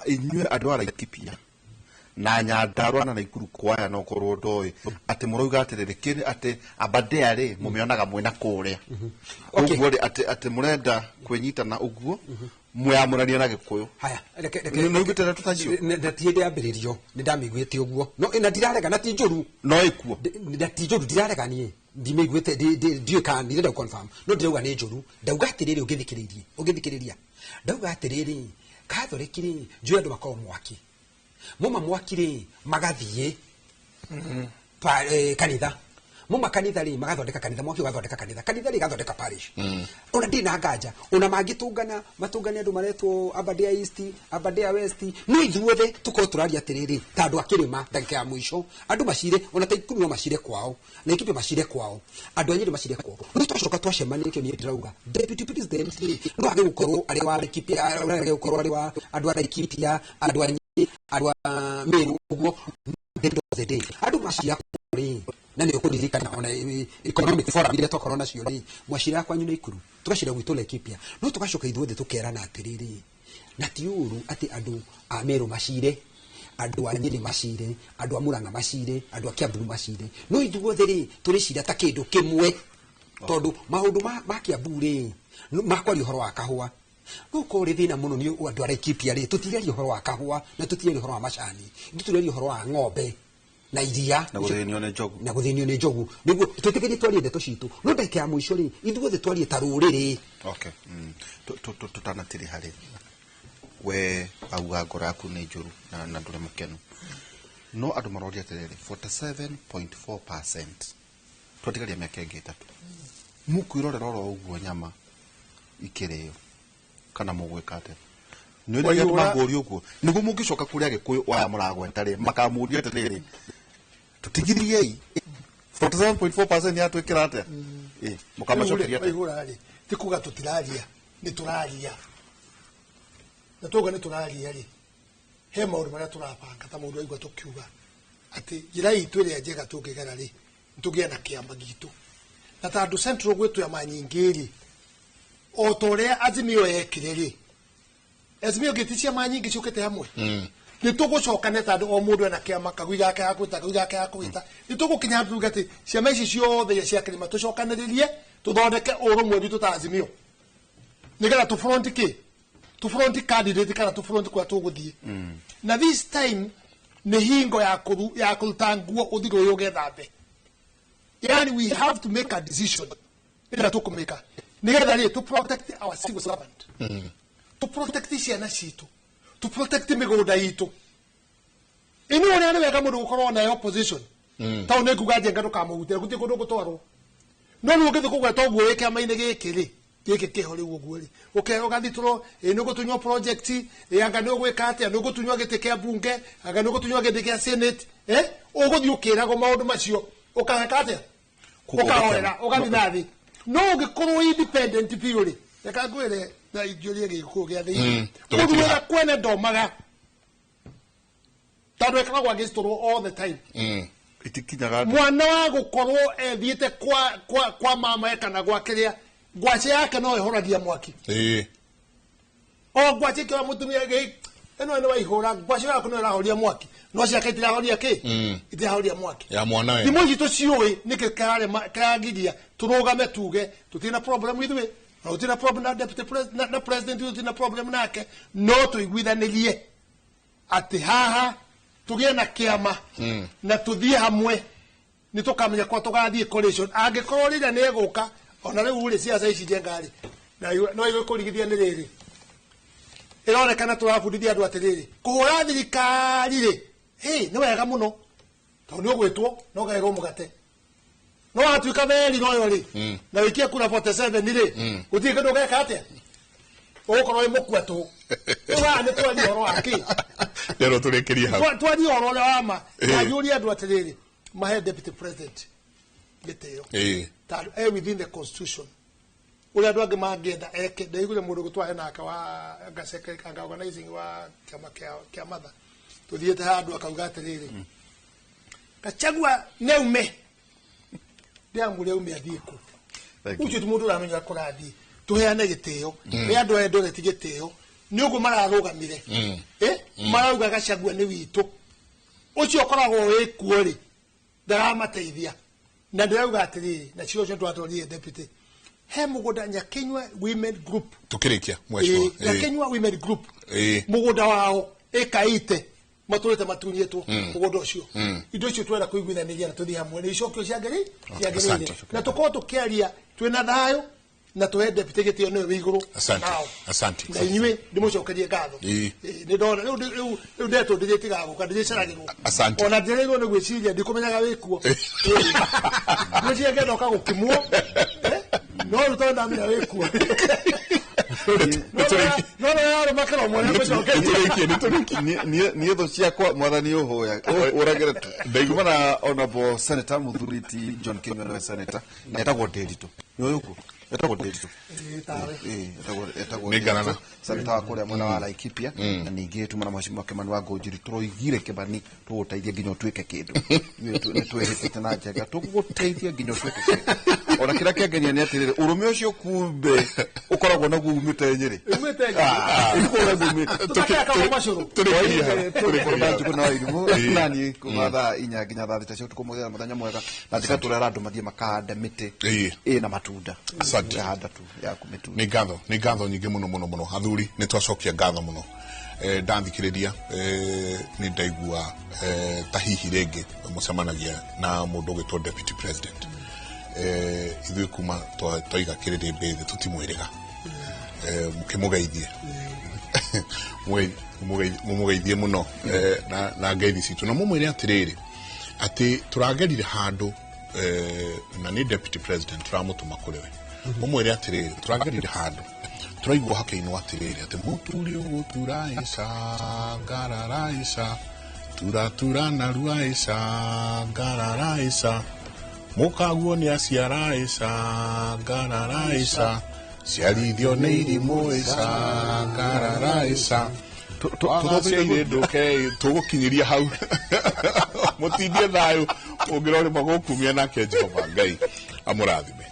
inyuĩ andũ a Laikipia na Nyandarua na Naikuru kwaya no korwo ndoĩ atĩ mũrauga atĩrĩrĩ kĩrĩ atĩ Aberdare rĩ mũmĩonaga mwĩna kũrĩa. Ũguo rĩ atĩ mũrenda kwĩnyitana ũguo mwĩamũrania na Gĩkũyũ. Haya, reke Nĩ uguĩte ndeto ta icio? Na ti hĩndĩ yambĩrĩrio nĩ ndamĩiguĩte ũguo. No na ndirarega na ti njũru. No ĩkuo. Na ti njũru ndirarega niĩ. Ndimĩiguĩte ndiũĩ kana ndirenda gũ-confirm. No ndirauga nĩ njũru. Ndauga atĩrĩrĩ ũngĩthikĩrĩria, ũngĩthikĩrĩria. Ndauga atĩrĩrĩ Catholic rĩ njũĩ andũ makoragwo mwaki. Muma mwaki rĩ magathiĩ kanitha. Muma kanitha rĩ magathondeka kanitha, mwaki ũgathondeka kanitha, kanitha rĩ igathondeka parish. Ona ndirĩ na nganja, ona mangĩtũngana matũngane andũ maretwo Aberdare East, Aberdare West, no ithuothe tũkorwo tũraria atĩrĩrĩ ta andũ a kĩrĩma ndagĩka ya mũico andũ macire, ona ta Ikuru no macire kwao, na Laikipia macire kwao, andũ a Nyĩrĩ macire kwao. No twacoka twacemania nĩkĩo niĩ ndĩrauga deputy president rĩ no age gũkorwo arĩ wa Laikipia, age gũkorwo arĩ wa andũ a Laikipia, andũ a Nyĩrĩ, andũ a Meru ũguo. The end of the day andũ macira rĩ na nĩ ũkũririkana ona economic forum iria twakorwo nacio rĩ mwacira kwanyu Naikuru tũgacira gwitũ Laikipia, no tũgacoka ithuothe tũkerana atĩrĩrĩ na ti ũru atĩ andũ a Meru macire, andũ a Nyĩrĩ macire, andũ a Murang'a macire, andũ a Kiambu macire, no ithuothe rĩ tũrĩcira ta kĩndũ kĩmwe tondũ maũndũ ma Kiambu rĩ makwaria ũhoro wa kahũa no ũkorwo ũrĩ thĩna mũno nĩ andũ a Laikipia rĩ tũtiraria ũhoro wa kahũa na tũtiraria ũhoro wa macani, ithuĩ tũraria ũhoro wa ng'ombe na iria na gũthĩnio nĩ njogu, na gũthĩnio nĩ njogu nĩguo twĩtĩkĩrie twarie ndeto citũ, no ndagĩka ya mũico rĩ ithuothe twarie ta rũrĩrĩ. Okay. Tũtanatirĩ harĩ we auga ngoro yaku nĩ njũru na ndũrĩ mũkenu, no andũ maroria atĩrĩrĩ 47.4% twatigaria mĩaka ĩngĩ ĩtatũ mũkwĩrorera oro ũguo nyama ikĩrĩo kana mũgwĩka atĩa? Nĩ ũrĩa andũ mangũria ũguo nĩguo mũngĩcoka kũrĩa Gĩkũyũ aya mũragweta rĩ makamũria atĩrĩrĩ tũtigithiriei 47.4% yatwĩkĩra atĩa? Mũkamacokeria atĩa? Waihũra rĩ ti kuga tũtiraria, nĩ tũraria. Na twauga nĩ tũraria rĩ he maũndũ marĩa tũrabanga ta mũndũ aigua tũkiuga atĩ njĩra itũ ĩrĩa njega tũngĩgera rĩ nĩ tũgĩe na kĩama gitũ. Na tondũ Central gwĩ twĩama nyingĩ rĩ o ta ũrĩa Azimio yekire rĩ Azimio ngĩti ciama nyingĩ ciũkĩte hamwe nĩ tũgũcokania tondũ o mũndũ ena kĩama kagui gake ga kwĩta, kagui gake ga kũgĩta. Nĩ tũgũkinya handũ tuge atĩ ciama ici ciothe iria cia kĩrĩma tũcokanĩrĩrie tũthondeke ũrũmwe witũ ta Azimio nĩgetha tũ front kĩ tũ front candidate kana tũ front kũrĩa tũgũthiĩ. Na this time nĩ hingo ya kũruta nguo ũthiĩ rũĩ ũgethambe. Yani we have to make a decision ĩrĩa tũkũmĩka nĩgetha rĩ tũ protect our civil servant, to protect ciana citũ, to protect mĩgũnda itũ. Ĩno ũrĩa nĩ wega mũndũ gũkorwo na opposition tondũ nĩ nguga Njenga ndũkamũgutĩre gũtirĩ kũndũ gũtwarwo. No rĩu ũngĩthiĩ kũgweta ũguo wĩ kĩama-inĩ gĩkĩ rĩ gĩkĩ kĩho rĩu ũguo rĩ ũgathitũrwo nĩ ũgũtunywo project, anga nĩ ũgwĩka atĩa, nĩ ũgũtunywo gĩtĩ kĩa mbunge, anga nĩ ũgũtunywo gĩtĩ kĩa senate, ũgũthiĩ ũkĩragwo maũndũ macio ũkaheka atĩa ũkahorera ũgathiĩ na thĩ. No ũngĩkorwo independent biũ rĩ reka ngwĩre na ingĩũrie gĩkũyũ gĩa thĩinĩ mũndũ wĩra kwene ndomaga tondũ ekoragwo agĩcitũrwo all the time. Itikinyaga Mwana wa gukorwo ethiete kwa mama kana gwa kiria ngwaci yake no ihoragia mwaki. O ngwaci kira mutumia gi eno eno waihura ngwaci yaku no irahoria mwaki no ciake itirahoria ki itirahoria mwaki ya mwana we. Thimũ ici tũciũĩ nĩkĩ kĩragiria tũrũgame tuge tũtirĩ na problem ithuĩ na tũtirĩ na problem na deputy president na president tũtirĩ na problem nake no tũiguithanĩrie atĩ haha tũgĩe na kĩama na tũthiĩ hamwe nĩ tũkamenya kwa tũgathiĩ coalition angĩkorwo rĩrĩa nĩ egũka ona rĩu rĩ ciaca ici njenga rĩ na no igũkũrigithia nĩ rĩrĩ ĩronekana tũrabundithia andũ atĩrĩrĩ kũhũra thirikari rĩ nĩ wega mũno tondũ nĩ ũgwĩtwo na ũgaĩrwo mũgate no watuĩka theri noyo rĩ na wĩkie kura 47 rĩ gũtirĩ kĩndũ ũgeka atĩa ũgũkorwo wĩ mũkua tũ rĩu haha nĩ twaria ũhoro wa kĩ Rero tũrĩkĩrie hau twaria ũhoro ũrĩa wa ma na njũrie andũ atĩrĩrĩ mahe deputy president gĩtĩo tondũ within the constitution ũrĩa andũ angĩ mangĩenda eke ndaiguire mũndũ gũtwahe nake wa anga organizing wa kĩama kĩa matha tũthiĩte handũ akauga atĩrĩrĩ Gachagua neume ndĩramwĩre aume athiĩ kũ ũcio ti mũndũ ũramenya kũrathiĩ tũheane gĩtĩo nĩ andũ a Eldoret gĩtĩo nĩ ũguo mararũgamire marauga Gachagua nĩ witũ ũcio ũkoragwo wĩ kuo rĩ ndaramateithia na ndĩrauga atĩrĩrĩ na cio ũcio twatwarire deputy he mũgũnda Nyakinyua Women Group tukirikia mheshimiwa Nyakinyua Women Group mũgũnda wao ĩkaite matũrĩte matunyĩtwo mũgũnda ũcio indo icio twenda kũiguithanĩria na tũthiĩ hamwe nĩ icokio ciagĩrĩire na tũkorwo tũkĩaria twĩna thayũ na tũhe deputy gĩtĩo nĩwe wĩ igũrũ asante asante na inyuĩ ndĩmũcokerie ngatho nĩ ndona rĩu ndetwo ndĩrĩtigaga gũka ndĩrĩceragĩrwo ona ndĩrĩirwo nĩ gwĩciria ndikũmenyaga wĩ kuo ngwĩciria ngenda ũka gũkimwo no rĩu tondũ ndamenya wĩ kuo no no yarũmakĩra mwana gũcokeria niĩ thũ ciakwa mwathani ũhũya ũragĩre tu kuma na honorable senator mũthuri ti John Kĩnyua nĩwe senator na etagwo Ndĩritũ nĩ ũyũ ũguo etagwo Ndĩritũ etagwo Nĩ senator wa kũrĩa mwena wa Laikipia na ningĩ tuma na mheshimiwa Kimani wa Ngũnjiri tũroigire Kimani tũgũteithia nginya ũtuĩke kĩndũ nĩ twĩhĩtĩte na njenga tũgũteithia nginya ũtuĩke kĩndũ ona kĩrĩa kĩangenia nĩ atĩrĩrĩ ũrũme ũcio kumbe ũkoragwo naguo umĩte Nyĩrĩ nani kuma thaa 4 nginya thaa 6 cia ũtukũ mũthenya mũthenya mwega na njĩka tũrera andũ mathiĩ makahande mĩtĩ ĩna matunda handa tu yaku mĩtunda nĩ ngatho nyingĩ mũno mũno mũno athuri nĩ twacokia ngatho mũno ndathikĩrĩria nĩ ndaigua ta hihi rĩngĩ mũcemanagia na mũndũ ũgĩtwo deputy president ithuĩ kuma twaiga kĩrĩrĩmbĩ thĩ tũtimwĩrĩga mũkĩmũgeithie mũmũgeithie mũno na ngeithi citũ na mũmwĩre atĩrĩrĩ atĩ tũragerire handũ na nĩ deputy president tũramũtũma kũrĩ we mũmwĩre atĩrĩrĩ tũragerire handũ tũraigua hakĩinwo atĩrĩrĩ atĩ mũturi ũgũtura ica ngarara ica turatura narua ica ngarara ica mũkaguo nĩ aciara ica ngarara ica ciarithio nĩ irimũ ica ngarara ica tũgaciaire ndũke tũgũkinyĩria hau mũtindie thayũ ũngĩrorĩma gũkumia nake Jehova Ngai amũrathime.